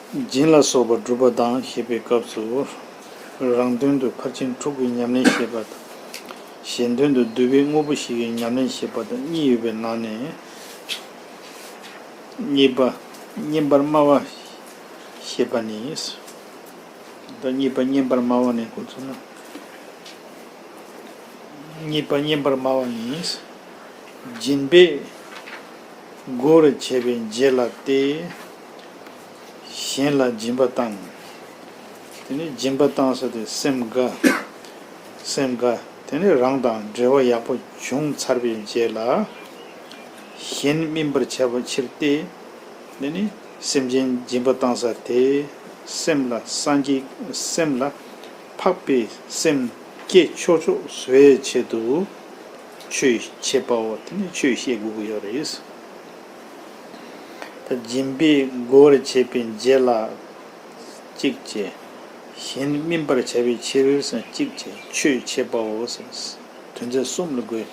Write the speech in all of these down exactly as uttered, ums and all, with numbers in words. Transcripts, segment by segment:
སྦྱིན་ལ་སོགས་པ་སྒྲུབ་པ་དང་ཞེས་པའི་སྐབས་སུ། རང་དོན་དུ་ཕར་ཕྱིན་དྲུག་གི་ཉམས་ལེན་བྱེད་པ་དང་། གཞན་དོན་དུ་བསྡུ་བའི་དངོས་པོ་བཞི་གི་ཉམས་ལེན་བྱེད་པ་དང་གཉིས་ཡོད་པའི་ནང་ནས། གཉིས་པ་བསྙེན་པར་སྨྲ་བ་ཞེས་པ་ནི། ད་གཉིས་པ་བསྙེན་པར་སྨྲ་བ་ནི་འགོ་ཚུགས་ན། གཉིས་པ་བསྙེན་པར་སྨྲ་བ་ནི། སྦྱིན་པས་མགུ་བར་བྱས་པའི་རྗེས་ལ་སྟེ། གཞན་ལ་སྦྱིན་པ་བཏང་། དེ་ནས་སྦྱིན་པ་བཏང་ས་དེ་སེམས་དགའ། སེམས་དགའ། དེ་ནས་རང་དང་འབྲེལ་བ་ཡག་པོ་བྱུང་ཚར་བའི་རྗེས་ལ། གཞན་སྨིན་པར་བྱ་བའི་ཕྱིར་ཏེ། དེ་ནི་སེམས་ཅན་སྦྱིན་པ་བཏང་ས་དེ། སེམས་ལ་སངས་རྒྱས་སེམས་ལ་འཕགས་པའི་སེམས་སྐྱེ་ཆོག་ཆོག་བཟོ་བའི་ཆེད་དུ། ཆོས་འཆད་པའོ། དེ་ནི་ཆོས་བཤད་དགོས་ཀྱི་ཡོད་རེད། ད་སྦྱིན་པས་མགུ་བར་བྱས་པའི་རྗེས་ལ། གཅིག་བྱས། གཞན་སྨིན་པར་བྱ་བའི་ཕྱིར་ཟེར་གཅིག་བྱས་ཆོས་འཆད་པའོ་ཟེར། དོན་ཚན་གསུམ་ལ་བགོས།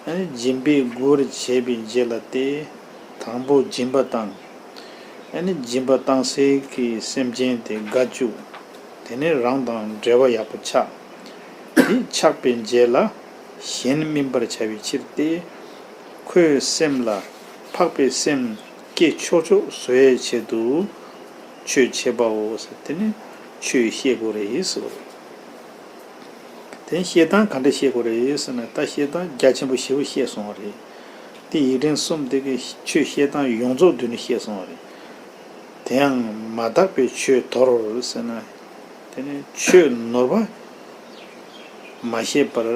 ཨ་ནི་སྦྱིན་པས་མགུ་བར་བྱས་པའི་རྗེས་ལ་སྟེ། དང་པོ་སྦྱིན་པ་བཏང་། ཨ་ནི་སྦྱིན་པ་བཏང་སའི་གི་སེམས་ཅན་དེ་དགའ་བཅུག་དེ་ནས་རང་དང་འབྲེལ་བ་ཡག་པོ་ཆགས། དེ་ཆགས་པའི་རྗེས་ལ་གཞན་སྨིན་པར་བྱ་བའི་ཕྱིར་ཏེ། ཁོའི་སེམས་ལ་འཕགས་པའི་སེམས་སྐྱེ་ཆོག་ཆོག་བཟོ་བའི་ཆེད་དུ། ཆོས་འཆད་པའོ་ཟེར། དེ་ནི་ཆོས་བཤད་དགོས་རེད་ཟེར། དེ་བཤད་སྟངས་ག་འདྲ་བཤད་དགོས་རེད་ཟེར་ན། ད་བཤད་སྟངས་རྒྱ་ཆེན་པོ་ཞེ་པོ་བཤད་སོང་བ་རེད། དེ་ཡིག་ཕྲེང་གསུམ་དེ་གི་ཆོས་བཤད་སྟངས་ཡོངས་རྫོགས་བསྡུས་ནས་བཤད་སོང་བ་རེད། དེ་ཡང་མ་དག་པའི་ཆོས་དོར་ཟེར་ན། དེ་ནི་ཆོས་ནོར་བ་མ་བཤད་པར་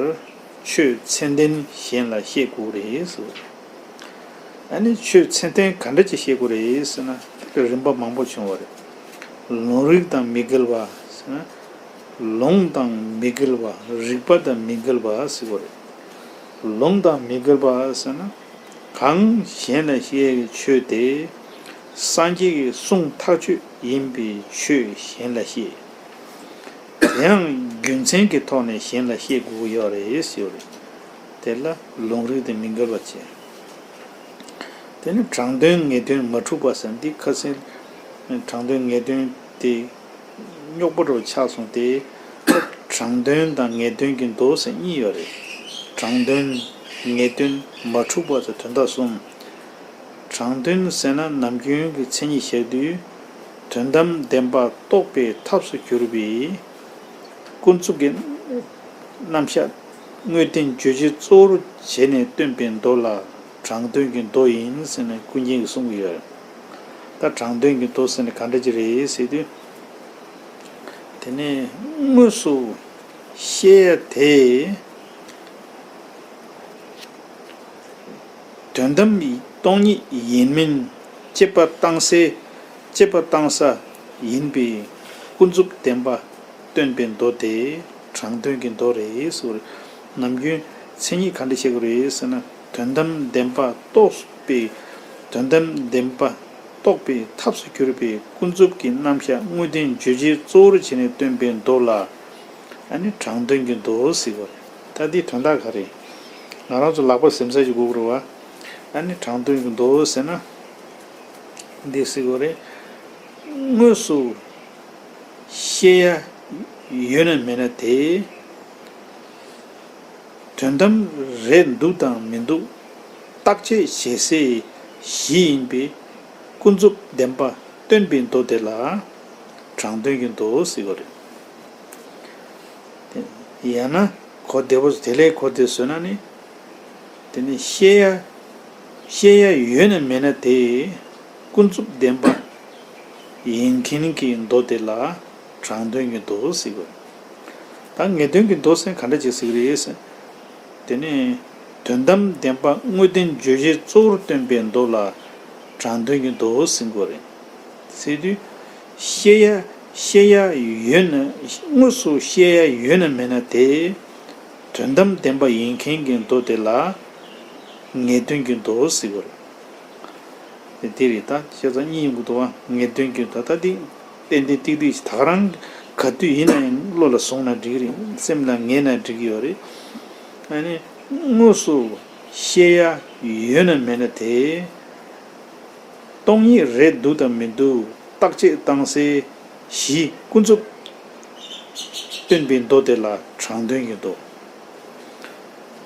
ཆོས་ཚད་ལྡན་གཞན་ལ་བཤད་དགོས་རེད་ཟེར། ཨ་ནི་ཆོས་ཚད་ལྡན་ག་འདྲ་ཅིག་བཤད་དགོས་རེད་ཟེར་ན། དེ་གི་རིམ་པ་མང་པོ་བྱུང་བ་རེད། ལུང་རིགས་དང་མི་འགལ་བ་ཟེར་ན། ལུང་དང་མི་འགལ་བ། རིགས་པ་དང་མི་འགལ་བ་ཟེར་བ་རེད། ལུང་དང་མི་འགལ་བ་ཟེར་ན། གང་གཞན་ལ་བཤད་པའི་ཆོས་དེ། སངས་རྒྱས་ཀྱི་གསུང་ཐག་ཆོད་ཡིན་པའི་ཆོས་གཞན་ལ་བཤད། དེ་ཡང་རྒྱུ་མཚན་གྱི་ཐོག་ནས་གཞན་ལ་བཤད་དགོས་ཀྱི་ཡོད་རེད་ཟེར་བ་རེད། དེ་ལ་ལུང་རིགས་དེ་མི་འགལ་བ་བྱས། དེ་ནི་དྲང་དོན་ངེས་དོན་མ་འཁྲུགས་པ་ཟེར། འདི་ཁ་སང་དྲང་དོན་ངེས་དོན་དེ་རྙོག་པ་འདྲ་བོ་ཆགས་སོང་སྟེ། དྲང་དོན་དང་ངེས་དོན་གྱི་མདོ་ཟེར་གཉིས་ཡོད་རེད། དྲང་དོན་ངེས་དོན་མ་འཁྲུགས་པ་ཟེར་དོན་དག་གསུམ། དྲང་དོན་ཟེར་ན་ནམ་རྒྱུན་གྱི་མཚན་ཉིད་བཞག་དུས། དོན་དམ་བདེན་པ་རྟོགས་པའི་ཐབས་སུ་གྱུར་པའི་ཀུན་རྫོབ་ཀྱི་རྣམ་གཞག་དངོས་བསྟན་བརྗོད་བྱའི་གཙོ་བོར་བྱས་ནས་སྟོན་པའི་མདོ་ལ་དྲང་དོན་གྱི་མདོ་ཡིན་ཟེར་ནས་ཀུན་མཁྱེན་གྱིས་གསུང་གི་ཡོད། ད་དྲང་དོན་གྱི་མདོ་ཟེར་ནས་ག་འདྲ་ཅིག་རེད་ཟེར་དུས། དེ་ནས་དངོས་སུ་བཤད་ཡ་དེ། དོན་དམ་སྟོང་ཉིད་ཡིན་མིན་དཔྱད་པ་བཏང་སའི་དཔྱད་པ་བཏང་ས་ཡིན་པའི་ཀུན་རྫོབ་བདེན་པ་སྟོན་པའི་མདོ་དེ་དྲང་དོན་གྱི་མདོ་རེད་ཟེར། ནམ་རྒྱུན་མཚན་ཉིད་ག་འདྲ་བཤད་དགོས་རེད་ཟེར་ན། དོན་དམ་བདེན་པ་རྟོགས་པའི། དོན་དམ་བདེན་པ་རྟོགས་པའི་ཐབས་སུ་གྱུར་པའི་ཀུན་རྫོབ་ཀྱི་རྣམ་གཞག་དངོས་བསྟན་བརྗོད་བྱའི་གཙོ་བོར་བྱས་ནས་སྟོན་པའི་མདོ་ལ། ཨ་ནི་དྲང་དོན་གྱི་མདོ་ཟེར་གྱི་ཡོད་རེད། ད་འདིའི་དོན་དག་ག་རེ། ང་རང་ཚོ་ལག་པ་ཟིན་ས་ཞིག་དགོས་ཀྱི་རེད་བ། ཨ་ནི་དྲང་དོན་གྱི་མདོ་ཟེར་ན། འདི་ཟེར་གྱི་ཡོད་རེད། དངོས་སུ་བཤད་ཡ་ཡོད་ན་མེད་ན་དེ། དོན་དམ་རེད་འདུག་དང་མི་འདུག་བརྟག་དཔྱད་བྱེད་སའི་གཞི་ཡིན་པའི་ཀུན་རྫོབ་བདེན་པ་སྟོན་པའི་མདོ་དེ་ལ་དྲང་དོན་གྱི་མདོ་ཟེར་གྱི་ཡོད་རེད། དེ་ཡང་ན་གོ་བདེ་པོ་དེ་ལས་གོ་བདེ་བཟོས་ན་ནི། དེ་ནི་བཤད་ཡ། བཤད་ཡ་ཡོད་ན་མེད་ན་དེ། ཀུན་རྫོབ་བདེན་པ་ཡིན་མཁན་གྱི་མདོ་དེ་ལ་དྲང་དོན་གྱི་མདོ་ཟེར་གྱི་ཡོད། ད་ངེས་དོན་གྱི་མདོ་ཟེར་ག་འདྲ་ཅིག་ཟེར་གྱི་རེད་ཟེར། དེ་ནས་དོན་དམ་བདེན་པ་དངོས་བསྟན་བརྗོད་བྱའི་གཙོ་བོར་སྟོན་པའི་མདོ་ལ་དྲང་དོན་གྱི་མདོ་ཟེར་གྱི་ཡོད་རེད། ཟེར་དུས། བཤད་ཡ། བཤད་ཡ་ཡོད་ན། དངོས་སུ་བཤད་ཡ་ཡོད་ན་མེད་ན་དེ། དོན་དམ་བདེན་པ་ཡིན་མཁན་གྱི་མདོ་དེ་ལ་ངེས་དོན་གྱི་མདོ་ཟེར་གྱི་ཡོད་རེད། དེ་རེད། ད་བཤད་སྟངས་གཉིས་ཡོང་གི་འདུག་བ། ངེས་དོན་གྱི་མདོ། ད་འདི་ཏན་ཏན་ཏིག་ཏིག་ད་ག་རང་ག་དུས་ཡིན་ན་ཡང་བློ་ལ་བཟུང་ན་འགྲིག་གི་རེད། སེམས་ལ་ངེས་ན་འགྲིག་གི་ཡོད་རེད། ཨ་ནི་དངོས་སུ་བཤད་ཡ་ཡོད་ན་མེད་ན་དེ། སྟོང་ཉིད་རེད་འདུག་དང་མི་འདུག་ རྟག་ཆད་བཏང་སའི་གཞི་ཀུན་རྫོབ་སྟོན་པའི་མདོ་དེ་ལ་དྲང་དོན་གྱི་མདོ།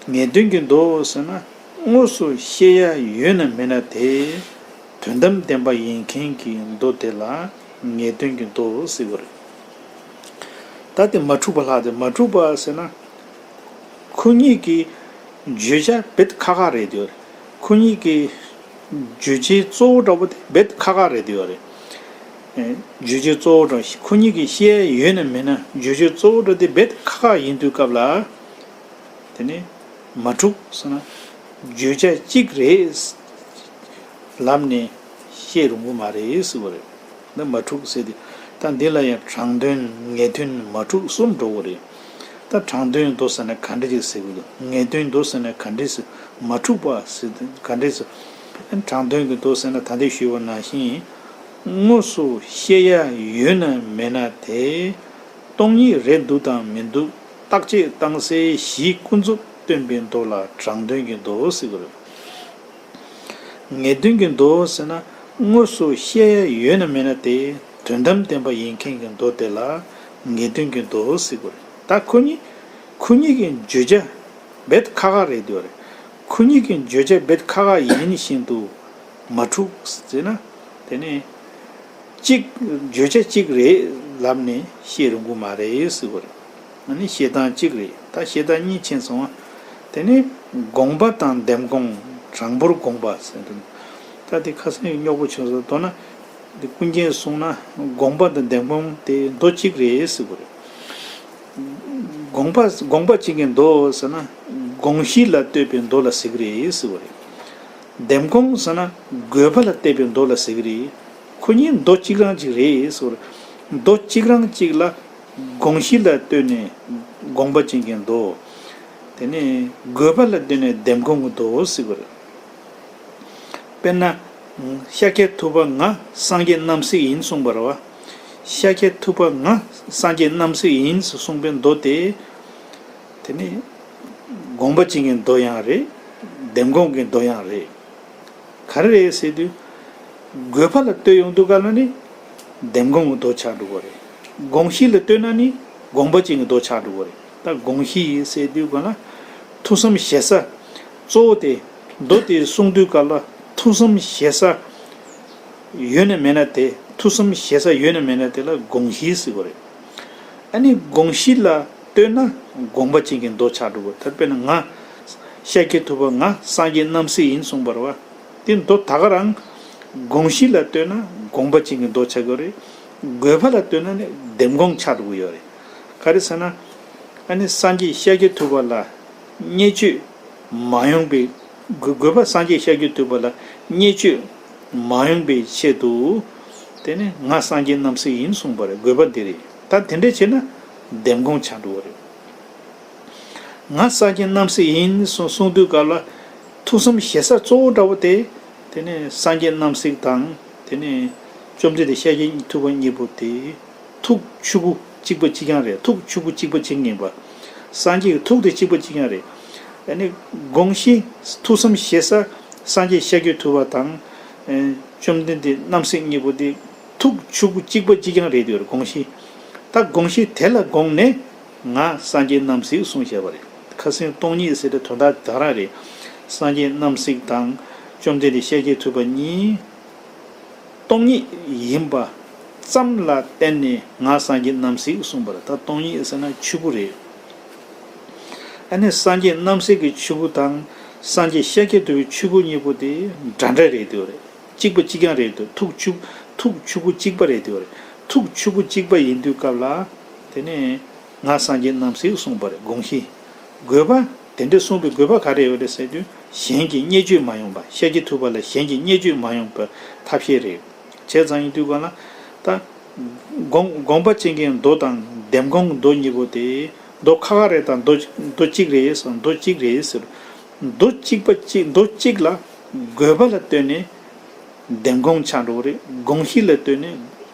ངེས་དོན་གྱི་མདོ་ཟེར་ན། དངོས་སུ་བཤད་ཡ་ཡོད་ན་མེད་ན་དེ། དོན་དམ་བདེན་པ་ཡིན་མཁན་གྱི་མདོ་དེ་ལ་ངེས་དོན་གྱི་མདོ་ཟེར་བ་རེད། ད་དེ་མ་འཁྲུགས་པ་ལྷག་སྟེ། མ་འཁྲུགས་པ་ཟེར་ན། ཁོ་གཉིས་ཀྱི་བརྗོད་བྱ་རྦད་ཁག་ཁག་རེད་དེ། ཁོ་གཉིས་ཀྱི་བརྗོད་བྱའི་གཙོ་བོ་འདྲ་པོ་དེ་རྦད་ཁག་ཁག་རེད་དེ་རེད། ཨེ། བརྗོད་བྱའི་གཙོ་བོ་འདྲ། ཁོ་གཉིས་ཀྱི་བཤད་ཡ་ཡོད་ན་མེད་ན་བརྗོད་བྱའི་གཙོ་བོ་འདྲ་དེ་རྦད་ཁག་ཁག་ཡིན་དུས་སྐབས་ལ། དེ་ནི་མ་འཁྲུགས་ཟེར་ན། བརྗོད་བྱ་གཅིག་རེད་ལབ་ནས་བཤད་རུང་གི་མ་རེད་ཟེར་བ་རེད། འདི་མ་འཁྲུགས་ཟེར་དུས། ད་འདི་ལ་ཡང་དྲང་དོན་ངེས་དོན་མ་འཁྲུགས་གསུམ་འགྲོ་གི་རེད། ད་དྲང་དོན་མདོ་ཟེར་ན་ག་འདྲ་ཅིག་ཟེར་དགོས་འདུག་ངེས་དོན་མདོ་ཟེར་ན་ག་འདྲ་ཟེར། མ་འཁྲུགས་པ་ཟེར་དུས་ག་འདྲ་ཟེར། དྲང་དོན་གྱི་མདོ་ཟེར་ན་ད་ལྟ་ཞུས་པ་ནང་བཞིན། དངོས་སུ་བཤད་ཡ་ཡོད་ན་མེད་ན་དེ། སྟོང་ཉིད་རེད་འདུག་དང་མི་འདུག་བརྟག་དཔྱད་བཏང་སའི་གཞི་ཀུན་རྫོབ་སྟོན་པའི་མདོ་ལ་དྲང་དོན་གྱི་མདོ་ཟེར་གྱི་རེད། ངེས་དོན་གྱི་མདོ་ཟེར་ན། དངོས་སུ་བཤད་ཡ་ཡོད་ན་མེད་ན་དེ། དོན་དམ་བདེན་པ་ཡིན་མཁན་གྱི་མདོ་དེ་ལ་ངེས་དོན་གྱི་མདོ་ཟེར་གྱི་རེད། ད་ཁོ་གཉིས། ཁོ་གཉིས་ཀྱི་བརྗོད་བྱ་རྦད་ཁག་ཁག་རེད་དེ་རེད། ཁོ་གཉིས་ཀྱི་བརྗོད་བྱ་རྦད་ཁག་ཁག་ཡིན་བཞིན་དུ་མ་འཁྲུགས་ཟེར་ན། དེ་ནི། གཅིག་བརྗོད་བྱ་གཅིག་རེད་ལབ་ནས་བཤད་རུང་གི་མ་རེད་ཟེར་བ་རེད། ཨ་ནི་བཤད་སྟངས་གཅིག་རེད། ད་བཤད་སྟངས་གཉིས་ཕྱིན་སོང་བ། དེ་ནི་དགོངས་པ་དང་འདེམས་སྐོང་། གྲངས་འབོར་དགོངས་པ་ཟེར་འདུག་ད་དེ་ཁ་སང་རྙོག་པོ་བྱུང་སོང་། མདོར་ན་དེ་ཀུན་མཁྱེན་གསུངས་ན་དགོངས་པ་དང་འདེམས་སྐོང་དེ་མདོ་གཅིག་རེད་ཟེར་བ་རེད། དགོངས་པ་དགོངས་པ་གཅིག་གི་མདོ་ཟེར་ན་དགོངས་གཞི་ལ་ལྟོས་པའི་མདོ་ལ་ཟེར་གི་རེད་ཟེར་བ་རེད། འདེམས་སྐོང་ཟེར་ན་དགོས་པ་ལ་ལྟོས་པའི་མདོ་ལ་ཟེར་གི་རེད། ཁོ་གཉིས་མདོ་གཅིག་རང་གཅིག་རེད་ཟེར་བ་རེད། མདོ་གཅིག་རང་གཅིག་ལ་དགོངས་གཞི་ལ་ལྟོས་ནས་དགོངས་པ་གཅིག་གི་མདོ། དེ་ནས་དགོས་པ་ལ་ལྟོས་ནས་འདེམས་སྐོང་གི་མདོ་ཟེར་བ་རེད། དཔེར་ན། ཤཱཀྱ་ཐུབ་པ་ང་སངས་རྒྱས་རྣམ་གཟིགས་ཡིན་གསུངས་པ་རེད་བ། ཤཱཀྱ་ཐུབ་པ་ང་སངས་རྒྱས་རྣམ་གཟིགས་ཡིན་ཟེར་གསུངས་པའི་མདོ་དེ། དེ་ནི་དགོངས་པ་ཅན་གྱི་མདོ་ཡང་རེད། འདེམས་སྐོང་གི་མདོ་ཡང་རེད། ག་རེ་རེད་ཟེར་དུས། དགོས་པ་ལ་ལྟོས་ཡོང་དུས་སྐབས་ལ་ནི་འདེམས་སྐོང་གི་མདོ་ཆགས་འགྲོ་གི་རེད། དགོངས་གཞི་ལ་ལྟོས་ན་ནི་དགོངས་པ་ཅན་གྱི་མདོ་ཆགས་འགྲོ་གི་རེད། ད་དགོངས་གཞི་ཟེར་དུས་ག་ལ། ཐུགས་བསམ་བཞེས་ས་གཙོ་བོ་དེ། མདོ་དེ་གསུང་དུས་སྐབས་ལ་ཐུགས་བསམ་བཞེས་ས་ཡོད་ན་མེད་ན་དེ། ཐུགས་བསམ་བཞེས་ས་ཡོད་ན་མེད་ན་དེ་ལ་དགོངས་གཞི་ཟེར་གྱི་རེད། ཨ་ནི་དགོངས་གཞི་ལ་ལྟོས་ན་དགོངས་པ་ཅན་གྱི་མདོ་ཆགས་འགྲོ་གི་རེད། ད་དཔེར་ན་ང་ཤཱཀྱ་ཐུབ་པ་ང་སངས་རྒྱས་རྣམ་གཟིགས་ཡིན་གསུངས་པ་རེད་བ། དེ་མདོ་ད་ག་རང་དགོངས་གཞི་ལ་ལྟོས་ན་དགོངས་པ་ཅན་གྱི་མདོ་ཆགས་ཀྱི་ཡོད་རེད། དགོས་པ་ལ་ལྟོས་ན་ནི་འདེམས་སྐོང་ཆགས་འགྲོ་གི་ཡོད་རེད། ག་རེ་ཟེར་ན། ཨ་ནི་སངས་རྒྱས་ཤཱཀྱ་ཐུབ་པ་ལ་བརྙས་བཅོས་མ་ཡོང་པའི། དགོས་དགོས་པ་སངས་རྒྱས་ཤཱཀྱ་ཐུབ་པ་ལ་བརྙས་བཅོས་མ་ཡོང་པའི་ཆེད་དུ། དེ་ནི་ང་སངས་རྒྱས་རྣམ་གཟིགས་ཡིན་གསུངས་པ་རེད། དགོས་པ་འདི་རེད། ད་དེ་འདྲ་བྱས་ན་འདེམས་སྐོང་ཆགས་འགྲོ་གི་རེད། ང་སངས་རྒྱས་རྣམ་གཟིགས་ཡིན་གསུང་གསུང་དུས་སྐབས་ལ་ཐུགས་བསམ་བཞེས་ས་གཙོ་བོ་འདྲ་བོ་དེ། དེ་ནས་སངས་རྒྱས་རྣམ་གཟིགས་དང་། དེ་ནས་བཅོམ་ལྡན་འདས་ཤཱཀྱ་ཐུབ་པ་གཉིས་པོ་དེ་ཐུགས་ཆུ་བོ་གཅིག་པ་གཅིག་རྐྱང་རེད། ཐུགས་ཆུ་བོ་གཅིག་པ་གཅིག་ཡིན་པ། སངས་རྒྱས་ཀྱི་ཐུགས་དེ་གཅིག་པ་གཅིག་རྐྱང་རེད། ཨ་ནི་དགོངས་གཞི་ཐུགས་བསམ་བཞེས་ས་སངས་རྒྱས་ཤཱཀྱ་ཐུབ་པ་དང་། ཨེ། བཅོམ་ལྡན་འདས་རྣམ་གཟིགས་གཉིས་པོ་དེ་ཐུགས་ཆུ་བོ་གཅིག་པ་གཅིག་རྐྱང་རེད་དེ་དགོངས་གཞི། ད་དགོངས་གཞི་དེ་ལ་དགོངས་ནས། ང་སངས་རྒྱས་རྣམ་གཟིགས་གསུངས་བཞག་པ་རེད། ཁ་སང་སྟོང་ཉིད་ཟེར་དེ་དོན་དག་དེ་རང་རེད། སངས་རྒྱས་རྣམ་གཟིགས་དང་བཅོམ་ལྡན་འདས་ཤཱཀྱ་ཐུབ་པ་གཉིས་སྟོང་ཉིད་ཡིན་པ་ཙམ་ལ་བརྟེན་ནས་ང་སངས་རྒྱས་རྣམ་གཟིགས་གསུངས་པ་རེད། ད་སྟོང་ཉིད་ཟེར་ན་ཆུ་བོ་རེད། ཨ་ནི་སངས་རྒྱས་རྣམ་གཟིགས་ཀྱི་ཆུ་བོ་དང་སངས་རྒྱས་ཤཱཀྱ་ཐུབ་པའི་ཆུ་བོ་གཉིས་པོ་དེ་འདྲ་འདྲ་རེད་དེ་རེད། གཅིག་པ་གཅིག་རྐྱང་རེད་དེ། ཐུགས་ཆུ་ཐུགས་ཆུ་བོ་གཅིག་པ་རེད་དེ་རེད། ཐུགས་ཆུ་བོ་གཅིག་པ་ཡིན་དུས་སྐབས་ལ། དེ་ནས་ང་སངས་རྒྱས་རྣམ་གཟིགས་གསུངས་པ་རེད། དགོངས་གཞི། དགོས་པ། དེ་འདྲ་གསུངས་པའི་དགོས་པ་ག་རེ་ཡོད་རེད་ཟེར་དུས་གཞན་གྱིས་བརྙས་བཅོས་མ་ཡོང་པ། ཤཱཀྱ་ཐུབ་པ་ལ་གཞན་གྱིས་བརྙས་བཅོས་མ་ཡོང་པའི་ཐབས་ཤེས་རེད། བྱས་ཙང་ཡིན་དུས་ག་ལ། ད་དགོངས་དགོངས་པ་ཅན་གྱི་མདོ་དང་འདེམས་སྐོང་གི་མདོ་གཉིས་པོ་དེ་མདོ་ཁ་ཁ་རེད་དང་མདོ་མདོ་གཅིག་རེད་ཟེར། མདོ་གཅིག་རེད་ཟེར། མདོ་གཅིག་པ་གཅིག་མདོ་གཅིག་ལ་དགོས་པ་ལ་ལྟོས་ནས། འདེམས་སྐོང་ཆགས་འགྲོ་གི་རེད། དགོངས་གཞི་ལ་ལྟོས་ནས།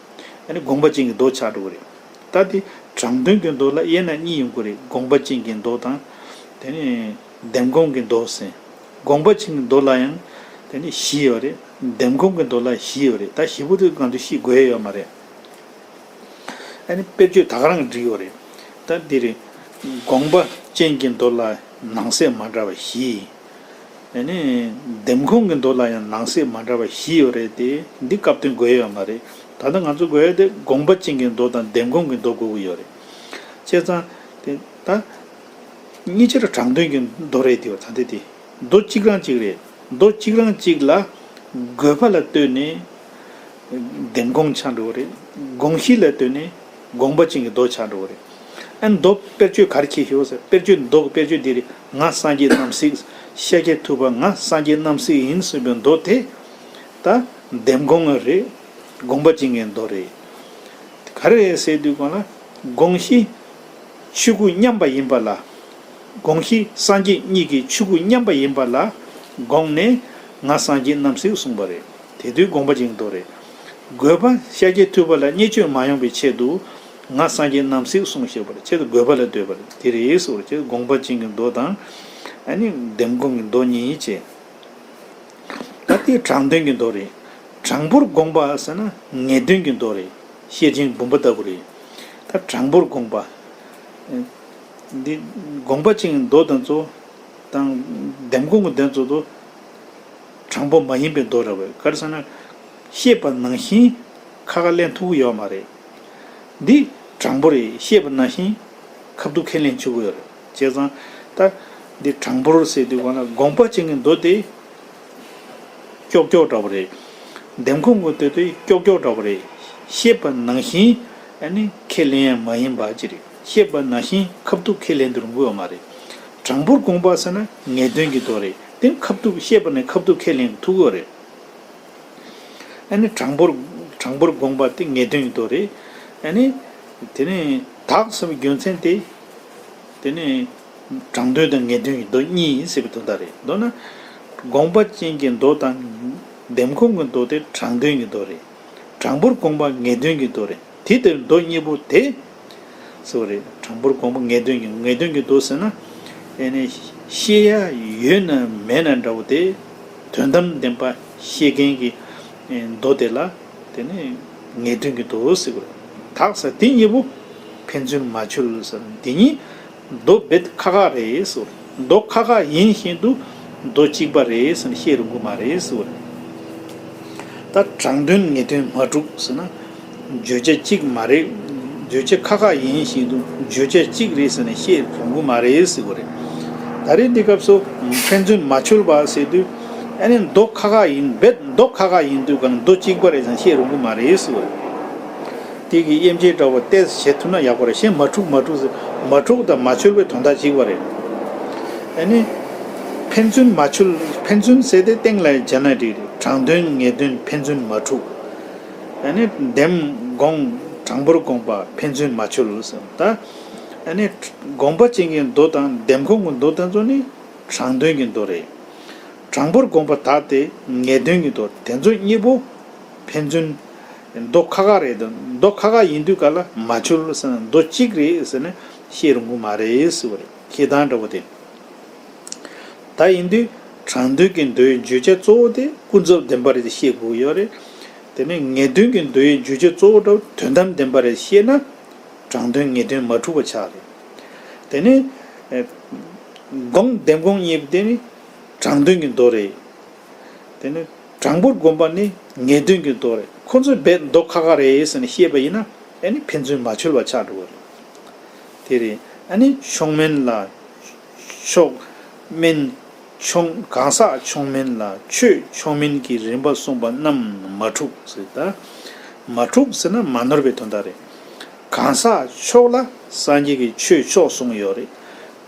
ཨ་ནི་དགོངས་པ་ཅན་གྱི་མདོ་ཆགས་འགྲོ་གི་རེད། ད་དེ་དྲང་དོན་གྱི་མདོ་ལ་དབྱེ་ན་གཉིས་ཡོང་གི་རེད། དགོངས་པ་ཅན་གྱི་མདོ་དང་། དེ་ནས་འདེམས་སྐོང་གི་མདོ་ཟེར། དགོངས་པ་ཅན་གྱི་མདོ་ལ་ཡང་དེ་ནས་བཞི་ཡོད་རེད། འདེམས་སྒོམ་གྱི་མདོ་ལ་བཞི་ཡོད་རེད། ད་བཞི་པོ་དེ་ང་ཚོས་ཤེས་དགོས་ཡ་ཡོད་མ་རེད། ཨ་ནི་དཔེར་བརྗོད་ད་ག་རང་བསྒྲིགས་ཡོད་རེད། ད་འདི་རེད། དགོངས་པ་ཅན་གྱི་མདོ་ལ་ནང་གསེས་མ་འདྲ་བ་བཞི། ཨ་ནི་འདེམས་སྒོམ་གྱི་མདོ་ལ་ཡང་ནང་གསེས་མ་འདྲ་བ་བཞི་ཡོད་རེད་དེ། འདི་སྐབས་དོན་དགོས་ཡ་ཡོད་མ་རེད། ད་ལྟ་ང་ཚོ་དགོས་ཡ་དེ་དགོངས་པ་ཅན་གྱི་མདོ་དང་འདེམས་སྒོམ་གྱི་མདོ་དགོས་ཀྱི་ཡོད་རེད། བྱས་ཙང་དེ་ད་གཉིས་ཆར་དྲང་དོན་གྱི་མདོ་རེད་དེ། ད་ལྟ་དེ་མདོ་གཅིག་རང་གཅིག་རེད། མདོ་གཅིག་རང་གཅིག་ལ་དགོས་པ་ལ་ལྟོས་ནས་འདེམས་སྒོམ་ཆགས་འགྲོ་གི་རེད། དགོངས་གཞི་ལ་ལྟོས་ནས་དགོངས་པ་ཅན་གྱི་མདོ་ཆགས་འགྲོ་གི་རེད། ཨ་ནི་མདོ་དཔེར་བརྗོད་ག་རེ་བྱེད་ཤེས་ཟེར། དཔེར་བརྗོད་མདོ་གི་དཔེར་བརྗོད་འདི་རེད། ང་སངས་རྒྱས་རྣམ་གཟིགས། ཤཱཀྱ་ཐུབ་པ་ང་སངས་རྒྱས་རྣམ་གཟིགས་ཡིན་གསུངས་པའི་མདོ་དེ་ད་འདེམས་སྒོམ་རེད། དགོངས་པ་ཅན་གྱི་མདོ་རེད། ག་རེ་རེད་ཟེར་དུས་གང་ལ། དགོངས་གཞི་ཆོས་སྐུ་མཉམ་པ་ཡིན་པ་ལ། དགོངས་གཞི་སངས་རྒྱས་གཉིས་ཀྱི་ཆོས་སྐུ་མཉམ་པ་ཡིན་པ་ལ་དགོངས་ནས་ང་སངས་རྒྱས་རྣམ་གཟིགས་གསུངས་པ་རེད། དེ་དུས་དགོངས་པ་ཅན་གྱི་མདོ་རེད། དགོས་པ་ཤཱཀྱ་ཐུབ་པ་ལ་བརྙས་བཅོས་མ་ཡོང་བའི་ཆེད་དུ་ང་སངས་རྒྱས་རྣམ་གཟིགས་གསུངས་ཞེས་པར་ཆེད་དུ་དགོས་པ་ལ་ལྟོས་པ་རེད། དེ་རེད་ཟེར་བ་ཆེད་དུ་དགོངས་པ་ཅན་གྱི་མདོ་དང་། ཨ་ནི་འདེམས་སྒོམ་གྱི་མདོ་གཉིས་བྱས། ད་དེ་དྲང་དོན་གྱི་མདོ་རེད། དྲང་པོར་དགོངས་པ་ཟེར་ན་ངེས་དོན་གྱི་མདོ་རེད། ཤེར་ཕྱིན་བུམ་པ་ལྟ་བུ་རེད། ད་དྲང་པོར་དགོངས་པ། འདི་དགོངས་པ་ཅན་གྱི་མདོ་དེ་ཚོ་དང་འདེམས་སྒོམ་གྱི་དེ་ཚོ་དང་དྲང་པོ་མ་ཡིན་པའི་མདོ་རེད་བས། ག་རེ་ཟེར་ན། བཤད་པ་ནང་བཞིན་ཁ་ཁ་ལེན་ཐུབ་ཀྱི་ཡོད་མ་རེད། འདི་དྲང་པོ་རེད། བཤད་པ་ནང་བཞིན་ཁ་ཐུག་ཁས་ལེན་བྱེད་དགོས་ཡོད་རེད། བྱས་ཙང་ད་འདི་དྲང་པོར་ཟེར་དུས་གང་ལ་དགོངས་པ་ཅན་གྱི་མདོ་དེ་ཀྱོག་ཀྱོག་འདྲ་པོ་རེད། འདེམས་ཁོངས་ཀྱི་མདོ་དེ་ཀྱོག་ཀྱོག་འདྲ་པོ་རེད། བཤད་པ་ནང་བཞིན་ཨ་ནི་ཁས་ལེན་ཡང་མ་ཡིན་པ་ཅི་རེད། བཤད་པ་ནང་བཞིན་ཁ་ཐུག་ཁས་ལེན་དུ་རུང་གི་ཡོད་མ་རེད། དྲང་པོར་དགོངས་པ་ཟེར་ན་ངེས་དོན་གྱི་མདོ་རེད། དེ་ཁ་ཐུག་བཤད་པ་ནས་ཁ་ཐུག་ཁས་ལེན་ཐུབ་ཀྱི་ཡོད་རེད། ཨ་ནི་དྲང་པོར་དྲང་པོར་དགོངས་པ་དེ་ངེས་དོན་གྱི་མདོ་རེད། ཨ་ནི་དེ་ནས་དག་ཟེར་བའི་རྒྱུ་མཚན་དེ། དེ་ནས་དྲང་དོན་དང་ངེས་དོན་གྱི་མདོ་གཉིས་ཡིན་ཟེར་བའི་དོན་དག་རེད། མདོར་ན། དགོངས་པ་ཅན་གྱི་མདོ་དང་འདེམས་ཁོངས་ཀྱི་མདོ་དེ་དྲང་དོན་གྱི་མདོ་རེད། དྲང་པོར་དགོངས་པ་ངེས་དོན་གྱི་མདོ་རེད། དེ་ལྟར་མདོ་གཉིས་པོ་དེ། ཟེར་བ་རེད། དྲང་པོར་དགོངས་པ་ངེས་དོན་གྱི་ངེས་དོན་གྱི་མདོ་ཟེར་ན། ཨེ་ནས་ཤེས་ཡ་ཡོད་ན་མེད་ན་འདྲ་བོ་དེ། དོན་དམ་བདེན་པ་ཤེས་མཁན་གྱི་མདོ་དེ་ལ་དེ་ནི་ངེས་དོན་གྱི་མདོ་ཟེར་བ་རེད། དག་ས་དེ་གཉིས་པོ་ཕན་ཚུན་མ་འཆོལ་ཟེར། དེ་གཉིས་མདོ་རྦད་ཁག་ཁག་རེད་ཟེར་བ་རེད། མདོ་ཁག་ཁག་ཡིན་བཞིན་དུ་མདོ་གཅིག་པ་རེད་ཟེར་ནས་བཤད་རུང་གི་མ་རེད་ཟེར་བ་རེད། ད་དྲང་དོན་ངེས་དོན་མ་གྲུབ་ཟེར་ན། བརྗོད་བྱ་གཅིག་མ་རེད། བརྗོད་བྱ་ཁག་ཁག་ཡིན་བཞིན་དུ་བརྗོད་བྱ་གཅིག་རེད་ཟེར་ནས་བཤད་རུང་གི་མ་རེད་ཟེར་བ་རེད། ད་རེས་འདི་སྐབས་སུ་ཕན་ཚུན་མ་འཆོལ་བ་ཟེར་དུས། ཨ་ནི་མདོ་ཁག་ཁག་ཡིན། རྦད་མདོ་ཁག་ཁག་ཡིན་དུས་ག་ན་མདོ་གཅིག་པ་རེད་ཟེར་ནས་བཤད་རུང་གི་མ་རེད་ཟེར་བ་རེད། དེ་གི་དབྱེ་འབྱེད་འདྲ་བོ་ཏོག་ཙམ་བྱེད་ཐུབ་ན་ཡག་པོ་རེད། གཞན་མ་འཁྲུག་མ་འཁྲུག་ཟེར། མ་འཁྲུག་དང་མ་འཆོལ་བའི་དོན་དག་གཅིག་པ་རེད། ཨ་ནི། ཕན་ཚུན་མ་འཆོལ། ཕན་ཚུན་ཟེར་དེ་སྟེང་ལ་སྦྱར་ན་འགྲིག་རེད། དྲང་དོན་ངེས་དོན་ཕན་ཚུན་མ་འཁྲུག་ཨ་ནི་འདེམས་དགོངས་དྲང་པོར་དགོངས་པ་ཕན་ཚུན་མ་འཆོལ་ཟེར། ད་ཨ་ནི་དགོངས་པ་ཅན་གྱི་མདོ་དང་འདེམས་ཁོངས་ཀྱི་མདོ་དེ་ཚོ་ནི་དྲང་དོན་གྱི་མདོ་རེད། དྲང་པོར་དགོངས་པ་དག་དེ་ངེས་དོན་གྱི་མདོ། དེ་ཚོ་གཉིས་པོ་ཕན་ཚུན་མདོ་ཁག་ཁག་རེད་དང་། མདོ་ཁག་ཁག་ཡིན་དུས་ག་ལ་མ་འཆོལ་ཟེར་ན་མདོ་གཅིག་རེད་ཟེར་ནས་བཤད་རུང་གི་མ་རེད་ཟེར་བ་རེད། བཤད་སྟངས་འདྲ་བོ་དེ། ད་ཡིན་དུས་དྲང་དོན་གྱི་མདོའི་བརྗོད་བྱ་གཙོ་བོ་དེ་ཀུན་རྫོབ་བདེན་པ་རེད་ཅེས་བཤད་དགོས་ཀྱི་ཡོད་རེད། དེ་ནས་ངེས་དོན་གྱི་མདོའི་བརྗོད་བྱ་གཙོ་བོ་འདྲ་བོ་དོན་དམ་བདེན་པ་རེད་བཤད་ན། དྲང་དོན་ངེས་དོན་མ་འཁྲུག་པ་ཆགས་རེད། དེ་ནས་ཨེ། དགོངས་འདེམས་དགོངས་གཉིས་པོ་དེ་ནི་དྲང་དོན་གྱི་མདོ་རེད། དེ་ནི་དྲང་པོར་དགོངས་པ་ནི་ངེས་དོན་གྱི་མདོ་རེད། ཁོ་ཚོ་རྦད་མདོ་ཁག་ཁག་རེད་ཟེར་ནས་བཤད་པ་ཡིན་ན་ཨ་ནི་ཕན་ཚུན་མ་འཆོལ་བ་ཆགས་འགྲོ་བ་རེད། དེ་རེད། ཨ་ནི་མཆོག་དམན་ལ་མཆོག་དམན། མཆོག་གང་ཟག་མཆོག་དམན་ལ་ཆོས་མཆོག་དམན་གྱི་རིམ་པ་གསུངས་པ་རྣམས་མ་འཁྲུགས་ཟེར། ད་མ་འཁྲུགས་ཟེར་ན་མ་ནོར་བའི་དོན་དག་རེད། གང་ཟག་མཆོག་ལ་སངས་རྒྱས་ཀྱིས་ཆོས་མཆོག་གསུངས་ཡོད་རེད།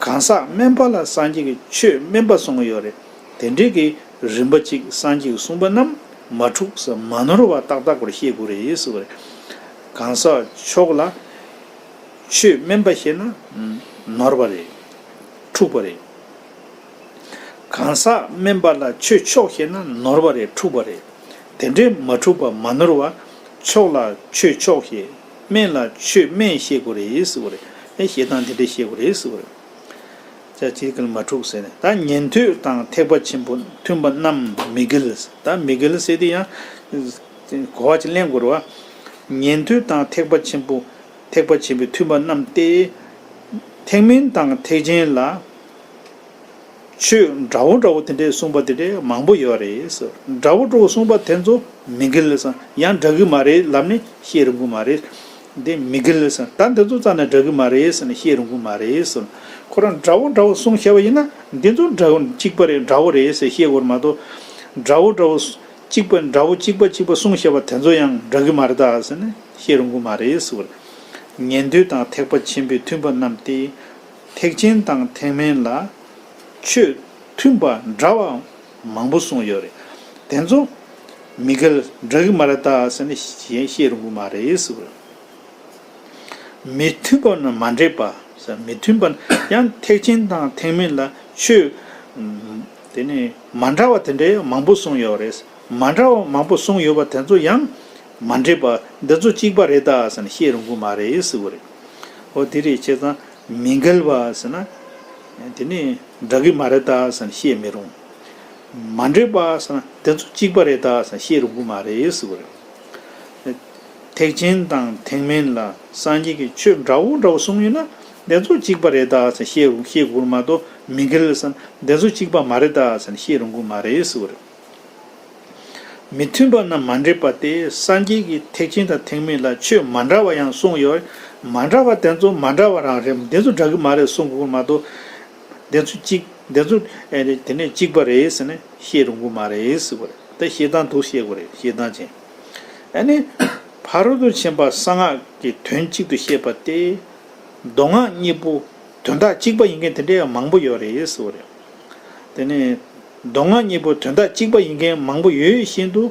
གང་ཟག་དམན་པ་ལ་སངས་རྒྱས་ཀྱིས་ཆོས་དམན་པ་གསུངས་ཡོད་རེད། དེ་འདྲའི་གི་རིམ་པ་གཅིག་སངས་རྒྱས་ཀྱིས་གསུངས་པ་རྣམས་མ་འཁྲུགས་ཟེར། མ་ནོར་བ་ཏག་ཏག་པར་བཤད་དགོས་རེད་ཟེར་བ་རེད། གང་ཟག་མཆོག་ལ་ཆོས་དམན་པ་བཤད་ན་ནོར་བ་རེད། འཁྲུགས་པ་རེད། གང་ཟག་དམན་པ་ལ་ཆོས་མཆོག་བཤད་ན་ནོར་བ་རེད། འཁྲུགས་པ་རེད། དེ་འདྲའི་མ་འཁྲུགས་པ་མ་ནོར་བ། མཆོག་ལ་ཆོས་མཆོག་བཤད། དམན་ལ་ཆོས་དམན་བཤད་དགོས་རེད་ཟེར་བ་རེད། ཨེ་བཤད་སྟངས་དེ་འདྲས་བཤད་དགོས་རེད་ཟེར་བ་རེད། ཅིག་གིས་མ་འཁྲུགས་ཟེར་ནས། ད་ཉན་ཐོས་དང་ཐེག་པ་ཆེན་པོ་མཐུན་པ་རྣམས་མི་འགལ། ད་མི་འགལ་ཟེར་དེ་ཡང་གོ་བ་ཅིག་ལེན་དགོས་རེད་བ། ཉན་ཐོས་དང་ཐེག་པ་ཆེན་པོ་ཐེག་པ་ཆེན་པོའི་མཐུན་པ་རྣམས་ཏེ། ཐེག་དམན་དང་ཐེག་ཆེན་ལ་ཆོས་འདྲ་བོ་འདྲ་བོ་དེ་འདྲས་གསུངས་པ་དེ་འདྲས་མང་པོ་ཡོད་རེད་ཟེར། འདྲ་བོ་འདྲ་བོ་གསུངས་པ་དེ་ཚོ་མི་འགལ་ཟེར། ཡང་འདྲ་གི་མ་རེད་ལབ་ནས་བཤད་རུང་གི་མ་རེད། འདི་མི་འགལ་ཟེར། ད་འདི་ཚོ་རྩ་ནས་འདྲ་གི་མ་རེད་ཟེར་ནས་བཤད་རུང་གི་མ་རེད་ཟེར། ཁོ་རང་འདྲ་བོ་འདྲ་བོ་གསུངས་བཞག་པ་ཡིན་ན་འདི་ཚོ་འདྲ་བོ་གཅིག་པ་རེད། འདྲ་བོ་རེད་ཟེར་བཤད་དགོས་རེད་མ་གཏོགས། འདྲ་བོ་འདྲ་བོ་གཅིག་པ་འདྲ་བོ་གཅིག་པ་གཅིག་པ་གསུངས་བཞག་པ་དེ་ཚོ་ཡང་འདྲ་གི་མ་རེད་ད་ཟེར་ནས་བཤད་རུང་གི་མ་རེད་ཟེར། ཉན་ཐོས་དང་ཐེག་པ་ཆེན་པོའི་མཐུན་པ་རྣམས་ཏེ། ཐེག་ཆེན་དང་ཐེག་དམན་ལ་ཆོས་མཐུན་པ་འདྲ་བ་མང་པོ་གསུངས་ཡོད་རེད། དེ་ཚོ་མི་འགལ། འདྲ་གི་མ་རེད་ད་ཟེར་ནས་གཞན་བཤད་རུང་གི་མ་རེད་ཟེར་བ་རེད། མི་མཐུན་པ་ན་མ་འདྲེས་པ་ཟེར། མི་མཐུན་པ་ན་ཡང་ཐེག་ཆེན་དང་ཐེག་དམན་ལ་ཆོས་དེ་ནི་མ་འདྲ་བ་དེ་འདྲའི་མང་པོ་གསུངས་ཡོད་རེད། མ་འདྲ་བ་མང་པོ་གསུངས་ཡོད་པ་དེ་ཚོ་ཡང་མ་འདྲེས་པ། འདི་ཚོ་གཅིག་པ་རེད་ད་ཟེར་ནས་བཤད་རུང་གི་མ་རེད་ཟེར་བ་རེད། འོ་དེ་རེད། བྱས་ཙང་མི་འགལ་བ་ཟེར་ན་དེ་ནི་འདྲ་གི་མ་རེད་ད་ཟེར་ནས་བཤད་མི་རུང་། མ་འདྲེས་པ་ཟེར་ན་དེ་ཚོ་གཅིག་པ་རེད་ད་ཟེར་ནས་བཤད་རུང་གི་མ་རེད་ཟེར་བ་རེད། ཐེག་ཆེན་དང་ཐེག་དམན་ལ་སངས་རྒྱས་ཀྱིས་ཆོས་འདྲ་བོ་འདྲ་བོ་གསུངས་ཡོད་ན་དེ་ཚོ་གཅིག་པ་རེད་ད་ཟེར་བཤད་རུང་། བཤད་དགོས་མ་གཏོགས་མི་འགལ་ཟེར་ན་དེ་ཚོ་གཅིག་པ་མ་རེད་ད་ཟེར་ནས་བཤད་རུང་གི་མ་རེད་ཟེར་བ་རེད། མི་མཐུན་པ་ན་མ་འདྲེས་པ་སྟེ། སངས་རྒྱས་ཀྱིས་ཐེག་ཆེན་དང་ཐེག་དམན་ལ་ཆོས་མ་འདྲ་བ་ཡང་གསུངས་ཡོད། མ་འདྲ་བ་དེ་ཚོ་མ་འདྲ་བ་རང་རེད། དེ་ཚོ་འདྲ་གི་མ་རེད་གསུང་དགོས་མ་གཏོགས། དེ་ཚོ་གཅིག་དེ་ཚོ་ཨེ་རེད། དེ་ནས་གཅིག་པ་རེད་ཟེར་ནས་བཤད་རུང་གི་མ་རེད་ཟེར་བ་རེད། ད་བཤད་སྟངས་འདུག་བཤད་དགོས་རེད། བཤད་སྟངས་ཅན། ཨ་ནི་ཕ་རོལ་ཏུ་ཕྱིན་པ་གསང་སྔགས་ཀྱི་དོན་གཅིག་ཏུ་བཤད་པ་སྟེ། མདོ་སྔགས་གཉིས་པོ་དོན་དག་གཅིག་པ་ཡིན་མཁན་དེ་འདྲའི་མང་པོ་ཡོད་རེད་ཟེར་བ་རེད། དེ་ནས་མདོ་སྔགས་གཉིས་པོ་དོན་དག་གཅིག་པ་ཡིན་མཁན་མང་པོ་ཡོད་བཞིན་དུ་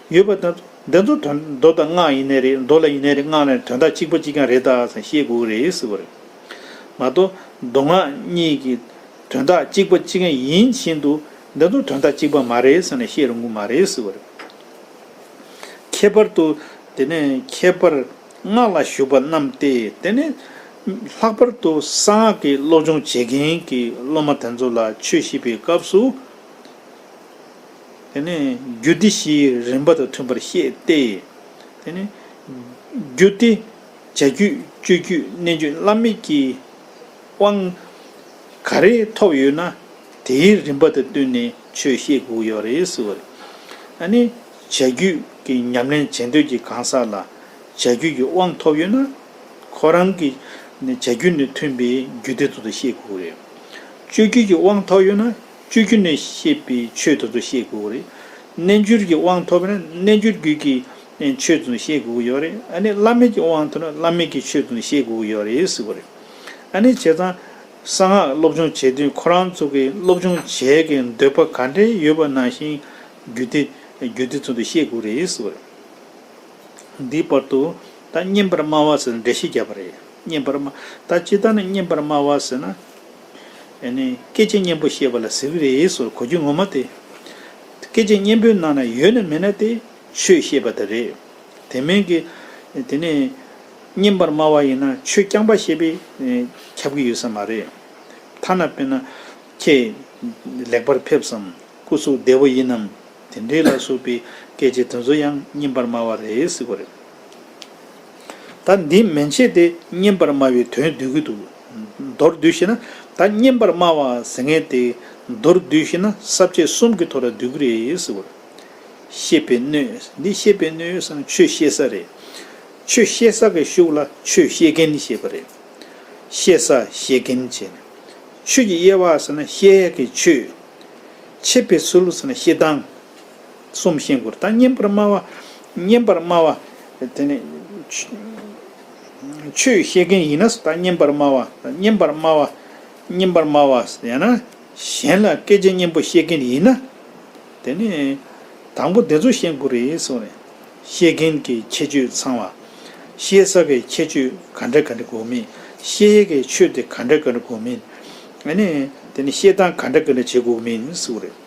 ཡོད་པ་དང་། འདི་ཚོ་དོན་མདོ་དང་སྔགས་ཡིན་ནའི་རེད། མདོ་ལ་ཡིན་ནའི་རེད། སྔགས་ལ་དོན་དག་གཅིག་པ་གཅིག་རྐྱང་རེད་ད་ཟེར་བཤད་དགོས་རེད་ཟེར་བ་རེད། མ་གཏོགས་མདོ་སྔགས་གཉིས་ཀྱི་དོན་དག་གཅིག་པ་གཅིག་རྐྱང་ཡིན་བཞིན་དུ་འདི་ཚོ་དོན་དག་གཅིག་པ་མ་རེད་ཟེར་ནས་བཤད་རུང་གི་མ་རེད་ཟེར་བ་རེད། ཁྱད་པར་དུ་དེ་ནས་ཁྱད་པར་སྔགས་ལ་ཞུགས་པ་རྣམས་ཏེ། དེ་ནས་ལྷག་པར་དུ་གསང་སྔགས་ཀྱི་སློབ་སྦྱོང་བྱེད་མཁན་གྱི་སློབ་མ་དེ་ཚོ་ལ་ཆོས་བཤད་པའི་སྐབས་སུ། དེ་ནས་རྒྱུད་སྡེ་བཞིའི་རིམ་པ་དང་མཐུན་པར་བཤད་དེ། དེ་ནས་རྒྱུད་སྡེ་བྱ་རྒྱུད་སྤྱོད་རྒྱུད་རྣལ་འབྱོར་བླ་མེད་ཀྱི་དབང་ག་རེ་ཐོབ་ཡོད་ན་དེའི་རིམ་པ་དང་བསྟུན་ནས་ཆོས་བཤད་དགོས་ཡོད་རེད་ཟེར་བ་རེད། ཨ་ནི་བྱ་རྒྱུད་ཀྱི་ཉམས་ལེན་བྱེད་འདོད་ཀྱི་གང་ཟག་ལ་བྱ་རྒྱུད་ཀྱི་དབང་ཐོབ་ཡོད་ན། ཁོ་རང་གི་ནི་བྱ་རྒྱུད་ནས་ཐོན་པའི་རྒྱུད་སྡེ་ཚོ་དང་བཤད་དགོས་རེད། སྤྱོད་རྒྱུད་ཀྱི་དབང་ཐོབ་ཡོད་ན་སྤྱོད་རྒྱུད་ནས་བཤད་པའི་ཆོས་དེ་ཚོ་བཤད་དགོས་རེད། རྣལ་འབྱོར་གྱི་དབང་ཐོབ་ན་རྣལ་འབྱོར་རྒྱུད་ཀྱི་ཆོས་དེ་ཚོ་བཤད་དགོས་ཡོད་རེད། ཨ་ནི་བླ་མེད་ཀྱི་དབང་ཐོབ་ན་བླ་མེད་ཀྱི་ཆོས་དེ་ཚོ་བཤད་དགོས་ཡོད་རེད་ཟེར་བ་རེད། ཨ་ནི་བྱས་ཙང་གསང་སྔགས་སློབ་སྦྱོང་བྱེད་དུས་ཁོ་རང་ཚོ་གི་སློབ་སྦྱོང་བྱེད་ཀྱི་འདོད་པ་ག་འདྲས་ཡོད་པ་ནང་བཞིན་རྒྱུད་སྡེ་རྒྱུད་སྡེ་ཚོ་དེ་བཤད་དགོས་རེད་ཟེར་བ་རེད། འདིའི་བར་དུ་ད་བསྙེན་པར་སྨྲ་བ་ཟེར་ནས་འགྲེལ་བཤད་བརྒྱབ་པ་རེད། བསྙེན་པར་སྨྲ། ད་སྤྱིར་བཏང་ནས་བསྙེན་པར་སྨྲ་བ་ཟེར་ན། ཨ་ནི་སྐད་ཆ་སྙན་པོ་བཤད་པ་ལ་ཟེར་གི་རེད་ཟེར་གོ་རྒྱུ་ངོ་མ་དེ། སྐད་ཆ་སྙན་པོའི་ནང་ན་ཡོད་ན་མེད་ན་དེ་ཆོས་བཤད་པ་དེ་རེད། དེ་མིན་གྱི་དེ་ནས་བསྙེན་པར་སྨྲ་བ་ཡིན་ན་ཆོས་རྐྱང་པ་བཤད་པས་ཁྱབ་ཀྱི་ཡོད་ས་མ་རེད། ཐ་ན་དཔེར་ན་ཁྱེད་ལེགས་པར་ཕེབས་སམ། སྐུ་གཟུགས་བདེ་པོ་ཡིན་ནམ། དེ་འདྲའི་ལ་སོགས་པའི་སྐད་ཆ་དེ་ཚོ་ཡང་བསྙེན་པར་སྨྲ་བ་རེད་ཟེར་བ་རེད། ད་འདི་མན་ཆད་དེ་བསྙེན་པར་སྨྲ་བའི་དོན་བསྡུ་གི་འདུག་མདོར་བསྡུས་ཤེ་ན། ད་བསྙེན་པར་སྨྲ་བ་ཟེར་མཁན་དེ་མདོར་བསྡུས་ཤེ་ན་ས་བཅད་གསུམ་གྱི་ཐོག་ལ་བསྡུ་གི་རེད་ཟེར་བ་རེད། བཤད་པའི་སྣོད། འདི་བཤད་པའི་སྣོད་ཟེར་ན་ཆོས་བཤད་ས་རེད། ཆོས་བཤད་ས་གི་གཞུག་ལ་ཆོས་བཤད་མཁན་ཞེས་པ་རེད། བཤད་ས་བཤད་མཁན་བྱས་ནས། ཆོས་ཀྱི་དབྱེ་བ་ཟེར་ན་བཤད་ཡས་ཀྱི་ཆོས། འཆད་པའི་ཚུལ་ཟེར་ན་བཤད་སྟངས། གསུམ་ཤེས་དགོས། ད་བསྙེན་པར་སྨྲ་བ། བསྙེན་པར་སྨྲ་བ། དེ་ནས་ཆོས་བཤད་མཁན་ཡིན་ན་ད་བསྙེན་པར་སྨྲ་བ། བསྙེན་པར་སྨྲ་བ། བསྙེན་པར་སྨྲ་བ་ཡང་ན་གཞན་ལ་སྐད་ཆ་སྙན་པོ་བཤད་མཁན་ཡིན་ན། དེ་ནས་དང་པོ་དེ་ཚོ་ཤེས་དགོས་རེད་གསུངས་རེད། བཤད་མཁན་གྱི་ཁྱད་ཆོས་ཚང་བ། བཤད་ས་གི་ཁྱད་ཆོས་ག་འདྲ་ག་འདྲ་དགོས་མིན། བཤད་ཡས་ཀྱི་ཆོས་དེ་ག་འདྲ་ག་འདྲ་དགོས་མིན། ཨ་ནི་དེ་ནི་བཤད་སྟངས་ག་འདྲ་ག་འདྲ་བྱེད་དགོས་མིན་གསུངས་རེད།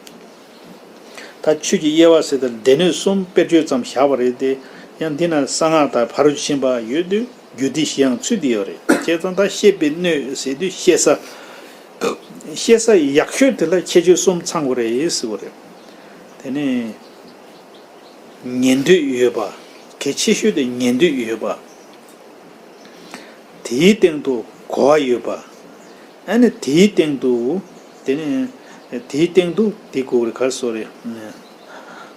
ད་ཆོས་ཀྱི་དབྱེ་བ་ཟེར་ཏེ་སྡེ་སྣོད་གསུམ་དཔེར་བརྗོད་ཙམ་བཞག་པ་རེད་དེ། ཡང་འདི་ན་གསང་སྔགས་དང་ཕ་རོལ་ཏུ་ཕྱིན་པ་ཡོད་དུས་རྒྱུད་སྡེ་བཞི་ཡང་ཚུད་དེ་ཡོད་རེད། བྱས་ཙང་ད་བཤད་པའི་སྣོད་ཟེར་དུས་བཤད་ས། བཤད་ས་ཡག་ཤོས་དེ་ལ་ཁྱད་ཆོས་གསུམ་ཚང་དགོས་རེད་ཟེར་བ་རེད། དེ་ནས་ཉན་འདོད་ཡོད་པ། གལ་ཆེ་ཤོས་དེ་ཉན་འདོད་ཡོད་པ། དེའི་སྟེང་དུ་གོ་བ་ཡོད་པ། ཨ་ནི་དེའི་སྟེང་དུ། དེ་ནི་དེའི་སྟེང་དུ་དེ་དགོས་རེད། ག་རེ་ཟེར་རེད།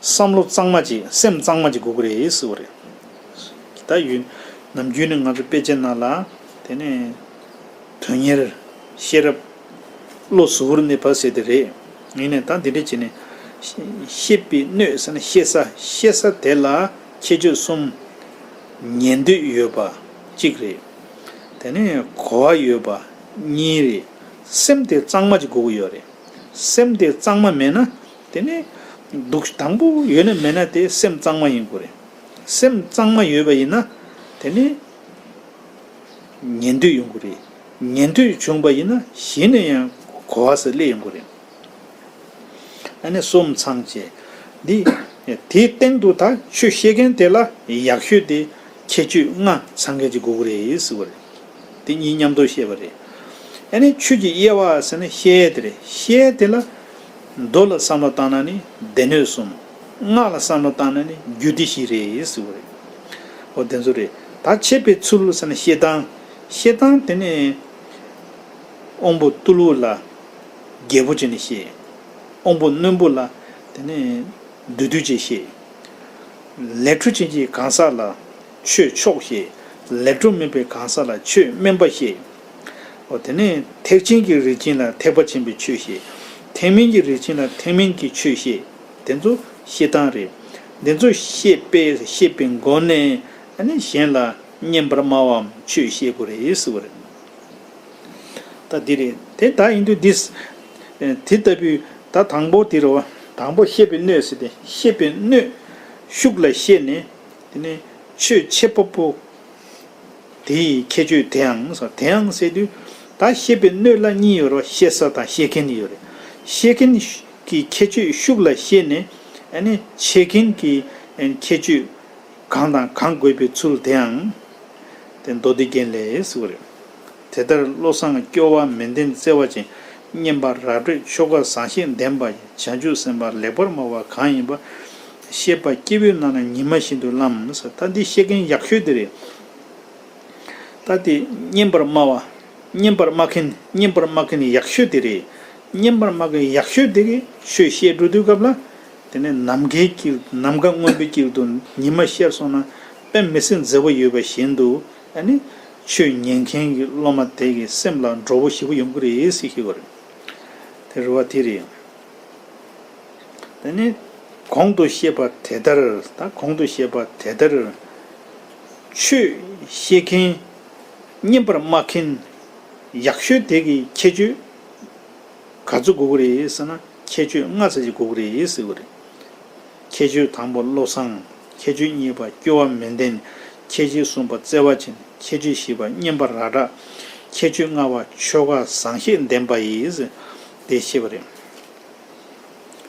བསམ་བློ་གཙང་མ་ཅིག་སེམས་གཙང་མ་ཅིག་དགོས་ཀྱི་རེད་ཟེར་བ་རེད། ད་ཡོད། ནམ་རྒྱུན་ནས་ང་ཚོ་དཔེ་ཆ་ནང་ལ། དེ་ནི་དོན་གཉེར། ཤེས་རབ། བློ་གཟུ་བོར་གནས་པ་ཟེར་དེ་རེད། ཡིན་ནའི་ད་འདི་འདྲ་བྱས་ནས། བཤད་པའི་སྣོད་ཟེར་ན་བཤད་ས། བཤད་ས་དེ་ལ་ཁྱད་ཆོས་གསུམ། ཉན་འདོད་ཡོད་པ་གཅིག་རེད། དེ་ནས་གོ་བ་ཡོད་པ་གཉིས་རེད། སེམས་དེ་གཙང་མ་ཅིག་དགོས་ཀྱི་ཡོད་རེད། སེམས་དེ་གཙང་མ་མེད་ན། དེ་ནས་སྡུག་དང་པོ་ཡོད་ན་མེད་ན་དེ་སེམས་གཙང་མ་ཡིན་དགོས་རེད། སེམས་གཙང་མ་ཡོད་པ་ཡིན་ན། དེ་ནས་ཉན་འདོད་ཡོང་གི་རེད། ཉན་འདོད་བྱུང་བ་ཡིན་ན་གཞི་ནས་ཡང་གོ་བ་ཟེར་སླེབས་ཡོང་གི་རེད། ཨ་ནི་གསུམ་ཚང་བྱས། འདི། དེའི་སྟེང་དུ་ད་ཆོས་བཤད་མཁན་དེ་ལ་ཡག་ཤོས་དེ་ཁྱད་ཆོས་ལྔ་ཚང་མཁན་ཅིག་དགོས་ཀྱི་རེད་ཟེར་བ་རེད། དེ་གཉིས་མཉམ་དུ་བཤད་པ་རེད། ཨ་ནི་ཆོས་ཀྱི་དབྱེ་བ་ཟེར་ན་བཤད་དེ་རེད། བཤད་དེ་ལ། མདོ་ལ་བསམ་བློ་བཏང་ན་ནི་སྡེ་སྣོད་གསུམ། སྔགས་ལ་བསམ་བློ་བཏང་ན་ནི་རྒྱུད་སྡེ་བཞི་རེད་ཟེར་བ་རེད། འོ་དེ་ཚོ་རེད། ད་འཆད་པའི་ཚུལ་ཟེར་ན་བཤད་སྟངས། བཤད་སྟངས་དེ་ནི། དབང་པོ་རྟུལ་བོ་ལ་རྒྱས་པོ་བྱས་ནས་བཤད། དབང་པོ་རྣོན་པོ་ལ་དེ་ནས་བསྡུས་བསྡུས་བྱས་བཤད། ལས་འཕྲོ་ཅན་གྱི་གང་ཟག་ལ་ཆོས་ཕྱོགས་བཤད། ལས་འཕྲོ་མིན་པའི་གང་ཟག་ལ་ཆོས་དམན་པ་བཤད། འོ་དེ་ནས་ཐེག་ཆེན་གྱི་རིགས་ཅན་ལ་ཐེག་པ་ཆེན་པོའི་ཆོས་བཤད། ཐེག་དམན་གྱི་རིགས་ཅན་ལ་ཐེག་དམན་གྱི་ཆོས་བཤད། དེ་ཚོ་བཤད་སྟངས་རེད། དེ་ཚོ་བཤད་པའི་བཤད་པའི་སྒོ་ནས་ཨ་ནི་གཞན་ལ་སྙན་པར་སྨྲ་བའམ་ཆོས་བཤད་དགོས་རེད་ཟེར་བ་རེད། ད་འདི་རེད། དེ་ད་ཡིན་དུས་འདི། དེ་ལྟ་བུའི་ད་དང་པོ་དེ་རེད་བ། དང་པོ་བཤད་པའི་སྣོད་ཟེར་ཏེ། བཤད་པའི་སྣོད་ཤུགས་ལ་བཤད་ནས། དེ་ནས་ཆོས་འཆད་པ་པོ་དེ་ཡི་ཁྱད་ཆོས་དེའང་ཟེར། དེའང་ཟེར་དུས་ད་བཤད་པའི་སྣོད་ལ་གཉིས་ཡོད་རེད་བ། བཤད་ས་དང་བཤད་མཁན་ཡོད་རེད། བཤད་མཁན་གྱི་ཁྱད་ཆོས་ཤུགས་ལ་བཤད་ནས། ཨ་ནི་འཆད་མཁན་གྱི་ཁྱད་ཆོས། གང་དང་གང་དགོས་པའི་ཚུལ་དེའང་། དེ་མདོ་སྡེ་རྒྱན་ལས་གསུངས་པ་རེད། དེ་ལྟར་བློ་བཟང་སྐྱོ་བ་མི་ལྡན་བརྩེ་བ་ཅན། སྙན་པ་རབ་སྒྲས་ཆོ་ག་བཟང་བཤད་ལྡན་པ་ཡི། བྱང་ཆུབ་སེམས་དཔའ་ལེགས་པར་སྨྲ་བ་གང་ཡིན་པ། བཤད་པ་སྐྱེས་བུའི་ནང་ན་ཉི་མ་བཞིན་དུ་བླངས་ཟེར། ད་འདི་བཤད་མཁན་ཡག་ཤོས་དེ་རེད། ད་དེ་སྙན་པར་སྨྲ་བ། སྙན་པར་སྨྲ་མཁན། སྙན་པར་སྨྲ་མཁན་ཡག་ཤོས་དེ་རེད། སྙན་པར་སྨྲ་མཁན་ཡག་ཤོས་དེ་གིས་ཆོས་བཤད་འགྲོ་དུས་སྐབས་ལ། དེ་ནས་ནམ་མཁའི་དཀྱིལ། ནམ་མཁའ་སྔོན་པོའི་དཀྱིལ་དུ་ཉི་མ་ཤར་སོང་ན་དཔེ་མི་སྲིད་མཛེས་པོ་ཡོད་པ་བཞིན་དུ། ཨ་ནི་ཆོས་ཉན་མཁན་གྱི་སློབ་མ་དེ་གི་སེམས་ལ་འགྲོ་བོ་ཞེ་པོ་ཡོང་གི་རེད་ཟེར་ཤེས་པ་རེད། དེ་རེད་བ། དེ་རེད། དེ་ནས་གོང་དུ་བཤད་པ་དེ་ལྟར། ད་གོང་དུ་བཤད་པ་དེ་ལྟར། ཆོས་བཤད་མཁན། སྙན་པར་སྨྲ་མཁན་ཡག་ཤོས་དེ་གི་ཁྱད་ཆོས་ག་ཚོད་དགོས་ཀྱི་རེད་ཟེར་ན། ཁྱད་ཆོས་ལྔ་ཙམ་ཞིག་དགོས་ཀྱི་རེད་ཟེར་བ་རེད། ཁྱད་ཆོས་དང་པོ་བློ་བཟང་། ཁྱད་ཆོས་གཉིས་པ་སྐྱོ་བ་མི་ལྡན། ཁྱད་ཆོས་གསུམ་པ་བརྩེ་བ་ཅན། ཁྱད་ཆོས་བཞི་པ་སྙན་པ་རབ་སྒྲ། ཁྱད་ཆོས་ལྔ་པ་ཆོ་ག་བཟང་བཤད་ལྡན་པ་ཡིས། དེ་བཤད་པ་རེད།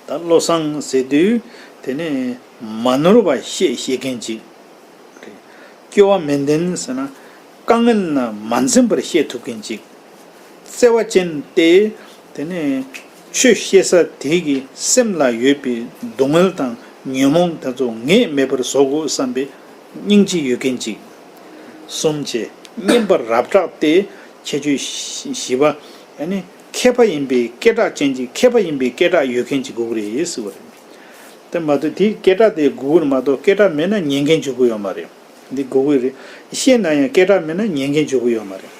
ད་བློ་བཟང་ཟེར་དུས་དེ་ནི་མ་ནོར་བ་བཤད་ཤེས་མཁན་ཅིག་རེད། སྐྱོ་བ་མི་ལྡན་ཟེར་ན་དཀའ་ངལ་ན་མ་འཛེམས་པར་བཤད་ཐུབ་མཁན་ཅིག། བརྩེ་བ་ཅན་ཏེ། དེ་ནས་ཆོས་བཤད་ས་དེ་གི་སེམས་ལ་ཡོད་པའི་སྡུག་བསྔལ་དང་ཉོན་མོངས་དེ་ཚོ་ངས་མེད་པར་བཟོ་དགོས་བསམ་པའི་སྙིང་རྗེ་ཡོད་མཁན་ཅིག། གསུམ་བྱས། སྙན་པ་རབ་གྲགས་ཏེ། ཁྱད་ཆོས་བཞི་པ། ཨ་ནི་མཁས་པ་ཡིན་པའི་སྐད་གྲགས་ཅན་གྱི། མཁས་པ་ཡིན་པའི་སྐད་གྲགས་ཡོད་མཁན་ཅིག་དགོས་ཀྱི་རེད་ཟེར་བ་རེད། དེ་མ་གཏོགས་དེ་སྐད་གྲགས་དེ་དགོས་ཀྱི་རེད་མ་གཏོགས། སྐད་གྲགས་མེད་ན་ཉན་མཁན་འཇུག་གི་ཡོད་མ་རེད། འདི་དགོས་ཀྱི་རེད། བཤད་ན་ཡང་སྐད་གྲགས་མེད་ན་ཉན་མཁན་འཇུག་གི་ཡོད་མ་རེད།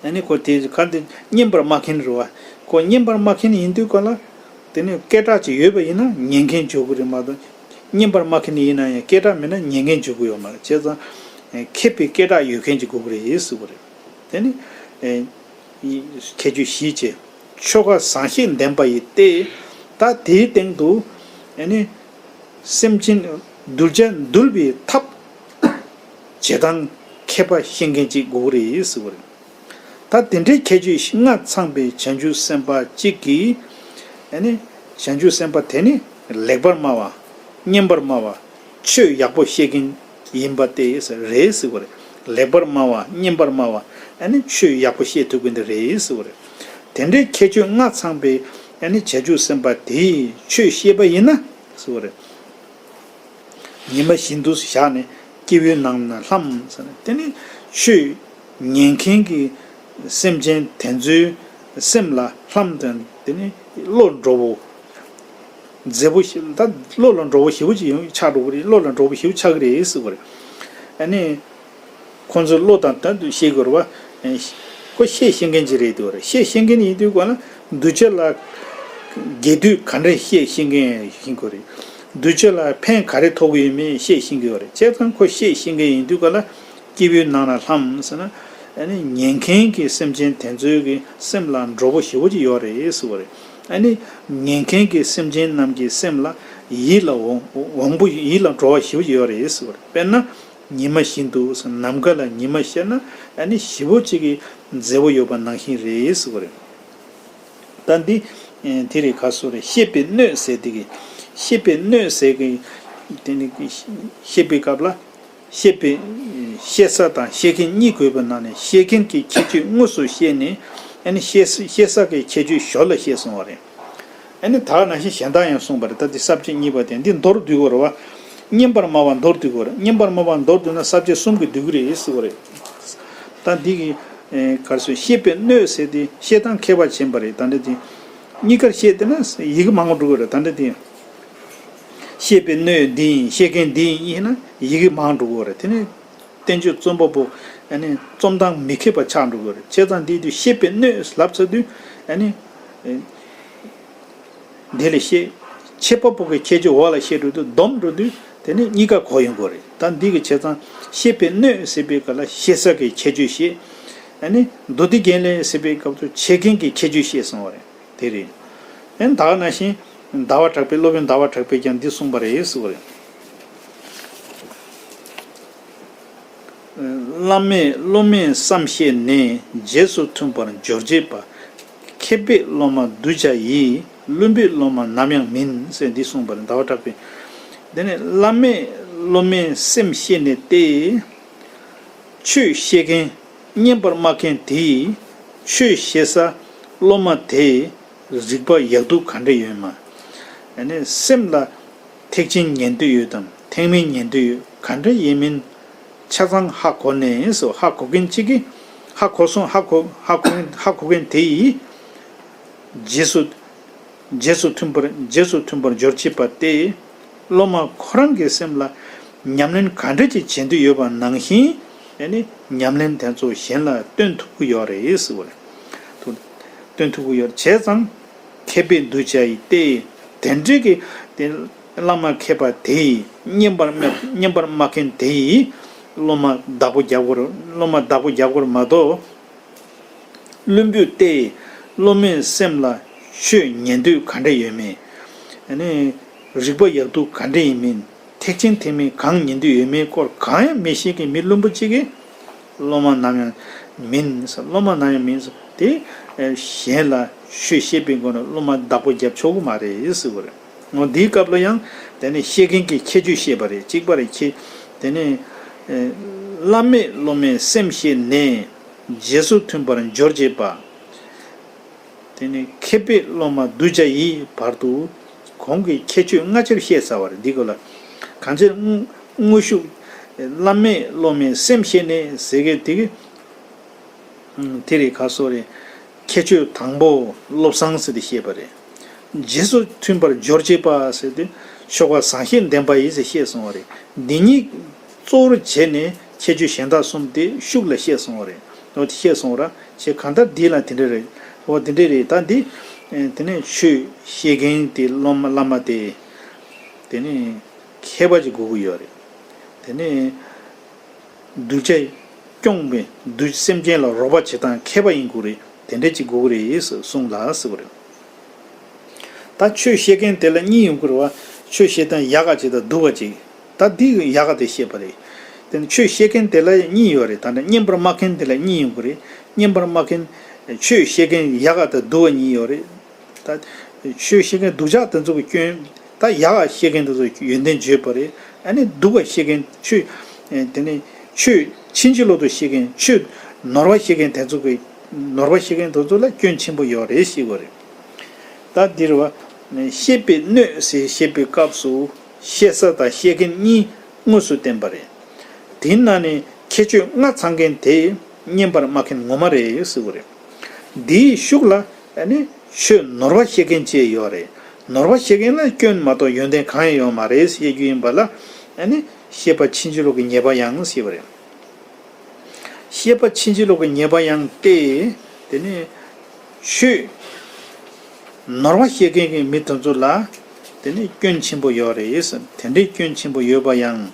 ཨ་ནི་ཁོ་དེ་ག་དེ་སྙན་པར་སྨྲ་མཁན་རེད་བ། ཁོ་སྙན་པར་སྨྲ་མཁན་ཡིན་དུས་ག་ལ། དེ་ནས་སྐད་གྲགས་ཅིག་ཡོད་པ་ཡིན་ན་ཉན་མཁན་འཇུག་གི་རེད་མ་གཏོགས། སྙན་པར་སྨྲ་མཁན་ཡིན་ན་ཡང་སྐད་གྲགས་མེད་ན་ཉན་མཁན་འཇུག་གི་ཡོད་མ་རེད། བྱས་ཙང་། མཁས་པའི་སྐད་གྲགས་ཡོད་མཁན་ཅིག་དགོས་ཀྱི་རེད་ཟེར་བ་རེད། དེ་ནི། ཁྱད་ཆོས་བཞི་བྱས། ཆོ་ག་བཟང་བཤད་ལྡན་པ་ཡིས་ཏེ། ད་དེའི་སྟེང་དུ། ཨ་ནི། སེམས་ཅན་གདུལ་བྱ་འདུལ་བའི་ཐབས། བྱེད་སྟངས་མཁས་པ་ཤེས་མཁན་ཅིག་དགོས་ཀྱི་རེད་ཟེར་བ་རེད། ད་དེ་འདྲའི་ཁྱད་ཆོས་ལྔ་ཚང་པའི་བྱང་ཆུབ་སེམས་དཔའ་གཅིག་གིས། ཨ་ནི། བྱང་ཆུབ་སེམས་དཔའ་དེ་ནི་ལེགས་པར་སྨྲ་བ། སྙན་པར་སྨྲ་བ། ཆོས་ཡག་པོ་བཤད་མཁན་ཡིན་པ་དེ་རེད་ཟེར་བ་རེད། ལེགས་པར་སྨྲ་བ། སྙན་པར་སྨྲ་བ། ཨ་ནི་ཆོས་ཡག་པོ་བཤད་ཐུབ་མཁན་དེ་རེད་ཟེར་བ་རེད། ད་ དེ་འདྲའི་ཁྱད་ཆོས་ལྔ་ཚང་པའི་ཨ་ནི་བྱང་ཆུབ་སེམས་དཔའ་དེས་ཆོས་བཤད་པ་ཡིན་ན་ཟེར་བ་རེད། ཉི་མ་བཞིན་དུ་བཞག་ནས་སྐྱེ་བོའི་ནང་ན་ལྷམ་ཟེར་ན་དེ་ནི་ཆོས་ཉན་མཁན་གྱི་སེམས་ཅན་དེ་ཚོའི་སེམས་ལ་ལྷམ་དང་དེ་ནི་བློ་འགྲོ་བོ། མཛེས་པོ་ཞིག་ད་བློ་ལ་འགྲོ་བོ་ཞེ་པོ་ཅིག་ཡོང་ཆགས་འགྲོ་གི་རེད། བློ་ལ་འགྲོ་བོ་ཞེ་པོ་ཆགས་ཀྱི་རེད་ཟེར་བ་རེད། ཨ་ནི། ཁོང་ཚོའི་བློ་དང་ལྡན་དུ་ཤེས་དགོས་རེད་བ། ཁོ་བཤད་ཤེས་མཁན་ཅིག་རེད་འདུག་རེད། བཤད་ཤེས་མཁན་ཡིན་དུས་ག་ལ་གདུལ་བྱ་ལ་དགེ་སྡིག་ག་འདྲ་བཤད་ཤེས་མཁན་ཡིན་དགོས་རེད། གདུལ་བྱ་ལ་ཕན་ག་རེ་ཐོགས་ཀྱི་ཡོད་མེད་བཤད་ཤེས་ཀྱི་ཡོད་རེད། བྱས་ཙང་ཁོ་བཤད་ཤེས་མཁན་ཡིན་དུས་ག་ལ་སྐྱེ་བོའི་ནང་ན་ལྷམ་ཟེར་ན། ཨ་ནི་ཉན་མཁན་གྱི་སེམས་ཅན་དེ་ཚོའི་གི་སེམས་ལ་འགྲོ་བོ་ཞེ་པོ་ཅིག་ཡོད་རེད་ཟེར་བ་རེད། ཨ་ནི་ཉན་མཁན་གྱི་སེམས་ཅན་རྣམས་ཀྱི་སེམས་ལ་ཡིད་ལ་འོང་འོང་པོ་ཡིད་ལ་འགྲོ་བ་ཞེ་པོ་ཅིག་ཡོད་རེད་ཟེར་བ་རེད། དཔེར་ན། ཉི་མ་བཞིན་དུ་ནམ་མཁའ་ལ་ཉི་མ་ཤར་ན་ཨ་ནི་ཞེ་པོ་ཅིག་གི་མཛེས་པོ་ཡོད་པ་ནང་བཞིན་རེད་ཟེར་བ་རེད། ད་འདི་དེ་རེད། ག་སོ་རེད། བཤད་པའི་སྣོད་ཟེར་དེ་གི་བཤད་པའི་སྣོད་ཟེར་གི་དེ་ནི་བཤད་པའི་སྐབས་ལ་བཤད་པའི་བཤད་ས་དང་བཤད་མཁན་གཉིས་དགོས་པའི་ནང་ནས་བཤད་མཁན་གྱི་ཁྱད་ཆོས་དངོས་སུ་བཤད་ནས་ཨ་ནི་བཤད་ས་བཤད་ས་གི་ཁྱད་ཆོས་ཞོར་ལ་བཤད་སོང་བ་རེད། ཨ་ནི་ད་ག་ནང་བཞིན་གཞན་དག་ཡང་གསུངས་པ་རེད། ད་འདི་ས་བཅད་གཉིས་པ་དེ་འདི་མདོར་བསྡུས་དགོས་རེད་བ། བསྙེན་པར་སྨྲ་བ་མདོར་བསྡུས་དགོས་རེད། བསྙེན་པར་སྨྲ་བ་མདོར་བསྡུས་ན་ས་བཅད་གསུམ་གྱིས་བསྡུས་ཀྱི་རེད་ཟེར་བ་རེད། ད་འདི་གི་ག་རེ་ཟེར། བཤད་པའི་སྣོད་ཟེར་དེ་བཤད་སྟངས་ཁྱད་པར་ཕྱིན་པ་རེད། ད་འདི་དེ་གཉིས་ཀར་བཤད་དེ་ན་ཡི་གེ་མང་པོ་འགྲོ་གི་རེད། ད་འདི་དེ་བཤད་པའི་སྣོད་འདི་ཡིན། བཤད་མཁན་འདི་ཡིན་ན་ཡི་གེ་མང་འགྲོ་གི་རེད། དེ་ནི། བསྟན་བཅོས་རྩོམ་པ་པོ་ཨ་ནི་རྩོམ་སྟངས་མི་མཁས་པ་ཆགས་འགྲོ་གི་རེད། བྱས་ཙང་འདི་དུས་བཤད་པའི་སྣོད་ལབ་ཚར་དུས་ཨ་ནི་ཨེ་འདི་ལ་བཤད། འཆད་པ་པོ་གི་ཁྱད་ཆོས་འོག་ལ་བཤད་འགྲོ་དུས་སྡོམ་འགྲོ་དུས་དེ་ནི་གཉིས་ཀ་གོ་ཡོང་གི་རེད། ད་འདི་གི་བྱས་ཙང་བཤད་པའི་སྣོད་ཟེར་བའི་སྐབས་ལ་བཤད་ས་གི་ཁྱད་ཆོས་བཤད། ཨ་ནི་མདོ་སྡེ་རྒྱན་ལས་ཟེར་བའི་སྐབས་སུ་འཆད་མཁན་གྱི་ཁྱད་ཆོས་བཤད་སོང་བ་རེད། དེ་རེད། ཨེ་ད་ག་ནང་བཞིན་ཟླ་བ་གྲགས་པའི་སློབ་དཔོན་ཟླ་བ་གྲགས་པས་ཀྱང་འདི་གསུངས་པ་རེད་ཟེར་བ་རེད། བླ་མས་སློབ་མའི་བསམ་ཤེས་ནས། རྗེས་སུ་མཐུན་པར་སྦྱོར་བྱེད་པ། མཁས་པའི་སློབ་མ་གདུལ་བྱ་ཡི། བླུན་པོའི་སློབ་མ་ནམ་ཡང་མིན། ཟེར་འདི་གསུངས་པ་རེད། ཟླ་བ་གྲགས་པས། དེ་ནས་བླ་མས་སློབ་མའི་སེམས་ཤེས་ནས་ཏེ། ཆོས་བཤད་མཁན་བསྙེན་པར་སྨྲ་མཁན་དེས་ཆོས་བཤད་ས་སློབ་མ་དེས་རིག་པ་ཡག་སྡུག་ག་འདྲ་ཡོད་མ། ཨ་ནི་སེམས་ལ་ཐེག་ཆེན་ཉན་འདོད་ཡོད་དམ་ཐེག་དམན་ཉན་འདོད་ཡོད་ག་འདྲ་ཡིན་མིན་ཆ་ཚང་ཧ་གོ་ནས་སོ། ཧ་གོ་མཁན་གཅིག་གིས་ཧ་གོ་སོང་། ཧ་གོ་ཧ་གོ་ཧ་གོ་མཁན་དེ་ཡིས་རྗེས་སུ་རྗེས་སུ་མཐུན་པར་རྗེས་སུ་མཐུན་པར་སྦྱོར་བྱེད་པ་སྟེ། སློབ་མ་ཁོ་རང་གི་སེམས་ལ་ཉམས་ལེན་ག་འདྲ་ཅིག་བྱེད་འདོད་ཡོད་པ་ནང་བཞིན་ཨ་ནི་ཉམས་ལེན་དེ་ཚོ་གཞན་ལ་སྟོན་ཐུབ་ཀྱི་ཡོད་རེད་ཟེར་བ་རེད། སྟོན་ཐུབ་ཀྱི་ཡོད་རེད། བྱས་ཙང་མཁས་པའི་གདུལ་བྱ་ཡི་སྟེ། དེ་འདྲའི་གི་དེ་བླ་མ་མཁས་པ་དེ་ཡིས་བསྙེན་པར་སྨྲ་བསྙེན་པར་སྨྲ་མཁན་དེ་ཡིས་སློབ་མ་བདག་པོ་རྒྱབ་དགོས་རེད། སློབ་མ་བདག་པོ་རྒྱབ་དགོས་རེད་མ་གཏོགས། བླུན་པོས་ཏེ། སློབ་མའི་སེམས་ལ་ཆོས་ཉན་འདོད་ག་འདྲ་ཡོད་མེད། ཨ་ནི། རིག་པ་ཡག་སྡུག་ག་འདྲ་ཡིན་མིན། ཐེག་ཆེན་ཐེག་དམན་གང་ཉན་འདོད་ཡོད་མེད་སྐོར་གང་ཡང་མི་ཤེས་མཁན་མི་བླུན་པོ་གཅིག་གིས། སློབ་མ་ནམ་ཡང་མིན། སློབ་མ་ནམ་ཡང་མིན། དེ་གཞན་ལ་ཆོས་བཤད་པའི་སྒོ་ནས་སློབ་མ་བདག་པོ་རྒྱབ་ཆོག་གི་མ་རེད་ཟེར་བ་རེད། འོ་འདིའི་སྐབས་ལ་ཡང་དེ་ནི་བཤད་མཁན་གྱི་ཁྱད་ཆོས་བཤད་པ་རེད། གཅིག་པ་རེད། ཁྱེད་དེ་ནི་བླ་མས་སློབ་མའི་སེམས་ཤེས་ནས། རྗེས་སུ་མཐུན་པར་སྦྱོར་བྱེད་པ། དེ་ནས་མཁས་པའི་སློབ་མ་གདུལ་བྱ་ཡི་བར་དུ་གོང་གི་ཁྱད་ཆོས་སྔ་ཕྱིར་བཤད་ཚར་བ་རེད། འདི་སྐོར་ལ་གང་ཕྱིར་དངོས་དངོས་ཤུགས་བླ་མས་སློབ་མའི་སེམས་ཤེས་ནས་ཟེར་མཁན་དེ་གི་དེ་རེད། ག་སོ་རེད། ཁྱད་ཆོས་དང་པོ་བློ་བཟང་ཟེར་ཏེ་བཤད་པ་རེད། རྗེས་སུ་མཐུན་པར་སྦྱོར་བྱེད་པ་ཟེར་ཏེ་ཆོ་ག་བཟང་ཤེས་ལྡན་པ་ཡིས་ཟེར་བཤད་སོང་བ་རེད། འདི་གཉིས་གཙོ་བོར་བྱས་ནས་ཁྱད་ཆོས་གཞན་དག་གསུམ་དེ་ཤུགས་ལ་བཤད་སོང་བ་རེད། འོ་དེ་བཤད་སོང་བ་ར་བྱས། གང་ལྟར་འདི་ལ་དེ་འདྲ་རེད། འོ་དེ་འདྲ་རེད། ད་འདི་དེ་ནས་ཆོས་བཤད་མཁན་དེ་སློབ་མ་བླ་མ་དེ་དེ་ནས་མཁས་པ་ཅིག་དགོས་ཀྱི་ཡོད་རེད། དེ་ནས། གདུལ་བྱ་སྐྱོང་བའི་གདུལ་སེམས་ཅན་ལ་རོགས་པ་བྱེད་སྟངས་མཁས་པ་ཡིན་དགོས་རེད། དེ་འདྲ་ཅིག་དགོས་ཀྱི་རེད་ཟེར་གསུངས་ལ་ཟེར་བ་རེད། ད་ཆོས་བཤད་མཁན་དེ་ལ་གཉིས་ཡོང་གི་རེད་བ། ཆོས་བཤད་སྟངས་ཡག་ག་ཅིག་དང་སྡུག་ག་ཅིག་ད་འདི་ཡག་ག་དེ་བཤད་པ་རེད། དེ་ནི་ཆོས་བཤད་མཁན་དེ་ལ་གཉིས་ཡོད་རེད། ད་ནི་བསྙེན་པར་སྨྲ་མཁན་དེ་ལ་གཉིས་ཡོང་གི་རེད། བསྙེན་པར་སྨྲ་མཁན་ཆོས་བཤད་མཁན་ཡག་ག་དང་སྡུག་ག་གཉིས་ཡོད་རེད། ད་ཆོས་བཤད་མཁན་སྡུག་ཅག་དེ་ཚོ་གི་སྐྱོན། ད་ཡག་ག་བཤད་མཁན་དེ་ཚོ་ཡོན་ཏན་བརྗོད་པ་རེད། ཨ་ནི་སྡུག་ག་བཤད་མཁན་ཆོས་དེ་ནི་ཆོས་ཕྱིན་ཅི་ལོག་ཏུ་བཤད་མཁན་ཆོས་ནོར་བ་བཤད་མཁན་དེ་ཚོ་གི་ ནོར་བ་བཤད་མཁན་དེ་ཚོ་ལ་སྐྱོན་ཆེན་པོ་ཡོད་རེད་ཞེས་པ་རེད། ད་འདིར་བ། བཤད་པའི་སྣོད་ཟེར་བཤད་པའི་སྐབས་སུ་བཤད་ས་དང་བཤད་མཁན་གཉིས་དངོས་སུ་བསྟན་པ་རེད། དེའི་ནང་ནས་ཁྱད་ཆོས་ལྔ་ཚང་མཁན་དེ་བསྙེན་པར་སྨྲ་མཁན་ངོ་མ་རེད་ཟེར་བ་རེད། འདིའི་ཤུགས་ལ་ཨ་ནི་ཆོས་ནོར་བ་བཤད་མཁན་བཅས་ཡོད་རེད། ནོར་བ་བཤད་མཁན་ལ་སྐྱོན་མ་གཏོགས་ཡོན་ཏན་གང་ཡང་ཡོད་མ་རེད་ཞེས་རྒྱུ་ཡིན་པ་ལ་ཨ་ནི་བཤད་པ་ཕྱིན་ཅི་ལོག་གི་ཉེས་པ་ཡང་ཞེས་པ་རེད། བཤད་པ་ཕྱིན་ཅི་ལོག་གི་ཉེས་པ་ཡང་སྟེ། དེ་ནས་ཆོས་ནོར་བ་བཤད་མཁན་གྱི་མི་དེ་ཚོ་ལ་དེ་ནས་སྐྱོན་ཆེན་པོ་ཡོད་རེད། དེ་འདྲའི་སྐྱོན་ཆེན་པོ་ཡོད་པ་ཡང་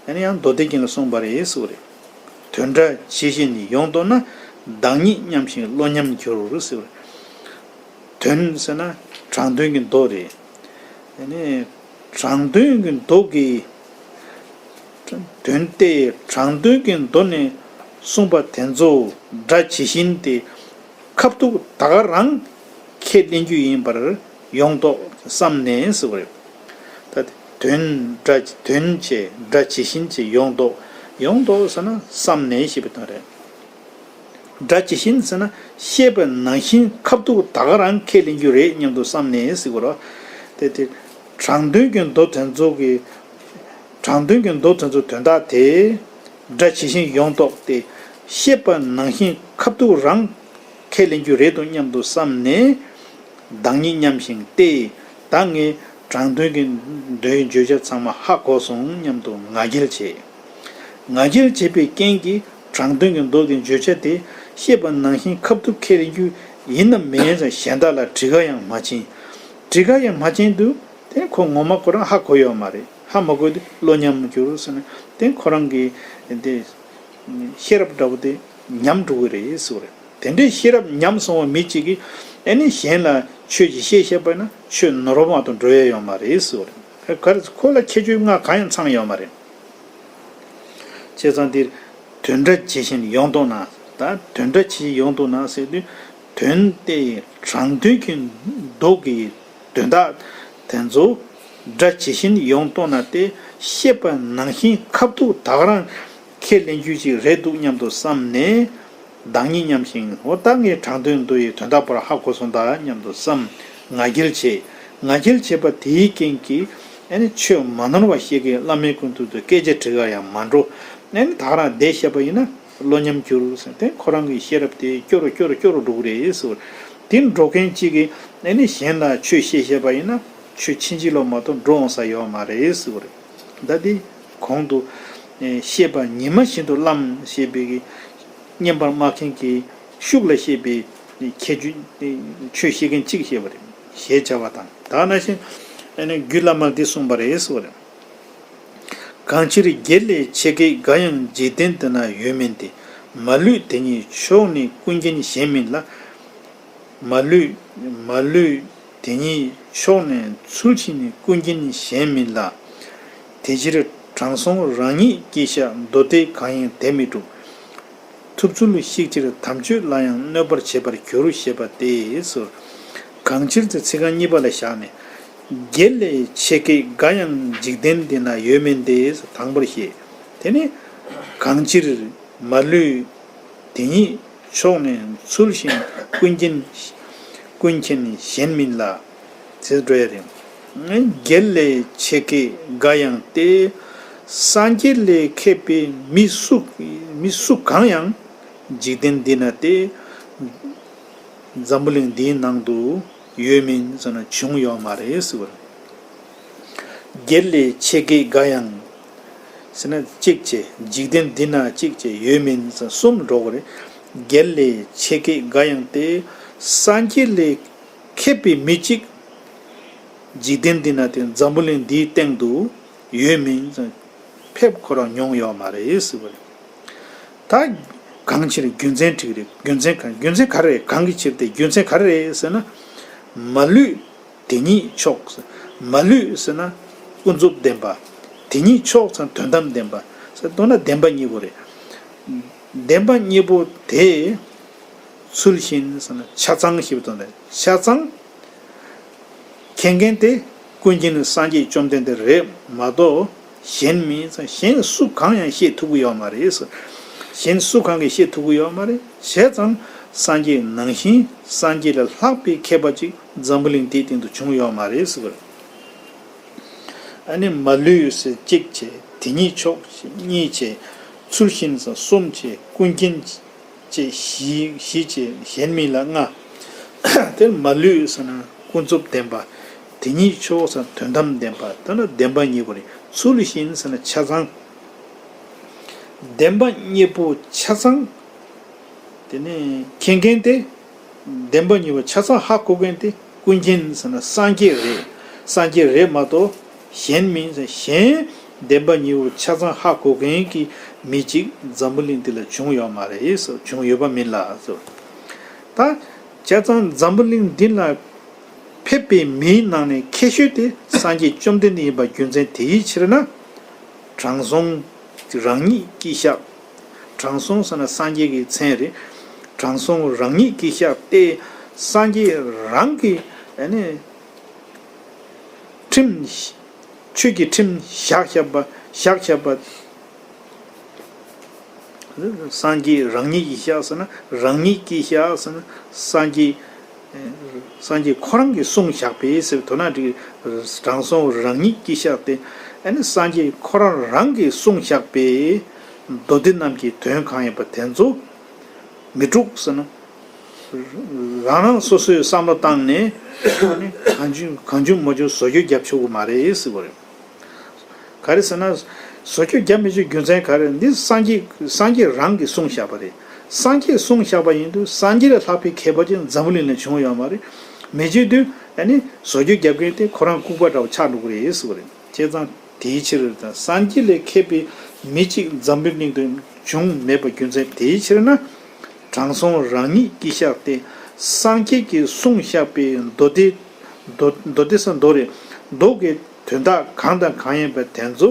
ཨ་ནི་ཡང་མདོ་སྡེ་རྒྱན་ལ་གསུངས་པ་རེད་ཟེར་བ་རེད། དོན་འདྲ་ཇི་བཞིན་ཡོངས་རྟོགས་ན། བདག་ཉིད་མཉམ་ཞིང་བློ་མཉམ་འགྱུར་ཟེར་བ་རེད། དོན་ཟེར་ན་དྲང་དོན་གྱི་མདོ་རེད། དེ་ནས་དྲང་དོན་གྱི་མདོ་གི། དོན་ཏེ་དྲང་དོན་གྱི་མདོ་ནས་གསུངས་པ་དེ་ཚོ་སྒྲ་ཇི་བཞིན་ཏེ་ཁ་ཐུག་ད་ག་རང་ཁས་ལེན་རྒྱུ་ཡིན་པར་ཡོངས་རྟོགས་བསམ་ནས་ཟེར་བ་རེད། ད་དོན་སྒྲ་དོན་བྱས་སྒྲ་ཇི་བཞིན་བྱས་ཡོངས་རྟོགས། ཡོངས་རྟོགས་ཟེར་ན་བསམ་ནས་ཞེས་པའི་དོན་རེད། སྒྲ་ཇི་བཞིན་ཟེར་ན་བཤད་པ་ནང་བཞིན་ཁ་ཐུག་ད་ག་རང་ཁས་ལེན་རྒྱུ་རེད་སྙམ་དུ་བསམ་ནས་ཟེར་དགོས་རེད། དེ་དེ་དྲང་དོན་གྱི་མདོ་དོན་ཚོགས་ཀྱི། དྲང་དོན་གྱི་མདོ་དོན་ཚོགས་དོན་དག་དེ། སྒྲ་ཇི་བཞིན་ཡོངས་རྟོགས་ཏེ། བཤད་པ་ནང་བཞིན་ཁ་ཐུག་རང་ཁས་ལེན་རྒྱུ་རེད་དོ་སྙམ་དུ་བསམ་ནས། བདག་ཉིད་མཉམ་ཞིང་སྟེ། ད་ངས་དྲང་དོན་གྱི་མདོའི་བརྗོད་བྱ་ཚང་མ་ཧ་གོ་སོང་སྙམ་དུ་ང་རྒྱལ་བྱེད། ང་རྒྱལ་བྱེད་པའི་རྐྱེན་གྱིས་དྲང་དོན་གྱི་མདོ་གི་བརྗོད་བྱ་དེ་བཤད་པ་ནང་བཞིན་ཁ་ཐུག་ཁས་ལེན་རྒྱུ་ཡིན་ནམ་མིན་ཙང་གཞན་དག་ལ་དྲི་ག་ཡང་མ་བྱིན། དྲི་ག་ཡང་མ་བྱིན་དུས་དེ་ཁོ་ངོ་མ་ཁོ་རང་ཧ་གོ་ཡོད་མ་རེད། ཧ་མ་གོ་དུས་བློ་ཉམས་འགྱུར་ཟེར་ནས་དེ་ཁོ་རང་གི་དེ་ཤེས་རབ་འདྲ་བོ་དེ་ཉམས་འགྲོ་གི་རེད་ཟེར་བ་རེད། དེ་འདྲའི་ཤེས་རབ་ཉམས་སོང་བ་མི་གཅིག་གིས་ཨ་ནི་གཞན་ལ་ཆོས་ཅིག་བཤད་བཤད་པ་ན་ཆོས་ནོར་བ་མ་གཏོགས་འགྲོ་ཡ་ཡོད་མ་རེད་ཟེར་བ་རེད། ག་རེ་ཁོ་ལ་ཁྱད་ཆོས་ལྔ་གང་ཡང་ཚང་ཡོད་མ་རེད། བྱས་ཙང་འདིར་དོན་འདྲ་ཇི་བཞིན་ཡོངས་རྟོགས་ན། ད་དོན་འདྲ་ཇི་བཞིན་ཡོངས་རྟོགས་ན་ཟེར་དུས་དོན་ཏེ་དྲང་དོན་གྱི་མདོ་གི་དོན་དག་དེ་ཚོ་སྒྲ་ཇི་བཞིན་ཡོངས་རྟོགས་ན་སྟེ་བཤད་པ་ནང་བཞིན་ཁ་ཐུག་ད་ག་རང་ཁས་ལེན་རྒྱུ་ཅིག་རེད་འདུག་སྙམ་དུ་བསམ་ནས། བདག་ཉིད་མཉམ་ཞིང་འོ་ད་ངས་དྲང་དོན་མདོ་ཡི་དོན་དག་པར་ཧ་གོ་སོང་ད་སྙམ་དུ་བསམ། ང་རྒྱལ་བྱེད། ང་རྒྱལ་བྱེད་པ་དེའི་རྐྱེན་གྱིས་ཨ་ནི་ཆོས་མ་ནོར་བ་བཤད་མཁན་བླ་མའི་སྐུ་མདུན་དུ་སྐད་ཆ་དྲི་ག་ཡང་མ་འགྲོ། ཨ་ནི་ད་ག་རང་བསྡད་བཤད་པ་ཡིན་ན་བློ་ཉམས་འགྱུར་ཟེར་ཏེ་ཁོ་རང་གི་ཤེས་རབ་དེ་སྐྱོ་རུ་སྐྱོ་རུ་སྐྱོ་རུ་འགྲོ་གི་རེད་ཟེར། དེ་འགྲོ་མཁན་གཅིག་གིས་ཨ་ནི་གཞན་ལ་ཆོས་བཤད་བཤད་པ་ཡིན་ན་ཆོས་ཕྱིན་ཅི་ལོག་མ་གཏོགས་འགྲོ་འོང་ས་ཡོད་མ་རེད་ཟེར་བ་རེད། ད་དེ་གོང་དུ་ཨེ་བཤད་པ་ཉི་མ་བཞིན་དུ་བླངས་ཞེས་པའི་གི་བསྙེན་པར་སྨྲ་མཁན་གྱི་ཤུགས་ལ་བཤད་པའི་ཁྱད་ཆོས་ཆོས་བཤད་མཁན་གཅིག་བཤད་པ་རེད། ཞེས་བྱ་བ་དང་ད་ནང་བཞིན་ཨ་ནི་རྒྱུད་བླ་མར་འདི་གསུངས་པ་རེད་ཟེར་བ་རེད། གང་ཕྱིར་དགེ་ལས་ཆེ་གེ་འགའ་ཡང་འཇིག་རྟེན་འདི་ན་ཡོད་མིན་ཏེ། མ་ལུས་དེ་ཉིད་མཆོག་ནི་ཀུན་མཁྱེན་གཞན་མིན་ལ། མ་ལུས་མ་ལུས་དེ་ཉིད་མཆོག་ནས་ཚུལ་བཞིན་ཀུན་མཁྱེན་གཞན་མིན་ལ། དེ་ཕྱིར་དྲང་སྲོང་རང་ཉིད་ཀྱིས་བཤད་མདོ་སྡེ་གང་ཡིན་དེ་མི་སྒྲུབ། ཐུབ་ཚུལ་ཤེས་ཕྱིར་དམ་ཆོས་ལ་ཡང་གནོད་པར་བྱེད་པར་འགྱུར་ཞེས་པ་སྟེ་ཟེར། གང་ཕྱིར་དེ་ཚིག་རྐང་གཉིས་པ་ལ་བཞག་ནས། དགེ་ལས་ཆེ་གེ་འགའ་ཡང་འཇིག་རྟེན་འདི་ན་ཡོད་མིན་ཏེ་དང་པོར་བཤད། དེ་ནས་གང་ཕྱིར་མ་ལུས་དེ་ཉིད་མཆོག་ནས་ཚུལ་བཞིན་ཀུན་མཁྱེན་ཀུན་མཁྱེན་གཞན་མིན་ལ། ཟེར་འགྲོ་ཡ་རེད། དགེ་ལས་ཆེ་གེ་འགའ་ཡང་སྟེ། སངས་རྒྱས་ལས་མཁས་པའི་མི་སུ་མི་སུ་གང་ཡང་འཇིག་རྟེན་འདི་ན་སྟེ། འཛམ་བུ་གླིང་འདིའི་ནང་དུ་ཡོད་མིན་ཟེར་ན་བྱུང་ཡོད་མ་རེད་ཟེར་བ་རེད། དགེ་ལས་ཆེ་གེ་འགའ་ཡང་ཟེར་ན་གཅིག་བྱས་འཇིག་རྟེན་འདི་ན་གཅིག་བྱས་ཡོད་མིན་ཟེར་གསུམ་འགྲོ་གི་རེད། དགེ་ལས་ཆེ་གེ་འགའ་ཡང་སྟེ། སངས་རྒྱས་ལས་མཁས་པའི་མི་གཅིག་འཇིག་རྟེན་འདི་ན་དེ་འཛམ་བུ་གླིང་འདིའི་སྟེང་དུ་ཡོད་མིན་ཙང་ཕེབས་ཁོ་རང་མྱོང་ཡོད་མ་རེད་ཟེར་བ་རེད། ད་གང་ཕྱིར་རྒྱུ་མཚན་དྲིས་རེད། རྒྱུ་མཚན་གང་རྒྱུ་མཚན་ག་རེ་རེད། གང་གི་ཕྱིར་དེ་རྒྱུ་མཚན་ག་རེ་རེད་ཟེར་ན། མ་ལུས་དེ་ཉིད་མཆོག་མ་ལུས་ཟེར་ན་ཀུན་རྫོབ་བདེན་པ། དེ་ཉིད་མཆོག་ཙང་དོན་དམ་བདེན་པ་ཟེར་མདོར་ན་བདེན་པ་གཉིས་པོ་རེད། བདེན་པ་གཉིས་པོ་དེ་ཚུལ་བཞིན་ཟེར་ན་ཆ་ཚང་ཞེས་པའི་དོན་རེད། ཆ་ཚང་མཁྱེན་མཁན་དེ་ཀུན་མཁྱེན་སངས་རྒྱས་བཅོམ་ལྡན་འདས་རེད་མ་གཏོགས་གཞན་མིན་ཙང་གཞན་སུ་གང་ཡང་བཤད་ཐུབ་ཀྱི་ཡོད་མ་རེད། གཞན་སུ་གང་གིས་བཤད་ཐུབ་ཀྱི་ཡོད་མ་རེད། བྱས་ཙང་ སངས་རྒྱས་ནང་བཞིན་སངས་རྒྱས་ལས་ལྷག་པའི་མཁས་པ་ཅིག་འཛམ་བུ་གླིང་འདིའི་སྟེང་དུ་བྱུང་ཡོད་མ་རེད་ཟེར་བ་རེད། ཨ་ནི་མ་ལུས་ཟེར་གཅིག་བྱས། དེ་ཉིད་མཆོག་གཉིས་བྱས། ཚུལ་བཞིན་ཟེར་གསུམ་བྱས། ཀུན་མཁྱེན་བཅས་བཞི། བཞི་བྱས། གཞན་མིན་ལ་ལྔ། དེར་མ་ལུས་ཟེར་ན་ཀུན་རྫོབ་བདེན་པ། དེ་ཉིད་མཆོག་ཟེར་ན་དོན་དམ་བདེན་པ། ད་ནི་བདེན་པ་གཉིས་པོ་རེད། ཚུལ་བཞིན་ཟེར་ན་ཆ་ཚང་། བདེན་པ་གཉིས་པོ་ཆ་ཚང་། དེ་ནས་མཁྱེན་མཁན་དེ། བདེན་པ་གཉིས་པོ་ཆ་ཚང་ཧ་གོ་མཁན་དེ་ཀུན་མཁྱེན་ཟེར་ན་སངས་རྒྱས་རེད། སངས་རྒྱས་རེད་མ་གཏོགས་གཞན་མིན་ཟེར། གཞན་བདེན་པ་གཉིས་པོ་ཆ་ཚང་ཧ་གོ་མཁན་གྱི་མི་གཅིག་འཛམ་བུ་གླིང་འདི་ལ་བྱུང་ཡོད་མ་རེད་ཟེར། བྱུང་ཡོད་པ་མིན་ལ་ཟེར། ད་བྱས་ཙང་འཛམ་བུ་གླིང་འདི་ལ་ཕེབས་པའི་མིའི་ནང་ནས་མཁས་ཤོས་དེ་སངས་རྒྱས་བཅོམ་ལྡན་འདས་ཡིན་པ་རྒྱུ་མཚན་དེའི་ཕྱིར་ན། དྲང་སྲོང་རང་ཉིད་ཀྱིས་བཤགས། དྲང་སྲོང་ཟེར་ན་སངས་རྒྱས་ཀྱི་མཚན་རེད། དྲང་སྲོང་རང་ཉིད་ཀྱིས་བཤགས་ཏེ། སངས་རྒྱས་རང་གིས་ཨ་ནི་ཁྲིམས། ཆོས་ཀྱི་ཁྲིམས་བཞག་བཞག་པ། བཞག་བཞག་པ། སངས་རྒྱས་རང་ཉིད་ཀྱིས་བཤགས་ཟེར་ན། རང་ཉིད་ཀྱིས་བཤགས་ཟེར་ན་སངས་རྒྱས། སངས་རྒྱས་ཁོ་རང་གིས་གསུངས་བཞག་པས་ཟེར་བའི་དོན་དག་འགྲིག་དྲང་སྲོང་རང་ཉིད་ཀྱིས་བཤགས་ཏེ། ཨ་ནི་སངས་རྒྱས་ཁོ་རང་རང་གིས་གསུངས་བཞག་པའི་མདོ་སྡེ་རྣམས་ཀྱི་དོན་གང་ཡིན་པ་དེ་ཚོ་མི་དཀྲུགས་ཟེར་ན། རང་རང་སོ་སོའི་བསམ་བློ་བཏང་ནས་ཨ་ནི་གང་བྱུང་གང་བྱུང་མ་བྱུང་བཟོ་བཅོས་རྒྱབ་ཆོག་གི་མ་རེད་ཟེར་བ་རེད། ག་རེ་ཟེར་ན། བཟོ་བཅོས་རྒྱབ་མི་བཅུག་རྒྱུ་མཚན་ག་རེ། འདི་སངས་རྒྱས་སངས་རྒྱས་རང་གིས་གསུངས་བཞག་པ་རེད། སངས་རྒྱས་གསུངས་བཞག་པ་ཡིན་དུས་སངས་རྒྱས་ལས་ལྷག་པའི་མཁས་པ་ཅིག་འཛམ་བུ་གླིང་ལ་བྱུང་ཡོད་མ་རེད། མི་བྱེད་དུས་ཨ་ནི་བཟོ་བཅོས་རྒྱབ་མཁན་དེ་ཁོ་རང་ལྐུགས་པ་འདྲ་བོ་ཆགས་འགྲོ་གི་རེད་ཟེར་བ་རེད། བྱས་ཙང་དེའི་ཕྱིར་དང་། སངས་རྒྱས་ལས་མཁས་པའི་མི་གཅིག་འཛམ་བུའི་གླིང་དུ་བྱུང་མེད་པ་རྒྱུ་མཚན་དེའི་ཕྱིར་ན། དྲང་སྲོང་རང་ཉིད་ཀྱིས་བཤགས་ཏེ། སངས་རྒྱས་ཀྱིས་གསུངས་བཞག་པའི་མདོ་སྡེ། མདོ་མདོ་སྡེ་ས་མདོ་རེད། མདོ་གི་དོན་དག་གང་དང་གང་ཡིན་པ་དེ་ཚོ་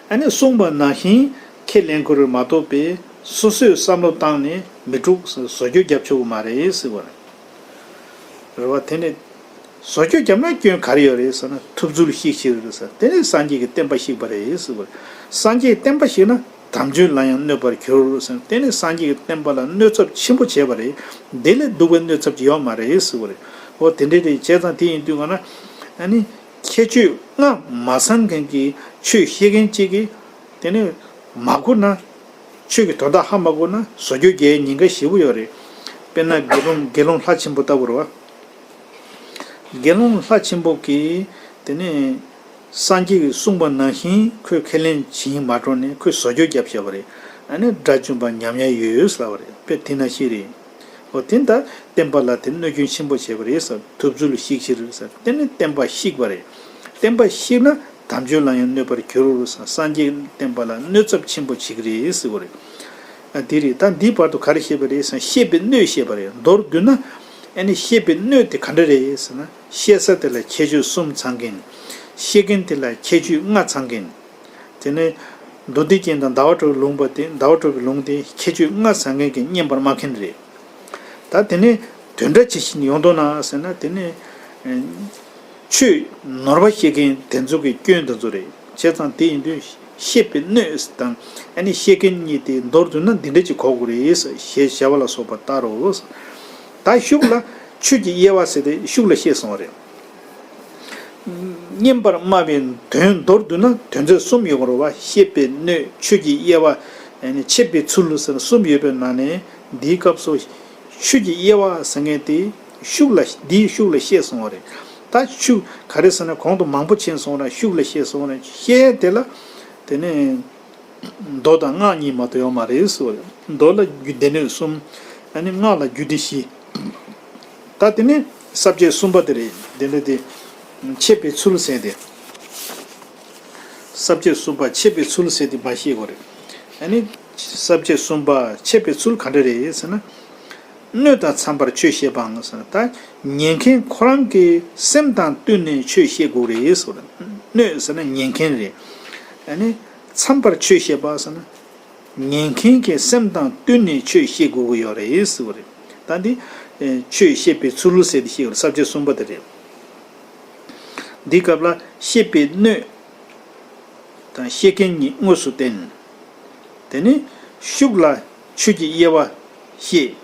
ཨ་ནི་གསུངས་པ་ནང་བཞིན་ཁས་ལེན་དགོས་རེད་མ་གཏོགས་པའི་སོ་སོས་བསམ་བློ་བཏང་ནས་མི་དཀྲུགས་ཟེར། བཟོ་བཅོས་རྒྱབ་ཆོག་གི་མ་རེད་ཟེར་བ་རེད། རེད་བ། དེ་ནས་བཟོ་བཅོས་བརྒྱབ་ན་སྐྱོན་ག་རེ་ཡོད་རེད་ཟེར་ན། ཐུབ་ཚུལ་བཤིག་ཕྱིར་ཟེར། དེ་ནས་སངས་རྒྱས་ཀྱི་བསྟན་པ་བཤིག་པ་རེད་ཟེར་བ་རེད། སངས་རྒྱས་བསྟན་པ་བཤིག་ན་དམ་ཆོས་ལ་ཡང་གནོད་པར་འགྱུར་ཟེར། དེ་ནས་སངས་རྒྱས་ཀྱི་བསྟན་པ་ལ་གནོད་ཚབས་ཆེན་པོ་བྱས་པ་རེད། དེ་ལས་སྡུག་པའི་གནོད་ཚབས་ཅིག་ཡོད་མ་རེད་ཟེར་བ་རེད། འོ་དེ་འདྲས་རེད། བྱས་ཙང་དེ་ཡིན་དུས་ང་ན་ཨ་ནི་ཁྱད་ཆོས་ལྔ་མ་ཚང་མཁན་གྱི་ཆོས་བཤད་མཁན་གཅིག་གིས་དེ་ནས་མ་གོ་ན། ཆོས་ཀྱི་དོན་དག་ཧ་མ་གོ་ན་བཟོ་བཅོས་རྒྱག་ཉེན་ཁ་ཞེ་པོ་ཡོད་རེད། དཔེར་ན་དགེ་སློང་དགེ་སློང་ལྷ་ཆེན་པོ་ལྟ་བུ་རེད་བ། དགེ་སློང་ལྷ་ཆེན་པོ་གིས་དེ་ནས་སངས་རྒྱས་ཀྱིས་གསུངས་པ་ནང་བཞིན་ཁོས་ཁས་ལེན་བྱེད་མ་འགྲོ་ནས་ཁོས་བཟོ་བཅོས་བརྒྱབ་བཞག་པ་རེད། ཨ་ནི་དགྲ་བཅོམ་པ་ཉམས་ཡ་ཡོད་ཟེར་བ་རེད། དཔེ་དེ་ནང་བཞིན་རེད། འོ་དེ་ད་བསྟན་པ་ལ་དེ་གནོད་སྐྱོན་ཆེན་པོ་བྱས་པ་རེད་ཟེར། ཐུབ་ཚུལ་བཤིག་ཕྱིར་ཟེར། དེ་ནི་བསྟན་པ་བཤིག་པ་རེད། བསྟན་པ་བཤིག་ན་དམ་ཆོས་ལ་ཡང་གནོད་པར་འགྱུར་ཟེར། སངས་རྒྱས་བསྟན་པ་ལ་གནོད་ཚབས་ཆེན་པོ་བྱེད་ཀྱི་རེད་ཟེར་བ་རེད། ཨ་དེ་རེད། ད་འདིའི་བར་དུ་ག་རེ་བཤད་པ་རེད་ཟེར་ན། བཤད་པའི་སྣོད་བཤད་པ་རེད། མདོར་བསྡུས་ན་ཨ་ནི་བཤད་པའི་སྣོད་དེ་ག་འདྲ་རེད་ཟེར་ན། བཤད་ས་དེ་ལ་ཁྱད་ཆོས་གསུམ་ཚང་མཁན། བཤད་མཁན་དེ་ལ་ཁྱད་ཆོས་ལྔ་ཚང་མཁན། དེ་ནས་མདོ་སྡེ་རྒྱན་དང་ཟླ་བ་གྲགས་པའི་ལུང་པ་དེ། ཟླ་བ་གྲགས་པའི་ལུང་དེ་ཁྱད་ཆོས་ལྔ་ཚང་མཁན་གྱི་བསྙེན་པར་སྨྲ་མཁན་རེད། ད་དེ་ནས་དོན་འདྲ་ཇི་བཞིན་ཡོང་དོ་ན་ཟེར་ན། དེ་ནས་ཆོས་ནོར་བ་བཤད་མཁན་དེ་ཚོ་གི་སྐྱོན་དེ་ཚོ་རེད། བྱས་ཙང་དེ་ཡིན་དུས་བཤད་པའི་སྣོད་དང་ཨ་ནི་བཤད་མཁན་གཉིས་དེ་མདོར་བསྡུས་ན་འདི་འདྲ་ཅིག་གོ་དགོས་རེད་ཟེར། ཞེས་བྱ་བ་ལ་སོགས་པ་ལྟར་རོ། ད་ཤུགས་ལ་ཆོས་ཀྱི་དབྱེ་བ་ཟེར་ཏེ་ཤུགས་ལ་བཤད་སོང་བ་རེད། བསྙེན་པར་སྨྲ་བའི་དོན་མདོར་བསྡུས་ན་དོན་ཚན་གསུམ་ཡོད་པ་རེད་བ། བཤད་པའི་སྣོད། ཆོས་ཀྱི་དབྱེ་བ། ཨ་ནི་འཆད་པའི་ཚུལ་ཟེར་གསུམ་ཡོད་པའི་ནང་ནས་འདིའི་སྐབས་སུ་ཆོས་ཀྱི་དབྱེ་བ་ཟེར་མཁན་དེ་ཤུགས་ལ། འདིའི་ཤུགས་ལ་བཤད་སོང་བ་རེད། ད་ཤུགས་ག་རེ་ཟེར་ན་གོང་དུ་མང་པོ་ཕྱིན་སོང་ར། ཤུགས་ལ་བཤད་སོང་ར། བཤད་དེ་ལ་དེ་ནས་མདོ་དང་སྔགས་གཉིས་མ་གཏོགས་ཡོད་མ་རེད་ཟེར་བ་རེད། མདོ་ལ་རྒྱུད་སྡེ་སྣོད་གསུམ། ཨ་ནི་སྔགས་ལ་རྒྱུད་སྡེ་བཞི། ད་དེ་ནས་ས་བཅད་གསུམ་པ་དེ་རེད། དེ་འདྲ་དེ་འཆད་པའི་ཚུལ་ཟེར་ཏེ། ས་བཅད་གསུམ་པ་འཆད་པའི་ཚུལ་ཟེར་ཏེ་མ་བཤད་དགོས་རེད། ཨ་ནི་ས་བཅད་གསུམ་པ་འཆད་པའི་ཚུལ་ག་འདྲ་རེད་ཟེར་ན། སྣོད་དང་འཚམས་པར་ཆོས་བཤད་པའང་ཟེར་ན། ད་ཉན་མཁན་ཁོ་རང་གི་སེམས་དང་བསྟུན་ནས་ཆོས་བཤད་དགོས་རེད་ཟེར་བ་རེད། སྣོད་ཟེར་ན་ཉན་མཁན་རེད། ཨ་ནི་འཚམས་པར་ཆོས་བཤད་པ་ཟེར་ན། ཉན་མཁན་གྱི་སེམས་དང་བསྟུན་ནས་ཆོས་བཤད་དགོས་ཀྱི་ཡོད་རེད་ཟེར་བ་རེད། ད་འདི་ཨེ་ཆོས་བཤད་པའི་ཚུལ་ཟེར་ཏེ་བཤད་པ་རེད། ས་བཅད་གསུམ་པ་དེ་རེད། འདིའི་སྐབས་ལ་བཤད་པའི་སྣོད་དང་བཤད་མཁན་གཉིས་དངོས་སུ་བསྟན། དེ་ནས་ཤུགས་ལ་ཆོས་ཀྱི་དབྱེ་བ་ བཤད།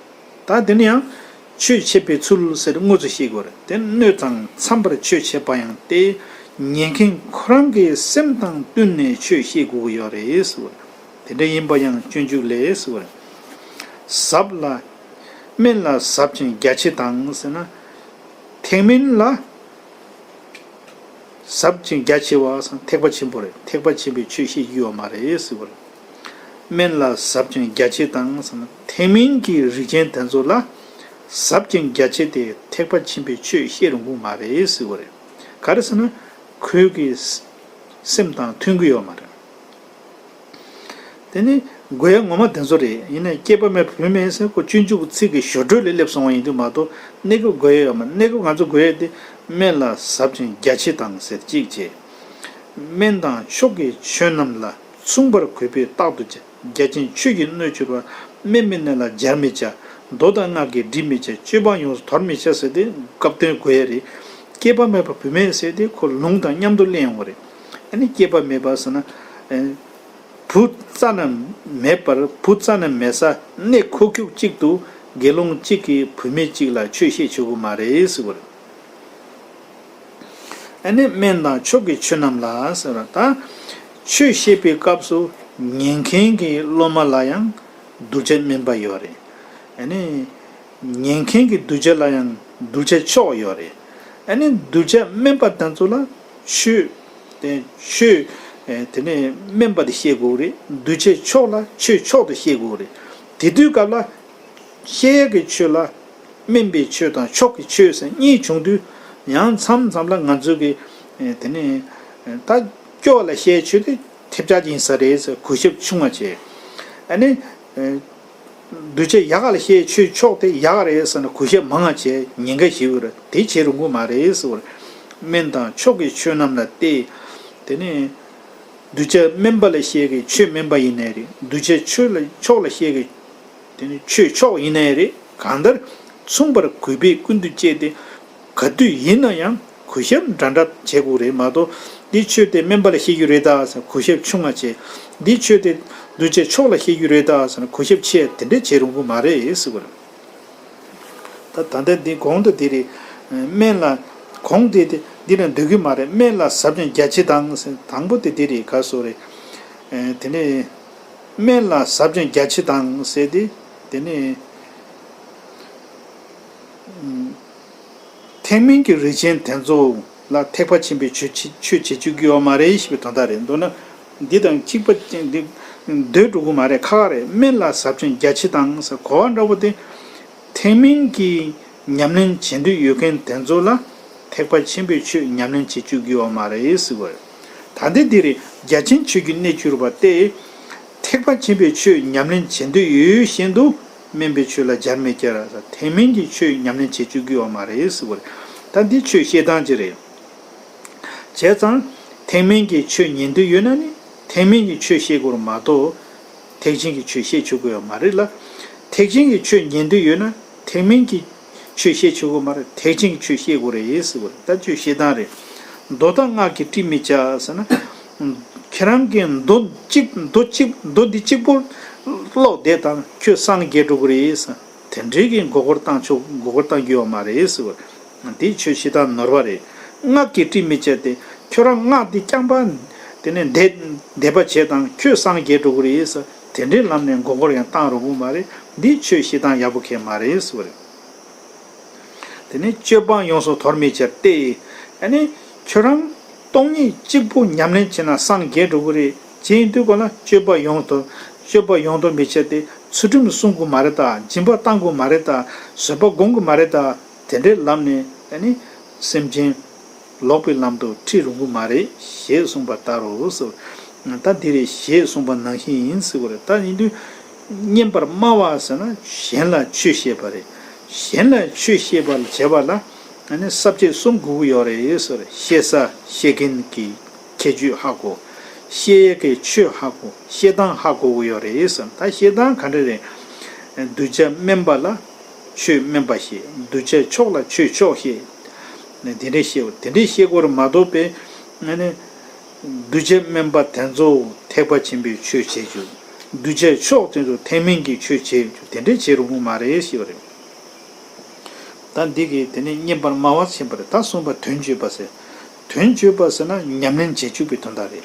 ད་དེ་ནི་ཡང་ཆོས་འཆད་པའི་ཚུལ་ཟེར་དངོས་སུ་བཤད་དགོས་རེད། དེ་སྣོད་དང་འཚམ་པར་ཆོས་འཆད་པ་ཡང་སྟེ། ཉན་མཁན་ཁོ་རང་གི་སེམས་དང་བསྟུན་ནས་ཆོས་བཤད་དགོས་ཀྱི་ཡོད་རེད་ཟེར་བ་རེད། དེ་འདྲ་ཡིན་པ་ཡང་སྤྱོད་འཇུག་ལས་ཟེར་བ་རེད། ཟབ་ལ། དམན་ལ་ཟབ་ཅིང་རྒྱ་ཆེ་དང་ཟེར་ན། ཐེག་དམན་ལ་ཟབ་ཅིང་རྒྱ་ཆེ་བ་ཟེར་ན་ཐེག་པ་ཆེན་པོ་རེད། ཐེག་པ་ཆེན་པོའི་ཆོས་བཤད་རྒྱུ་ཡོད་མ་རེད་ཟེར་བ་རེད། དམན་ལ་ཟབ་ཅིང་རྒྱ་ཆེ་དང་ཟེར་ན་ཐེག་དམན་གྱི་རིགས་ཅན་དེ་ཚོ་ལ་ཟབ་ཅིང་རྒྱ་ཆེ་སྟེ་ཐེག་པ་ཆེན་པོའི་ཆོས་བཤད་རུང་གི་མ་རེད་ཟེར་བ་རེད། ག་རེ་ཟེར་ན་ཁོའི་གི་སེམས་དང་མཐུན་གི་ཡོད་མ་རེད། དེ་ནི་དགོས་ཡ་ངོ་མ་དེ་ཚོ་རེད། ཡིན་ནའི་སྐྱེས་པ་མེད་པ་བུད་མེད་ཟེར་ཁོ་སྤྱོད་འཇུག་གི་ཚིག་གི་ཞོར་འཕྲོས་ལ་སླེབས་སོང་བ་ཡིན་དུས་མ་གཏོགས་གནས་སྐབས་དགོས་ཡ་ཡོད་མ་རེད། གནས་སྐབས་ང་ཚོ་དགོས་ཡ་དེ་དམན་ལ་ཟབ་ཅིང་རྒྱ་ཆེ་དང་ཟེར་གཅིག་བྱས། དམན་དང་མཆོག་གི་ཆོས་རྣམས་ལ་མཚུངས་པར་གུས་པས་རྟག་ཏུ་བྱ། རྒྱ་ཆེན་ཆོས་ཀྱི་སྣོད་གྱུར་པ། དམན་པའི་གནས་ལ་སྦྱར་མི་བྱ། མདོ་དང་སྔགས་ཀྱིས་སྒྲིབ་མི་བྱ། སྤྱོད་པ་ཡོངས་སུ་དོར་མི་བྱ་ཟེར་ཏེ་སྐབས་དོན་དགོས་ཡ་རེད། སྐྱེས་པ་མེད་པ་བུད་མེད་ཟེར་ཏེ་ཁོ་ལུང་དང་མཉམ་དུ་གླེང་ཡོང་བ་རེད། ཨ་ནི་སྐྱེས་པ་མེད་པ་ཟེར་ན། ཨེ། བུ་རྩ་ནས་མེད་པར་བུ་རྩ་ནས་མེད་ས་གནས་ཁུག་ཁྱུག་ཅིག་ཏུ་དགེ་སློང་གཅིག་གིས་བུད་མེད་གཅིག་ལ་ཆོས་བཤད་ཆོག་གི་མ་རེད་ཟེར་བ་རེད། ཨ་ནི་དམན་དང་མཆོག་གི་ཆོས་རྣམས་ལ་ཟེར་བ་ད། ཆོས་བཤད་པའི་སྐབས་སུ་ཉན་མཁན་གྱི་སློབ་མ་ལ་ཡང་གདུལ་བྱ་དམན་པ་ཡོད་རེད། ཨ་ནི། ཉན་མཁན་གྱི་གདུལ་བྱ་ལ་ཡང་གདུལ་བྱ་མཆོག་ཡོད་རེད། ཨ་ནི་གདུལ་བྱ་དམན་པ་དེ་ཚོ་ལ་ཆོས། དེ་ཆོས། ཨེ། དེ་ནས་དམན་པ་དེ་བཤད་དགོས་རེད། གདུལ་བྱ་མཆོག་ལ་ཆོས་མཆོག་དེ་བཤད་དགོས་རེད། དེ་དུས་སྐབས་ལ། བཤད་ཡས་ཀྱི་ཆོས་ལ། དམན་པའི་ཆོས་དང་མཆོག་གི་ཆོས་ཟེར་གཉིས་བྱུང་དུས། ཡང་མཚམས་མཚམས་ལ་ང་ཚོས་ཀྱི། ཨེ། དེ་ནས། ཨེ། ད་སྐྱོ་བ་ལ་བཤད་ཡས་ཆོས་དེ་ཐེབས་ཆག་ཅིག་ཡིན་ས་རེད་ཟེར་གུས་ཞབས་ཆུང་བ་བྱས། ཨ་ནི། ཨེ། གདུལ་བྱ་ཡག་ག་ལ་བཤད་ཡས་ཆོས་མཆོག་དེ་ཡག་རེད་ཟེར་ན་གུས་ཞབས་མང་བ་བྱས་ཉེན་ཁ་ཞིག་ཡོད་རེད། དེ་བྱེད་རུང་གི་མ་རེད་ཟེར་བ་རེད། དམན་དང་མཆོག་གི་ཆོས་རྣམས་ལ་སྟེ། དེ་ནས། གདུལ་བྱ་དམན་པ་ལ་བཤད་ཀྱི་ཆོས་དམན་པ་ཡིན་ནའི་རེད། གདུལ་བྱ་ཆོས་ལ་མཆོག་ལ་བཤད་ཀྱི། དེ་ནི་ཆོས་མཆོག་ཡིན་ནའི་རེད། གང་ལྟར་མཚུངས་པར་གུས་པས་ཀུན་ཏུ་སྤྱད་དེ། ག་དུས་ཡིན་ན་ཡང་གུས་ཞབས་འདྲ་འདྲ་བྱེད་དགོས་རེད་མ་གཏོགས། འདི་ཆོས་དེ་དམན་པ་ལ་བཤད་རྒྱུ་རེད་ད་ཟེར་གུས་ཞབས་ཆུང་བ་བྱེད། འདི་ཆོས་དེ་གདུལ་བྱ་མཆོག་ལ་བཤད་རྒྱུ་རེད་ད་ཟེར་གུས་ཞབས་ཆེ་དེ་འདྲ་བྱེད་རུང་གི་མ་རེད་ཟེར་བ་རེད། ད་ད་ལྟ་འདི་གོང་དུ་འདི་རེད། དམན་ལ། གོང་དེ་དེ་འདི་ལ་འདོད་ཀྱི་མ་རེད། དམན་ལ་ཟབ་ཅིང་རྒྱ་ཆེ་དང་ཟེར་དང་པོ་དེ་འདི་རེད། ག་སོ་རེད། དེ་ནས་དམན་ལ་ཟབ་ཅིང་རྒྱ་ཆེ་དང་ཟེར་ཏེ། དེ་ནས་ཐེག་དམན་གྱི་རིགས་ཅན་དེ་ཚོ་ལ་ཐེག་པ་ཆེན་པོའི་ཆོས་ཆོས་བྱེད་བཅུག་གི་ཡོད་མ་རེད་ཞེས་པའི་དོན་དག་རེད། མདོར་ན་འདི་དང་གཅིག་པ་འདི་འདོད་འགྲོ་གི་མ་རེད། ཁག་ཁག་རེད། དམན་ལ་ཟབ་ཅིང་རྒྱ་ཆེ་དང་ཟེར་གོ་བ་འདྲ་པོ་དེ། ཐེག་དམན་གྱི་ཉམས་ལེན་བྱེད་འདོད་ཡོད་མཁན་དེ་ཚོ་ལ་ཐེག་པ་ཆེན་པོའི་ཆོས་ཉམས་ལེན་བྱེད་བཅུག་གི་ཡོད་མ་རེད་ཟེར་བ་རེད། ད་ལྟའི་འདི་རེད། རྒྱ་ཆེན་ཆོས་ཀྱི་གནས་གྱུར་པ་སྟེ། ཐེག་པ་ཆེན་པོའི་ཆོས་ཉམས་ལེན་བྱེད་འདོད་ཡོད་བཞིན་དུ་དམན་པའི་ཆོས་ལ་སྦྱར་མི་བྱ། ཐེག་དམན་གྱི་ཆོས་ཉམས་ལེན་བྱེད་བཅུག་གི་ཡོད་མ་རེད་ཟེར་བ་རེད། ད་འདི་ཆོས་བཤད་སྟངས་ཅིག་རེད། བྱས་ཙང་ཐེག་དམན་གྱི་ཆོས་ཉན་འདོད་ཡོད་ན་ནི་ཐེག་དམན་གྱི་ཆོས་བཤད་དགོས་རེད་མ་གཏོགས། ཐེག་ཆེན་གྱི་ཆོས་བཤད་ཆོག་གི་ཡོད་མ་རེད་ལ། ཐེག་ཆེན་གྱི་ཆོས་ཉན་འདོད་ཡོད་ན་ཐེག་དམན་གྱི་ཆོས་བཤད་ཆོག་གི་མ་རེད། ཐེག་ཆེན་གྱི་ཆོས་བཤད་དགོས་རེད་ཟེར་བ་རེད། ད་ཆོས་བཤད་སྟངས་རེད། མདོ་དང་སྔགས་ཀྱིས་དཀྲིས་མི་བྱ་ཟེར་ན། ཁྱེད་རང་གིས་མདོ་གཅིག་མདོ་གཅིག་མདོ་འདི་གཅིག་པོ་ཀློག་བསྡད་དང་ཁྱོད་སངས་རྒྱས་འགྲོ་གི་རེད་ཟེར། དེ་འདྲའི་གི་མགོ་སྐོར་བཏང་ཆོག་མགོ་སྐོར་བཏང་རྒྱུ་ཡོད་མ་རེད་ཟེར་བ། འདི་ཆོས་བཤད་སྟངས་ནོར་བ་རེད། སྔགས་ཀྱིས་དཀྲིས་མི་བྱ་སྟེ། ཁྱོད་རང་སྔགས་འདི་རྐྱང་པ། དེ་ནས་འདེད་འདེད་པ་བྱས་དང་ཁྱོད་སངས་རྒྱས་འགྲོ་གི་རེད་ཟེར། དེ་འདྲའི་ལམ་ནས་མགོ་སྐོར་ཡང་བཏང་རུང་གི་མ་རེད། འདི་ཆོས་བཤད་སྟངས་ཡག་པོ་གང་ཡང་མ་རེད་ཟེར་བ་རེད། དེ་ནས་སྤྱོད་པ་ཡོངས་སུ་དོར་མི་བྱ་སྟེ། ཨ་ནི། ཁྱོད་རང་སྟོང་ཉིད་གཅིག་པུ་ཉམས་ལེན་བྱས་ན་སངས་རྒྱས་འགྲོ་གི་རེད། བྱས་ཡིན་དུས་ག་ལ་སྤྱོད་པ་ཡོངས་དོར། སྤྱོད་པ་ཡོངས་དོར་མི་བྱ་སྟེ། ཚུལ་ཁྲིམས་བསྲུང་དགོས་མ་རེད་ད། སྦྱིན་པ་བཏང་དགོས་མ་རེད་ད། བཟོད་པ་སྒོམ་དགོས་མ་རེད་ད། དེ་འདྲའི་ལམ་ནས་ཨ་ནི་སེམས་ཅན་ལོག་པའི་ལམ་དུ་ཁྲིད་རུང་གི་མ་རེད་ཞེས་གསུངས་པ་ལྟར་རོ་ཟེར། ད་འདི་རེད་ཞེས་གསུངས་པ་ནང་བཞིན་ཡིན་ཟེར་བ་རེད། ད་ཡིན་དུས་སྙན་པར་སྨྲ་བ་ཟེར་ན་གཞན་ལ་ཆོས་བཤད་པ་རེད། གཞན་ལ་ཆོས་བཤད་པ་ལ་བྱེད་པ་ལ་ཨ་ནི་ས་བཅད་གསུམ་དགོས་ཀྱི་ཡོད་རེད་ཟེར། བཤད་ས་བཤད་མཁན་གྱི་ཁྱད་ཆོས་ཧ་གོ། བཤད་ཡས་ཀྱི་ཆོས་ཧ་གོ། བཤད་སྟངས་ཧ་གོ་གི་ཡོད་རེད་ཟེར། ད་བཤད་སྟངས་ག་འདྲ་རེད། གདུལ་བྱ་དམན་པ་ལ་ཆོས་དམན་པ་བཤད། གདུལ་བྱ་མཆོག་ལ་ཆོས་མཆོག་བཤད། ནས་དེ་འདྲས་བཤད། དེ་འདྲས་བཤད་དགོས་རེད་མ་གཏོགས་པས་ཨ་ནི་གདུལ་བྱ་དམན་པ་དེ་ཚོ་ཐེག་པ་ཆེན་པོའི་ཆོས་བྱེད་རྒྱུ། གདུལ་བྱའི་ཕྱོགས་དེ་ཚོ་ཐེག་དམན་གྱི་ཆོས་བྱེད་རྒྱུ་དེ་འདྲའི་བྱེད་རུང་མ་རེད་ཞེས་པ་རེད། ད་འདི་གིས་དེ་ནས་བསྙེན་པར་སྨྲ་བ་ཕྱིན་པ་རེད། ད་གསུམ་པ་དོན་བརྗོད་པ་ཟེར། དོན་བརྗོད་པ་ཟེར་ན་ཉམས་ལེན་བྱེད་བཅུག་པའི་དོན་དག་རེད།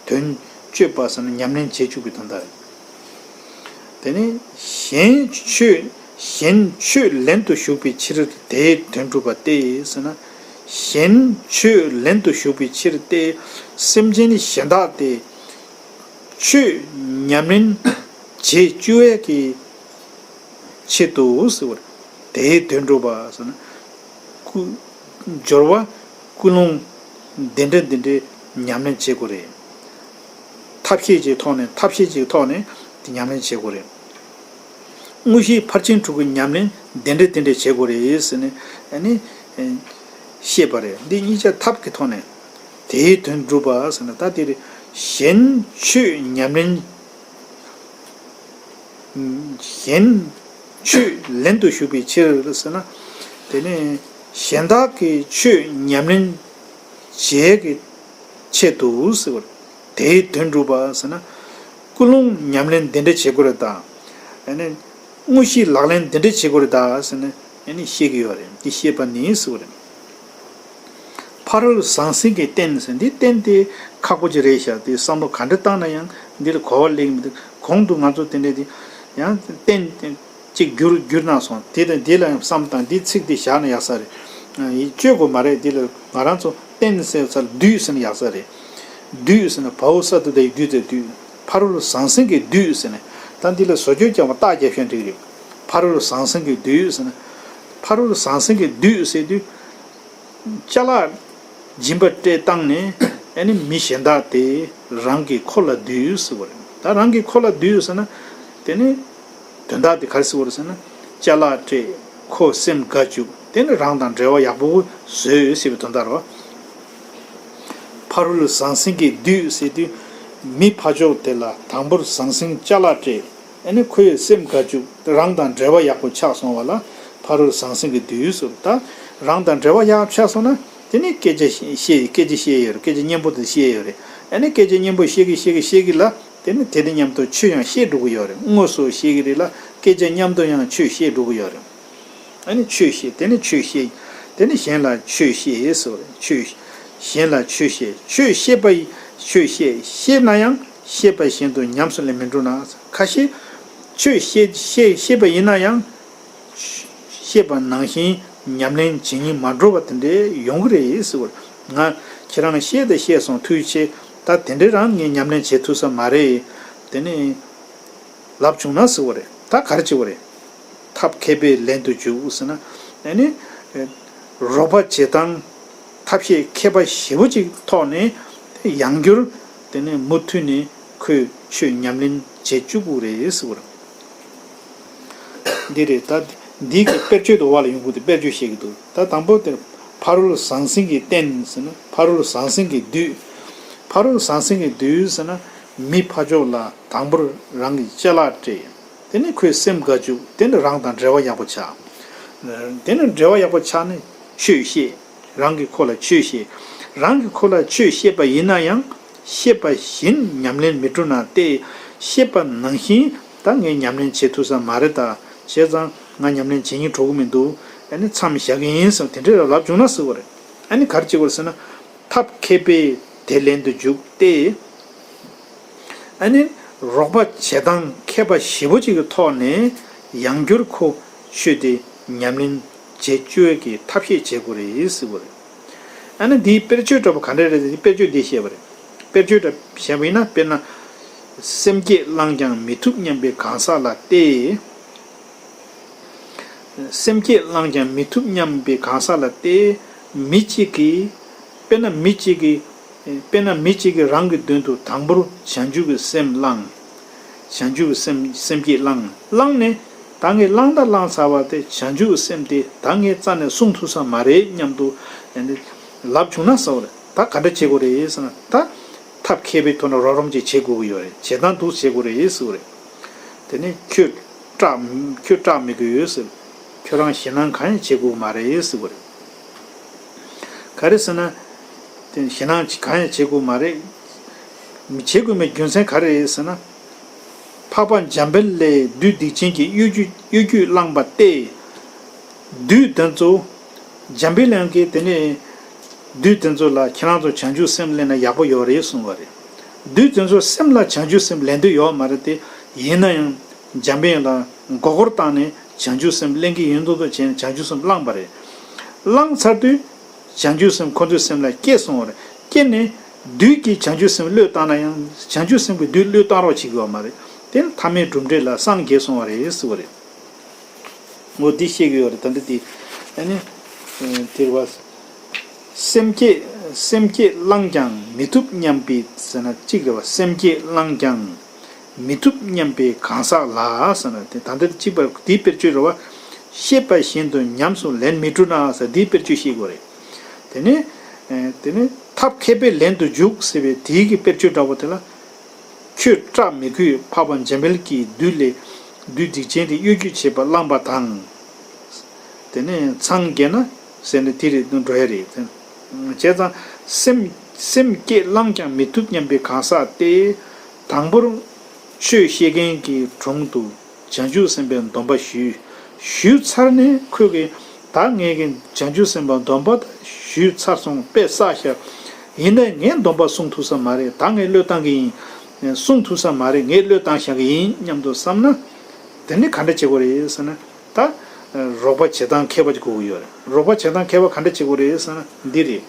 དོན་བརྗོད་པ་ཟེར་ན་ཉམས་ལེན་བྱེད་བཅུག་པའི་དོན་དག་རེད། དེ་ནས་གཞན་ཆོས་གཞན་ཆོས་ལེན་དུ་ཞུགས་པའི་ཕྱིར་དེའི་དོན་སྒྲུབ་པ་སྟེ་ཟེར་ན། གཞན་ཆོས་ལེན་དུ་ཞུགས་པའི་ཕྱིར་ཏེ། སེམས་ཅན་གཞན་དག་དེ་ཆོས་ཉམས་ལེན་བྱེད་བཅུག་ཡས་ཀྱི་ཆེད་དུ་ཟེར་བ་རེད། དེའི་དོན་སྒྲུབ་པ་ཟེར་ན། ཀུ་སྦྱོར་བ་ཀུན་སློང་འདི་འདྲ་འདི་འདྲའི་ཉམས་ལེན་བྱེད་དགོས་རེད། ཐབས་ཤེས་ཀྱི་ཐོག་ནས་ཐབས་ཤེས་ཀྱི་ཐོག་ནས་དེ་ཉམས་ལེན་བྱེད་དགོས་རེད། དངོས་གཞིའི་ཕར་ཕྱིན་དྲུག་གི་ཉམས་ལེན་འདི་འདྲ་འདི་འདྲ་བྱེད་དགོས་རེད་ཟེར་ནས་ཨ་ནི་ཤེས་པ་རེད། འདི་གཉིས་ཆ་ཐབས་ཀྱི་ཐོག་ནས་དེའི་དོན་སྒྲུབ་པ་ཟེར་ན། ད་དེ་རེད། གཞན་ཆོས་ཉམས་ལེན། གཞན་ཆོས་ལེན་དུ་ཞུགས་པའི་ཕྱིར་ཟེར་ན། དེ་ནས་གཞན་དག་གི་ཆོས་ཉམས་ལེན་བྱེད་ཀྱི་ཆེད་དུ་ཟེར་བ་རེད། དེའི་དོན་སྒྲུབ་པ་ཟེར་ན། ཀུན་སློང་ཉམས་ལེན་འདི་འདྲ་བྱེད་དགོས་རེད་ད། ཨ་ནི་དངོས་གཞིའི་ལག་ལེན་འདི་འདྲ་བྱེད་དགོས་རེད་ད་ཟེར་ནས་ཨ་ནི་བཤད་ཀྱི་ཡོད་རེད། འདི་བཤད་པ་ནི་ཟེར་བ་རེད། ཕ་རོལ་ཟང་ཟིང་གི་རྟེན་ཟེར། འདི་རྟེན་དེ་ཁག་པོ་ཅིག་རེད་ཤག་དེ་བསམ་བློ་ག་འདྲ་བཏང་ན་ཡང་འདི་ལ་གོ་བ་ལེན་མི་འདུག་གོང་དུ་ང་ཚོ་དེ་འདྲས་དེ་ཡང་རྟེན་གཅིག་བསྒྱུར་བསྒྱུར་གནང་སོང་། དེ་དང་དེ་ལ་ཡང་བསམ་བཏང་། འདི་ཚིག་དེ་བཞག་ན་ཡག་ས་རེད། ཡིད་དཔྱོད་དགོས་མ་རེད། འདི་ལ་ང་རང་ཚོ་རྟེན་ཟེར་ས་ལ་བདུད་ཟེར་ན་ཡག་ས་རེད། བདུད་ཟེར་ན་བའོ་ས་དུ་ད་ཡི་བདུད་ཟེར་བདུད། ཕ་རོལ་ཟང་ཟིང་གི་བདུད་ཟེར་ནས། ད་འདི་ལ་བཟོ་བཅོས་རྒྱག་པ་རྟགས་རྒྱབ་ཤོག་འགྲིག་རེད། ཕ་རོལ་ཟང་ཟིང་གི་བདུད་ཟེར་ན། ཕ་རོལ་ཟང་ཟིང་གི་བདུད་ཟེར་དུས། ཅ་ལག་སྦྱིན་པ་སྤྲད་བཏང་ནས་ཨ་ནི་མི་གཞན་དག་དེ་རང་གི་འཁོར་ལ་བསྡུས་ཟེར་བ་རེད། ད་རང་གི་འཁོར་ལ་བསྡུས་ཟེར་ན། དེ་ནི་དོན་དག་དེ་ག་རེ་ཟེར་བ་རེད་ཟེར་ན། ཅ་ལག་སྤྲད། ཁོ་སེམས་དགའ་བཅུག་དེ་ནི་རང་དང་འབྲེལ་བ་ཡག་པོ་བཟོས་ཟེར་བའི་དོན་དག་རེད་བ། ཕ་རོལ་ཟང་ཟིང་གི་བདུད་ཟེར་དུས། མི་ཕ་ཕྱོགས་དེ་ལ་དང་པོར་ཟང་ཟིང་ཅ་ལག་སྤྲད། ཨ་ནི་ཁོའི་སེམས་དགའ་བཅུག་རང་དང་འབྲེལ་བ་ཡག་པོ་ཆགས་སོང་བ་ལ་ཕ་རོལ་ཟང་ཟིང་གི་བདུད་ཟེར། ད་རང་དང་འབྲེལ་བ་ཡག་ཆགས་སོང་ན་དེ་ནི་སྐད་ཆ་བཤད། སྐད་ཆ་བཤད་ཡོད་རེད། སྐད་ཆ་སྙན་པོ་དེ་བཤད་ཡོད་རེད། ཨ་ནི་སྐད་ཆ་སྙན་པོ་བཤད་གི་བཤད་གི་བཤད་གི་ལ་དེ་ནི་དེ་དང་མཉམ་དུ་ཆོས་ཡང་བཤད་འགྲོ་གི་ཡོད་རེད། དངོས་སུ་བཤད་གི་རེད་ལ་སྐད་ཆ་མཉམ་དུ་ཡང་ཆོས་བཤད་འགྲོ་གི་ཡོད་རེད། ཨ་ནི་ཆོས་བཤད། དེ་ནི་ཆོས་བཤད། དེ་ནི་གཞན་ལ་ཆོས་བཤད་ཟེར་བ་རེད། ཆོས། གཞན་ལ་ཆོས་བཤད། ཆོས་བཤད་པ་ཡི་ཆོས་བཤད། བཤད་ན་ཡང་བཤད་པ་བཞིན་དུ་ཉམས་སུ་ལེན་མི་འགྲོ་ན། ཁ་ཤས་ཆོས་བཤད་བཤད་བཤད་པ་ཡིན་ན་ཡང་། བཤད་པ་ནང་བཞིན་ཉམས་ལེན་བྱེད་སྙིང་མ་འདོད་པ་དེ་འདྲའི་ཡོང་གི་རེད་ཟེར་བ་རེད། ང་ཁྱེད་རང་བཤད་དང་བཤད་སོང་། ཐུགས་རྗེ་ཆེ། ད་དེ་འདྲའི་རང་ངས་ཉམས་ལེན་བྱེད་ཐུབ་ས་མ་རེད། དེ་ནི་ལབ་བྱུང་ན་ཟེར་བ་རེད། ད་ག་རེ་བྱེད་དགོས་རེད། ཐབས་མཁས་པས་ལེན་དུ་འཇུག་ཟེར་ན། ཨ་ནི་རོགས་པ་བྱེད་སྟངས་ཐབས་ཤེས་མཁས་པ་ཞེ་པོ་ཅིག་ཐོག་ནས་ཡང་བསྐྱར་དེ་ནས་མུ་མཐུད་ནས་ཁོས་ཆོས་ཉམས་ལེན་བྱེད་བཅུག་དགོས་རེད་ཟེར་བ་རེད། འདི་རེད། ད་འདི་གི་དཔེར་བརྗོད་དུ་འོག་ལ་ཡོང་གི་འདུག་དཔེར་བརྗོད་བཤད་ཀྱི་འདུག་ད་དང་པོ་དེར་ཕ་རོལ་ཟང་ཟིང་གི་རྟེན་ཟེར་ན། ཕ་རོལ་ཟང་ཟིང་གི་བདུད། ཕ་རོལ་ཟང་ཟིང་གི་བདུད་ཟེར་ན་མི་ཕ་ཕྱོགས་ལ་དང་པོར་རང་གི་ཅ་ལག་སྤྲད། དེ་ནས་ཁོའི་སེམས་དགའ་བཅུག་དེ་ནས་རང་དང་འབྲེལ་བ་ཡག་པོ་ཆགས། དེ་ནས་འབྲེལ་བ་ཡག་པོ་ཆགས་ནས་ཆོས་བཤད། རང་གི་ཁོ་ལ་ཆོས་བཤད། རང་གི་ཁོ་ལ་ཆོས་བཤད་པ་ཡིན་ན་ཡང་བཤད་པ་བཞིན་ཉམས་ལེན་མི་འགྲོ་ན་སྟེ། བཤད་པ་ནང་བཞིན་ད་ངས་ཉམས་ལེན་བྱེད་ཐུབ་ས་མ་རེད། ད་བྱས་ཙང་ང་ཉམས་ལེན་བྱེད་སྙིང་བྲོ་གི་མི་འདུག་ཨ་ནི་མཚམས་བཞག་གི་ཡིན་ཟེར་དེ་འདྲའི་ལབ་བྱུང་ན་ཟེར་བ་རེད། ཨ་ནི་ག་རེ་བྱེད་དགོས་རེད་ཟེར་ན། ཐབས་མཁས་པས་དེ་ལེན་དུ་འཇུག་སྟེ། ཨ་ནི་རོགས་པ་བྱེད་སྟངས་མཁས་པ་ཞེ་པོ་ཅིག་གི་ཐོག་ནས་ཡང་བསྐྱར་ཁོ་ཆོས་དེ་ཉམས་ལེན་བྱེད་བཅུག་ཡས་ཀྱི་ཐབས་ཤེས་བྱེད་དགོས་རེད་ཟེར་བ་རེད། ཨ་ནི་འདིའི་དཔེར་བརྗོད་འདྲ་པོ་ག་འདྲ་རེད་ཟེར་དཔེར་བརྗོད་འདི་བཤད་པ་རེད། དཔེར་བརྗོད་འདྲ་བཤད་པ་ཡིན་ན། དཔེར་ན། སེམས་བསྐྱེད་བླངས་ཀྱང་མི་ཐུབ་སྙམ་པའི་གང་ཟག་ལ་སྟེ། སེམས་བསྐྱེད་བླངས་ཀྱང་མི་ཐུབ་སྙམ་པའི་གང་ཟག་ལ་སྟེ། མི་གཅིག་གིས། དཔེར་ན་མི་གཅིག་གིས། དཔེར་ན་མི་གཅིག་གིས་རང་གི་མདུན་དུ་དང་པོར་བྱང་ཆུབ་ཀྱི་སེམས་བླངས། བྱང་ཆུབ་ཀྱི་སེམས་སེམས་བསྐྱེད་བླངས། བླངས་ནས་ད་ངས་བླངས་ད་བླངས་ཚར་བ་དེ་བྱང་ཆུབ་ཀྱི་སེམས་དེ་ད་ངས་རྩ་ནས་བསྲུང་ཐུབ་ས་མ་རེད་སྙམ་དུ་ལབ་བྱུང་ན་ཟེར་བ་རེད། ད་ག་འདྲ་བྱེད་དགོས་རེད་ཟེར་ན། ད་ཐབས་མཁས་པའི་ཐོག་ནས་རོགས་རམ་ཅིག་བྱེད་དགོས་ཀྱི་ཡོད་རེད། བྱེད་སྟངས་འདུག་བྱེད་དགོས་རེད་ཟེར་བ་རེད། དེ་ནས་ཁྱོད་སྐྲག་ཁྱོད་སྐྲག་མི་དགོས་ཟེར། ཁྱོད་རང་ཞེད་སྣང་གང་ཡང་བྱེད་དགོས་མ་རེད་ཟེར་བ་རེད། ག་རེ་ཟེར་ན། དེ་ཞེད་སྣང་གང་ཡང་བྱེད་དགོས་མ་རེད། མི་བྱེད་དགོས་མེད་རྒྱུ་མཚན་ག་རེ་རེད་ཟེར་ན། འཕགས་པ་འཇམ་དཔལ་ལས་བདུད་སྡིག་ཅན་གྱི་གཡོ་སྒྱུ་གཡོ་སྒྱུས་བསླངས་པ་སྟེ། བདུད་དེ་ཚོ། འཇམ་དཔལ་དབྱངས་ཀྱིས་དེ་ནས་བདུད་དེ་ཚོ་ལ་ཁྱེད་རང་ཚོ་བྱང་ཆུབ་སེམས་ལེན་ན་ཡག་པོ་ཡོད་རེད་གསུངས་པ་རེད། བདུད་དེ་ཚོ་སེམས་ལ་བྱང་ཆུབ་སེམས་ལེན་འདོད་ཡོད་མ་རེད་དེ། ཡིན་ན་ཡང་འཇམ་དཔལ་དབྱངས་ལ་མགོ་སྐོར་བཏང་ནས་བྱང་ཆུབ་སེམས་ལེན་གྱི་ཡིན་མདོག་མདོག་བྱས་ནས་བྱང་ཆུབ་སེམས་བླངས་པ་རེད། བླངས་ཚར་དུས། བྱང་ཆུབ་སེམས་ཁོ་ཚོའི་སེམས་ལ་སྐྱེས་སོང་བ་རེད། སྐྱེས་ནས་བདུད་ཀྱིས་བྱང་ཆུབ་སེམས་བློས་བཏང་ན་ཡང་བྱང་ཆུབ་སེམས་ཀྱིས་བདུད་བློས་བཏང་རོགས་བྱེད་ཀྱི་ཡོད་མ་རེད། དེ་ནི་ཐ་མའི་གྲུབ་འབྲས་ལ་སངས་རྒྱས་སོང་བ་རེད་ཟེར་བ་རེད། འོ་འདི་བཤད་ཀྱི་ཡོད་རེད། ད་འདི་དེ་ཨ་ནི་དེར་བ། སེམས་བསྐྱེད་སེམས་བསྐྱེད་བླངས་ཀྱང་མི་ཐུབ་སྙམ་པའི་ཟེར་ན་གཅིག་རེད་བ། སེམས་བསྐྱེད་བླངས་ཀྱང་མི་ཐུབ་སྙམ་པའི་གང་ཟག་ལ་ཟེར་ན་དེ་ད་འདིར་གཅིག་པ་དེའི་དཔེར་བརྗོད་རེད་བ། ཤེས་པ་བཞིན་དུ་ཉམས་སུ་ལེན་མི་འགྲུབ་ན་ཟེར་དེའི་དཔེར་བརྗོད་བཤད་དགོས་རེད། དེ་ནས་དེ་ནས་ཐབས་མཁས་པས་ལན་དུ་འཇུག་ཟེར་བའི་དེའི་གི་དཔེར་བརྗོད་འདྲ་བོ་དེ་ལ། ཁྱོད་སྐྲག་མི་དགོས་འཕགས་པ་འཇམ་དཔལ་གྱིས་བདུད་ལས་བདུད་སྡིག་ཅན་དེ་གཡོ་སྒྱུ་བྱེད་པ་བླངས་པ་དང་། དེ་ནས་མཚང་རྒྱས་ན་ཟེར་ནས་དེ་རེད་འགྲོ་ཡ་རེད། བྱས་ཙང་སེམས་སེམས་བསྐྱེད་བླངས་ཀྱང་མི་ཐུབ་སྙམ་པའི་གང་ཟག་སྟེ། དང་པོར་ཆོས་བཤད་མཁན་གྱི་དྲུང་དུ་བྱང་ཆུབ་སེམས་དཔའི་སྡོམ་པ་ཞུས། ཞུས་ཚར་ནས་ཁོས་ཀྱིས་ད་ངས་ཀྱི་བྱང་ཆུབ་སེམས་དཔའི་སྡོམ་པ་ད་ཞུས་ཚར་སོང་། དཔེ་བསགས་ཤག་ཡིན་ནའི་ངས་སྡོམ་པ་སྲུང་ཐུབ་ས་མ་རེད། ད་ངས་བློས་བཏང་གི་ཡིན། སྲུང་ཐུབ་ས་མ་རེད། ངས་བློས་བཏང་བཞག་གི་ཡིན་སྙམ་དུ་བསམ་ན། དེ་ནི་ག་འདྲ་བྱེད་དགོས་རེད་ཟེར་ན། ད། རོགས་པ་བྱེད་སྟངས་མཁས་པ་ཅིག་དགོས་ཀྱི་ཡོད་རེད། རོགས་པ་བྱེད་སྟངས་མཁས་པ་ག་འདྲ་བྱེད་དགོས་རེད་ཟེར་ན་འདི་རེད།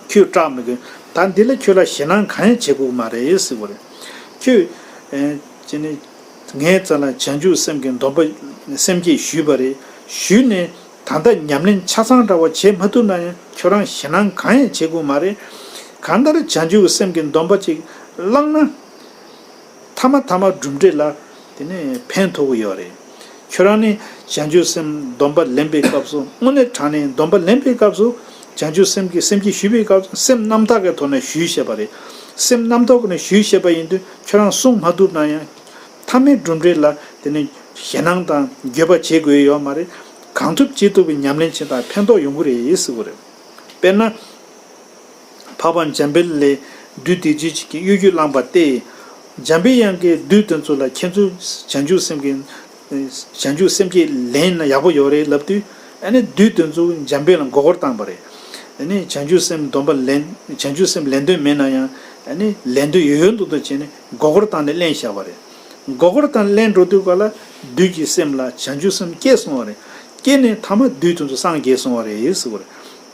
ཁྱོད་སྐྲག་མི་དགོས། ད་འདི་ལ་ཁྱོད་ལ་ཞེད་སྣང་གང་ཡང་བྱེད་དགོས་ཀྱི་མ་རེད་ཟེར་བ་རེད། ཁྱོད། ཨེ། ཅི་ནི། ངའི་རྩ་ལ་བྱང་ཆུབ་སེམས་ཀྱི་སྡོམ་པ་སེམས་བསྐྱེད་ཞུས་པ་རེད། ཞུས་ནས་ད་ལྟ་ཉམས་ལེན་ཆ་ཚང་འདྲ་བ་བྱེད་མ་ཐུབ་ན་ཡང་ཁྱོད་རང་ཞེད་སྣང་གང་ཡང་བྱེད་དགོས་མ་རེད། གང་ལྟར་བྱང་ཆུབ་སེམས་ཀྱི་སྡོམ་པ་ཅིག་བླངས་ན། ཐ་མ་ཐ་མ་གྲུབ་འབྲས་ལ་དེ་ནས་ཕན་ཐོགས་ཀྱི་ཡོད་རེད། ཁྱོད་རང་ནི་བྱང་ཆུབ་སེམས་སྡོམ་པ་ལེན་པའི་སྐབས་སུ་དངོས་གནས་དྲང་གནས་སྡོམ་པ་ལེན་པའི་སྐབས་སུ་བྱང་ཆུབ་སེམས་ཀྱི་སེམས་བསྐྱེད་ཞུ་བའི་སྐབས་སུ་སེམས་རྣམ་དག་གི་ཐོག་ནས་ཞུས་བྱས་པ་རེད། སེམས་རྣམ་དག་གི་ནས་ཞུས་བྱས་པ་ཡིན་དུས་ཁྱོད་རང་སྲུང་མ་ཐུབ་ན་ཡང་ཐ་མའི་གྲུབ་འབྲས་ལ་དེ་ནས་ཞེད་སྣང་དང་འགྱོད་པ་བྱེད་དགོས་ཡོད་མ་རེད། གང་ཐུབ་ཅི་ཐུབ་ཀྱི་ཉམས་ལེན་བྱེད་སྟངས་ཕན་ཐོགས་ཡོང་གི་རེད་ཟེར་གི་རེད། དཔེར་ན། འཕགས་པ་འཇམ་དཔལ་ལས་བདུད་སྡིག་ཅན་གྱི་གཡོ་སྒྱུ་བསླངས་པ་སྟེ། འཇམ་དཔལ་དབྱངས་ཀྱིས་བདུད་དེ་ཚོ་ལ་ཁྱེད་ཚོ་བྱང་ཆུབ་སེམས་ཀྱི། བྱང་ཆུབ་སེམས་བསྐྱེད་ལེན་ན་ཡག་པོ་ཡོད་རེད་ལབ་དུས། ཨ་ནི་བདུད་དེ་ཚོ་འཇམ་དཔལ་ལ་མགོ་སྐོར་བཏང་པ་རེད། ཨ་ནི་བྱང་ཆུབ་སེམས་སྡོམ་པ་ལེན། བྱང་ཆུབ་སེམས་ལེན་འདོད་མེད་ན་ཡང་། ཨ་ནི་ལེན་འདོད་ཡོད་ཡོད་མདོག་མདོག་བྱས་ནས་མགོ་སྐོར་བཏང་ནས་ལེན་བཞག་པ་རེད། མགོ་སྐོར་བཏང་ལེན་འགྲོ་དུས་ག་ལ་བདུད་ཀྱི་སེམས་ལ་བྱང་ཆུབ་སེམས་སྐྱེས་སོང་བ་རེད། སྐྱེས་ནས་ཐ་མ་བདུད་དེ་ཚོ་སངས་རྒྱས་སོང་བ་རེད་ཟེར་བ་རེད།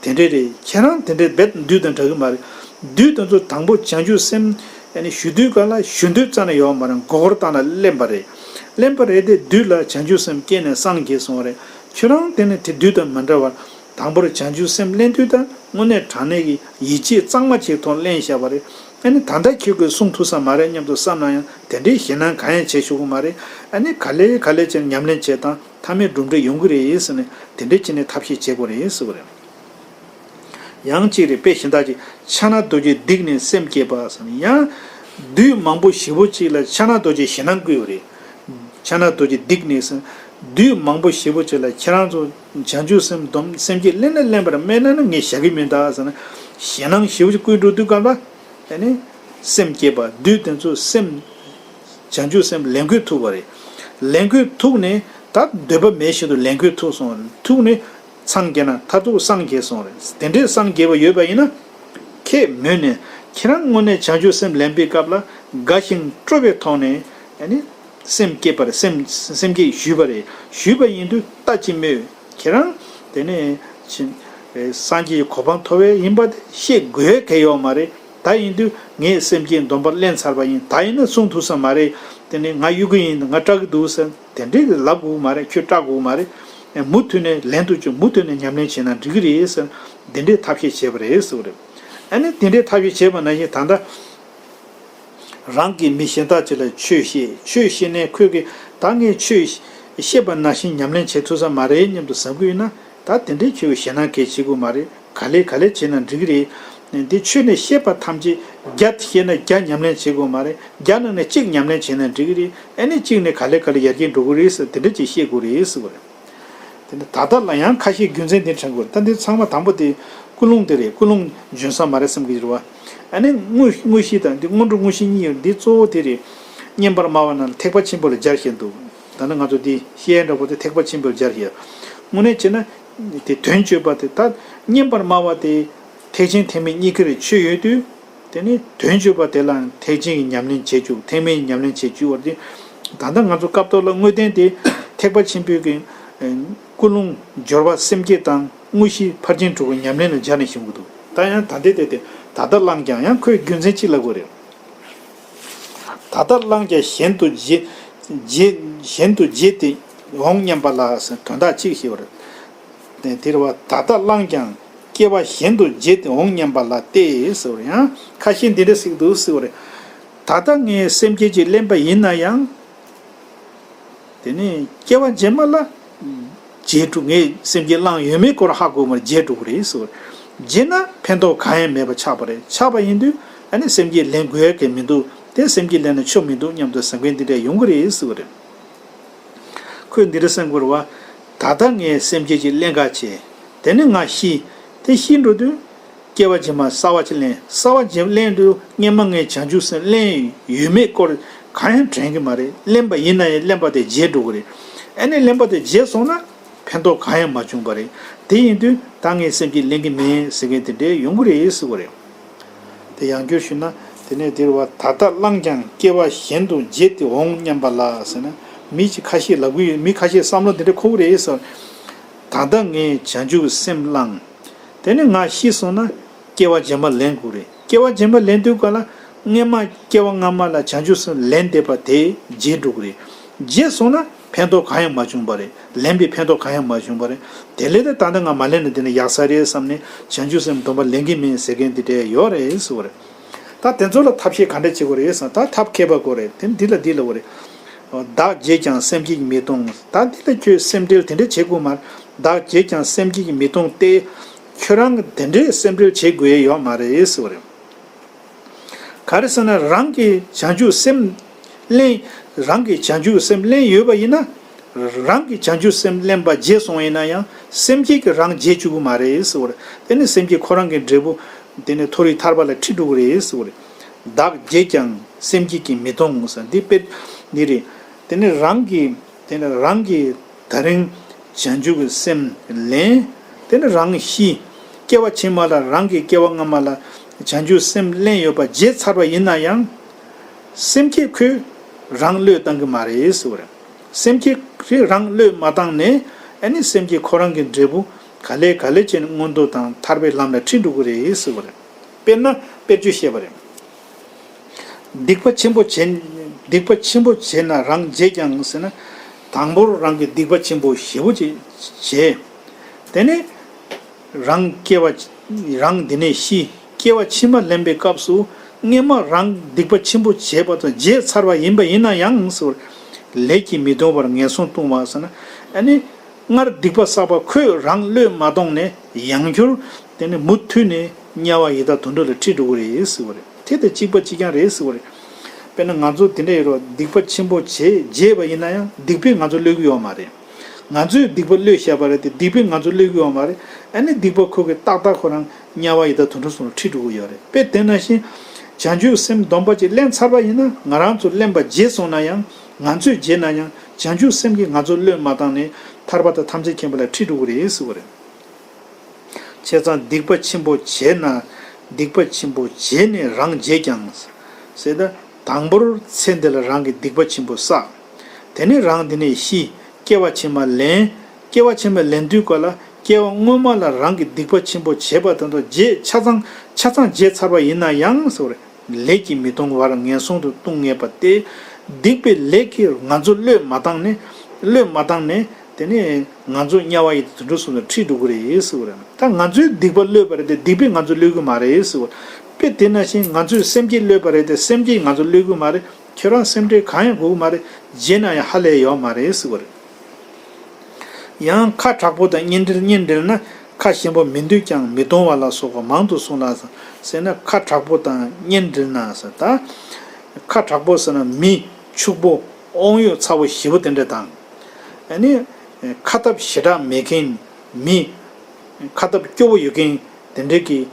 དེ་འདྲས་རེད། ཁྱེད་རང་དེ་འདྲས་རྦད་བདུད་དང་འདྲ་གི་མ་རེད། བདུད་དེ་ཚོ་དང་པོ་བྱང་ཆུབ་སེམས་ཨ་ནི་ཞུ་དུས་ག་ལ་ཞུ་འདོད་རྩ་ནས་ཡོད་མ་རེད། མགོ་སྐོར་བཏང་ལ་ལེན་པ་རེད། ལེན་པ་རེད་དེ་བདུད་ལ་བྱང་ཆུབ་སེམས་སྐྱེས་ནས་སངས་རྒྱས་སོང་བ་རེད། ཁྱོད་རང་དེ་ནི་དེ་བདུད་དང་མ་འདྲ་བར། དང་པོར་བྱང་ཆུབ་སེམས་ལེན་དུས་དང་དངོས་གནས་དྲང་གནས་ཀྱི་ཡིད་ཆེས་གཙང་མ་བྱས་ཐོག་ལེན་བཞག་པ་རེད། ཨ་ནི་ད་ལྟ་ཁྱོད་ཀྱིས་སྲུང་ཐུབ་ས་མ་རེད་སྙམ་དུ་བསམ་ན་ཡང་དེ་འདྲའི་ཞེད་སྣང་གང་ཡང་བྱེད་ཆོག་གི་མ་རེད། ཨ་ནི་ག་ལེ་ག་ལེ་བྱས་ཉམས་ལེན་བྱེད་དང་ཐ་མའི་གྲུབ་འབྲས་ཡོང་གི་རེད་ཟེར་ནས་དེ་འདྲའི་བྱས་ནས་ཐབས་ཤེས་བྱེད་དགོས་རེད་ཟེར་བ་རེད། ཡང་གཅིག་རེད། དཔེ་གཞན་དག་ཅིག་ཕྱག་ན་རྡོ་རྗེ་བསྡིགས་ནས་སེམས་བསྐྱེད་པ་ཟེར་ནས་ཡང་། བདུད་མང་པོ་ཞེ་པོ་ཅིག་ལ་ཕྱག་ན་རྡོ་རྗེ་ཞེད་སྣང་བསྐུལ་བ་རེད། ཕྱག་ན་རྡོ་རྗེ་བསྡིགས་ནས་ཟེར། བདུད་མང་པོ་ཞེ་པོ་ཅིག་ལ་ཁྱེད་རང་ཚོ་བྱང་ཆུབ་སེམས་སྡོམ་སེམས་བསྐྱེད་ལེན་ན་ལེན་པར་སྨྲས་ན་ནི་ངས་བཞག་གི་མིན་ད་ཟེར་ན། ཞེད་སྣང་ཞེ་པོ་ཅིག་བསྐུལ་འགྲོ་དུས་སྐབས་ལ། ཨ་ནི། སེམས་བསྐྱེད་པ་བདུད་དེ་ཚོ་སེམས། བྱང་ཆུབ་སེམས་ལེན་དགོས་ཐུག་པ་རེད། ལེན་དགོས་ཐུག་ནས་ད་འདོད་པ་མེད་བཞིན་དུ་ལེན་དགོས་ཐུག་སོང་བ་རེད། ཐུག་ནས་མཚང་བརྒྱབ་ན་མཐར་ཐུག་སངས་རྒྱས་སོང་བ་རེད། དེ་འདྲའི་སངས་རྒྱས་པ་ཡོད་པ་ཡིན་ན། ཁྱེད་མོས་ནས་ཁྱེད་རང་དངོས་གནས་བྱང་ཆུབ་སེམས་ལེན་པའི་སྐབས་ལ་དགའ་ཞིང་སྤྲོ་བའི་ཐོག་ནས་ཨ་ནི། སེམས་བསྐྱེད་པ་རེད། སེམས་སེམས་བསྐྱེད་ཞུས་པ་རེད། ཞུས་པ་ཡིན་དུས་ལྟ་ཅི་སྨོས། ཁྱེད་རང་དེ་ནས་ཕྱིན། སངས་རྒྱས་ཀྱི་གོ་འཕང་ཐོབ་པའི་ཡིན་པ་དེ་ཤེས་དགོས་གལ་ཡོད་མ་རེད། ད་ཡིན་དུས་ངས་སེམས་བསྐྱེད་སྡོམ་པ་ལེན་ཚར་བ་ཡིན། ད་ཡིན་ན་སྲུང་ཐུབ་ས་མ་རེད། དེ་ནས་ང་གཡུག་གི་ཡིན། ང་སྐྲག་གི་འདུག་ཟེར་དེ་འདྲས་ལབ་དགོས་མ་རེད། ཁྱོད་སྐྲག་དགོས་མ་རེད། མུ་མཐུད་ནས་ལེན་དུ་བཅུག་མུ་མཐུད་ནས་ཉམས་ལེན་བྱས་ན་འགྲིག་གི་རེད་ཟེར། དེ་འདྲས་ཐབས་ཤེས་བྱས་པ་རེད་ཟེར་བ་རེད། ཨ་ནི་དེ་འདྲས་ཐབས་ཤེས་བྱས་པ་ནང་བཞིན་ད་ལྟ། རང་གིས་མི་གཞན་དག་ཅིག་ལ་ཆོས་བཤད། ཆོས་བཤད་ནས་ཁོས་ཀྱིས་ད་ངས་ཆོས་བཤད་པ་ནང་བཞིན་ཉམས་ལེན་བྱེད་ཐུབ་ས་མ་རེད་སྙམ་དུ་བསམ་གྱི་ཡོད་ན། ད་དེ་འདྲའི་ཁྱོད་ཀྱིས་ཞེད་སྣང་གས་བྱེད་དགོས་མ་རེད། ག་ལེ་ག་ལེ་བྱས་ན་འགྲིག་གི་རེད། འདི་ཆོས་ནས་བཤད་པ་ཐམས་ཅད་བརྒྱ་བཤད་ན་བརྒྱ་ཉམས་ལེན་བྱེད་དགོས་མ་རེད། བརྒྱ་ནང་ནས་གཅིག་ཉམས་ལེན་བྱས་ན་འགྲིག་གི་རེད། ཨ་ནི་གཅིག་ནས་ག་ལེ་ག་ལེ་ཡར་རྒྱས་འགྲོ་གི་རེད་ཟེར་དེ་འདྲ་ཅིག་བཤད་དགོས་རེད་ཟེར་བ་རེད། དེ་ནས་ད་ལྟ་ལ་ཡང་ཁ་ཤས་རྒྱུ་མཚན་འདི་དྲན་དགོས་རེད། ད་འདི་ཚང་མ་དང་པོ་དེ་ཀུན་སློང་དེ་རེད། ཀུན་སློང་འཇོན་ས་མ་རེད་བསམ་གྱི་རེད་བ། ཨ་ནི་དངོས་དངོས་གཞི་དང་འདི་སྔོན་འགྲོ་དངོས་གཞི་གཉིས་ཡོད། འདི་གཙོ་བོ་དེ་རེད། སྙན་པར་སྨྲ་བ་རྣམས་ལ་ཐེག་པ་ཆེན་པོ་ལ་སྦྱར་བཞིན་དུ། ད་ནི་ང་ཚོ་འདི་བཤད་འདྲ་པོ་དེ་ཐེག་པ་ཆེན་པོ་ལ་སྦྱར་བཞིན། དངོས་གནས་བྱས་ན་དེ་དོན་བརྗོད་པ་དེ་ད་སྙན་པར་སྨྲ་བ་དེ་ཐེག་ཆེན་ཐེག་དམན་གཉིས་ཀ་རེ་ཆོད་ཡོད་དུས། དེ་ནི་དོན་བརྗོད་པ་དེ་ལའང་ཐེག་ཆེན་གྱི་ཉམས་ལེན་བྱེད་བཅུག་ཐེག་དམན་གྱི་ཉམས་ལེན་བྱེད་བཅུག་པ་དེ། ད་ལྟ་ང་ཚོ་སྐབས་ཐོག་ལ་དངོས་བསྟན་དེ་ཐེག་པ་ཆེན་པོའི་གི་ཀུན་སློང་སྦྱོར་བ་སེམས་བསྐྱེད་དང་དངོས་གཞི་ཕར་ཕྱིན་དྲུག་གི་ཉམས་ལེན་ལ་སྦྱར་ནས་བྱུང་གི་འདུག་ད་ཡང་ད་ལྟའི་དེ་དེ་ད་ལྟ་བླངས་ཀྱང་ཡང་ཁོའི་རྒྱུ་མཚན་གཅིག་ལབ་དགོས་རེད། ད་ལྟ་བླངས་ཀྱང་གཞན་དུ་བརྗེད། བརྗེད། གཞན་དུ་བརྗེད་དེ་འོང་སྙམ་པ་ལ་ཟེར་དོན་དག་གཅིག་ཞེས་པ་རེད། དེ་རེད་བ། ད་ལྟ་བླངས་ཀྱང་སྐྱེ་བ་གཞན་དུ་བརྗེད་དེ་འོང་སྙམ་པ་ལ་སྟེ་ཟེར་བ་རེད། ཡང་ཁ་ཤས་འདི་འདྲ་ཟེར་གྱི་འདུག་ཟེར་བ་རེད། ད་ལྟ་ངས་སེམས་བསྐྱེད་ཅིག་ལེན་པ་ཡིན་ན་ཡང་། དེ་ནས་སྐྱེ་བ་རྗེས་མ་ལ་བརྗེད་འགྲོ། ངས་སེམས་བསྐྱེད་བླངས་ཡོད་མེད་སྐོར་ཧ་གོ་མར་བརྗེད་འགྲོ་གི་རེད་ཟེར་བ་རེད། བརྗེད་ན་ཕན་ཐོགས་གང་ཡང་མེད་པ་ཆགས་པ་རེད། ཆགས་པ་ཡིན་དུས་ཨ་ནི་སེམས་བསྐྱེད་ལེན་དགོས་ཡ་གི་མི་འདུག་དེ་སེམས་བསྐྱེད་ལེན་ན་ཆོ་མི་འདུག་སྙམ་དུ་བསམ་མཁན་འདི་འདྲ་ཡོང་གི་རེད་ཟེར་བ་རེད། ཁོས་འདི་འདྲ་གསུང་གི་རེད་བ། ད་ལྟ་ངས་སེམས་བསྐྱེད་ཅིག་ལེན་ག་བྱེད། དེ་ནས་ང་ཤི། དེ་ཤི་འགྲོ་དུས། སྐྱེ་བ་རྗེས་མ་གསར་བ་ཅིག་ལེན། གསར་བ་རྗེས་ལེན་དུས་སྔོན་མ་ངས་བྱང་ཆུབ་སེམས་ལེན་ཡོད་མེད་སྐོར་གང་ཡང་དྲན་གྱི་མ་རེད། ལེན་པ་ཡིན་ན་ཡང་ལེན་པ་དེ་བརྗེད་འགྲོ་གི་རེད། ཨ་ནི་ལེན་པ་དེ་བརྗེད་སོང་ན་ཕན་ཐོགས་གང་ཡང་མ་བྱུང་བ་རེད། དེ་ཡིན་དུས་ད་ངས་སེམས་བསྐྱེད་ལེན་གྱི་མེད་ཟེར་མཁན་དེ་འདྲའི་ཡོང་གི་རེད་ཟེར་བ་རེད། དེ་ཡང་བསྐྱར་ཞུས་ན། དེ་ནས་འདིར་བ། ད་ལྟ་བླངས་ཀྱང་སྐྱེ་བ་གཞན་དུ་བརྗེད་དེ་འོང་སྙམ་པ་ལ་ཟེར་ན། མི་ཅིག་ཁ་ཤས་ལབ་གི་ཡོད། མི་ཁ་ཤས་བསམ་བློ་འདི་འདྲ་འཁོར་གི་རེད་ཟེར། ད་ལྟ་ངས་བྱང་ཆུབ་སེམས་བླངས། དེ་ནས་ང་ཤི་སོང་ན་སྐྱེ་བ་རྗེས་མ་ལེན་དགོས་རེད། སྐྱེ་བ་རྗེས་མ་ལེན་དུས་ག་ལ་སྔོན་མ་སྐྱེ་བ་སྔ་མ་ལ་བྱང་ཆུབ་སེམས་ལེན་བསྡད་པ་དེ་བརྗེད་འགྲོ་གི་རེད། བརྗེད་སོང་ན་ཕན་ཐོགས་གང་ཡང་མ་བྱུང་བ་རེད། ལེན་པའི་ཕན་ཐོགས་གང་ཡང་མ་བྱུང་བ་རེད། དེ་ལས་ད་ད་ལྟ་ང་མ་ལེན་ན་དེ་ནི་ཡག་ས་རེད་བསམ་ནས་བྱང་ཆུབ་སེམས་སྡོམ་པ་ལེན་གྱི་མིན་ཟེར་མཁན་དེ་འདྲ་ཡོད་རེད་ཟེར་བ་རེད། ད་དེ་ཚོ་ལ་ཐབས་ཤེས་ག་འདྲ་བྱེད་དགོས་རེད་ཟེར་ན། ད་ཐབས་མཁས་པ་དགོས་རེད། དེ་འདི་ལ་འདི་ལ་འོ་རེད། བདག་བརྗེད་ཀྱང་སེམས་བསྐྱེད་ཀྱིས་མི་གཏོང་། ད་འདི་ལ་ཁྱོད་སེམས་ཁྲལ་དེ་འདྲ་བྱེད་དགོས་མ་རེད། བདག་བརྗེད་ཀྱང་སེམས་བསྐྱེད་ཀྱིས་མི་གཏོང་སྟེ། ཁྱོད་རང་གི་དེ་འདྲའི་སེམས་ཁྲལ་བྱེད་དགོས་ཡ་ཡོད་མ་རེད་ཟེར་བ་རེད། ག་རེ་ཟེར་ན་རང་གིས་བྱང་ཆུབ་སེམས་ལེན། རང་གིས་བྱང་ཆུབ་སེམས་ལེན་ཡོད་པ་ཡིན་ན། རང་གིས་བྱང་ཆུབ་སེམས་ལེན་པ་བརྗེད་སོང་ཡིན་ན་ཡང་སེམས་བསྐྱེད་ཀྱིས་རང་བརྗེད་བཅུག་གི་མ་རེད་ཟེར་བ་རེད། དེ་ནི་སེམས་བསྐྱེད་ཁོ་རང་གི་འབྲས་བུ་དེ་ནི་མཐོ་རིས་ཐར་པ་ལ་ཁྲིད་འགྲོ་གི་རེད་ཟེར་བ་རེད། བདག་བརྗེད་ཀྱང་སེམས་བསྐྱེད་ཀྱིས་མི་གཏོང་ཟེར་འདི་དཔེ་འདི་རེད། དེ་ནི་རང་གིས། དེ་ནི་རང་གིས་ད་རིང་བྱང་ཆུབ་ཀྱི་སེམས་ལེན། དེ་ནི་རང་ཤི། སྐྱེ་བ་ཕྱི་མ་ལ་རང་གི་སྐྱེ་བ་སྔ་མ་ལ་བྱང་ཆུབ་སེམས་ལེན་ཡོད་པ་བརྗེད་ཚར་བ་ཡིན་ན་ཡང་། སེམས་བསྐྱེད་ཁོས་རང་བློས་བཏང་གི་མ་རེད་ཟེར་བ་རེད། སེམས་བསྐྱེད་རང་བློས་མ་བཏང་ནས་ཨ་ནི་སེམས་བསྐྱེད་ཁོ་རང་གི་འབྲས་བུ་ག་ལེ་ག་ལེ་བྱས་ནས་མངོན་མཐོ་དང་ཐར་པའི་ལམ་ལ་ཁྲིད་འགྲོ་གི་རེད་ཟེར་བ་རེད། དཔེར་ན་དཔེར་བརྗོད་བཤད་པ་རེད། སྡིག་པ་ཆེན་པོ་བྱས། སྡིག་པ་ཆེན་པོ་བྱས་ན་རང་བརྗེད་ཀྱང་ཟེར་ན། དང་པོར་རང་གིས་སྡིག་པ་ཆེན་པོ་ཞེ་པོ་ཅིག་བྱས། དེ་ནས་རང་སྐྱེ་བ། རང་འདི་ནས་ཤི། སྐྱེ་བ་ཕྱི་མ་ལེན་པའི་སྐབས་སུ་སྔོན་མ་རང་སྡིག་པ་ཆེན་པོ་བྱས་པ་དང་བརྗེད་ཚར་བ་ཡིན་པ་ཡིན་ན་ཡང་ཟེར། ལས་ཀྱིས་མི་གཏོང་བར་ངན་སོང་ལྟུང་བ་ཟེར་ན། ཨ་ནི། སྔར་སྡིག་པ་བསགས་པ་ཁོས་རང་བློས་མ་བཏང་ནས་ཡང་བསྐྱར་དེ་ནི་མུ་མཐུད་ནས་དམྱལ་བ་ཡི་དྭགས་དུད་འགྲོ་ལ་ཁྲིད་འགྲོ་གི་རེད་ཟེར་བ་རེད། དེ་དང་གཅིག་པ་གཅིག་རྐྱང་རེད་ཟེར་བ་རེད། དཔེར་ན་ང་ཚོ་དེ་འདྲ་ཡོད་རོགས། སྡིག་པ་ཆེན་པོ་བྱས་བརྗེད་པ་ཡིན་ན་ཡང་སྡིག་པས་ང་ཚོ་བསླུ་གི་ཡོད་མ་རེད། ང་ཚོས་སྡིག་པ་བསླུས་བཞག་པ་རེད་དེ་སྡིག་པས་ང་ཚོ་བསླུ་གི་ཡོད་མ་རེད། ཨ་ནི་སྡིག་པ་ཁོ་གིས་ཏག་ཏག་ཁོ་རང་དམྱལ་བ་ཡི་དྭགས་དུད་འགྲོ་གསུམ་ལ་ཁྲིད་འགྲོ་གི་ཡོད་རེད། དཔེ་དེ་ནང་བཞིན་བྱང་ཆུབ་སེམས་སྡོམ་པ་ཅིག་ལེན་ཚར་བ་ཡིན་ན་ང་རང་ཚོ་ལེན་པ་བརྗེད་སོང་ན་ཡང་། ང་ཚོས་བརྗེད་ན་ཡང་བྱང་ཆུབ་སེམས་ཀྱིས་ང་ཚོ་བློས་མ་བཏང་ནས་ཐར་པ་དང་ཐམས་ཅད་མཁྱེན་པ་ལ་ཁྲིད་འགྲོ་གི་རེད་ཟེར་བ་རེད། བྱས་ཙང་སྡིག་པ་ཆེན་པོ་བྱས་ན། སྡིག་པ་ཆེན་པོ་བྱས་ནས་རང་བརྗེད་ཀྱང་། ཟེར་ད། དང་པོར་ཚེ་འདི་ལ་རང་གིས་སྡིག་པ་ཆེན་པོ་བསགས། དེ་ནས་རང་འདི་ནས་ཤི། སྐྱེ་བ་ཕྱི་མ་ལེན། སྐྱེ་བ་ཕྱི་མ་ལེན་དུས་ག་ལ་སྐྱེ་བ་སྔོན་མ་ལ་རང་གིས་སྡིག་པ་ཆེན་པོ་བྱས་པ་དེ་ཚོ་བརྗེད་ཆ་ཚང་ཆ་ཚང་བརྗེད་ཚར་བ་ཡིན་ན་ཡང་ཟེར་བ་རེད། ལས་ཀྱིས་མི་གཏོང་བར་ངན་སོང་དུ་ལྟུང་ངེས་པ་སྟེ། སྡིག་པའི་ལས་ཀྱིས་ང་ཚོ་བློས་མ་བཏང་ནས། བློས་མ་བཏང་ནས་དེ་ནས་ང་ཚོ་དམྱལ་བ་ཡི་དྭགས་དུད་འགྲོ་གསུམ་ལ་ཁྲིད་འགྲོ་གི་རེད་ཟེར་བ་རེད། ད་ང་ཚོས་སྡིག་པ་བློས་པ་རེད་དེ་སྡིག་པས་ང་ཚོ་བློས་གི་མ་རེད་ཟེར་བ། དཔེ་དེ་ནང་བཞིན་ང་ཚོས་སེམས་བསྐྱེད་བློས་པ་རེད་དེ་སེམས་བསྐྱེད་ང་ཚོ་བློས་གི་མ་རེད། ཁྱོད་རང་སེམས་ཁྲལ་གང་ཡང་དགོས་གི་མ་རེད། བརྗེད་ན་ཡང་ཧ་ལས་ཡོད་མ་རེད་ཟེར་བ་རེད། ཡང་ཁ་དྲག་པོ་དང་གཉེན་འབྲེལ། གཉེན་འབྲེལ་ན་ཁ་ཞན་པོ་མི་འདོད་ཀྱང་མི་གཏོང་བ་ལ་སོགས་པ་མང་དུ་གསུངས་ལ། ཟེར་ན་ཁ་དྲག་པོ་དང་གཉེན་འབྲེལ་ན་ཟེར་ད། ཁ་དྲག་པོ་ཟེར་ན་མི་ཕྱུག་པོ་དབང་ཡོད་ཚ་བོ་ཞེ་པོ་དེ་འདྲ་དང་། ཨ་ནི། ཁ་སྟབས་ཞེ་དྲག་མེད་མཁན། མི། ཁ་སྟབས་སྐྱོ་བོ་ཡོད་མཁན་དེ་འདྲ་གི།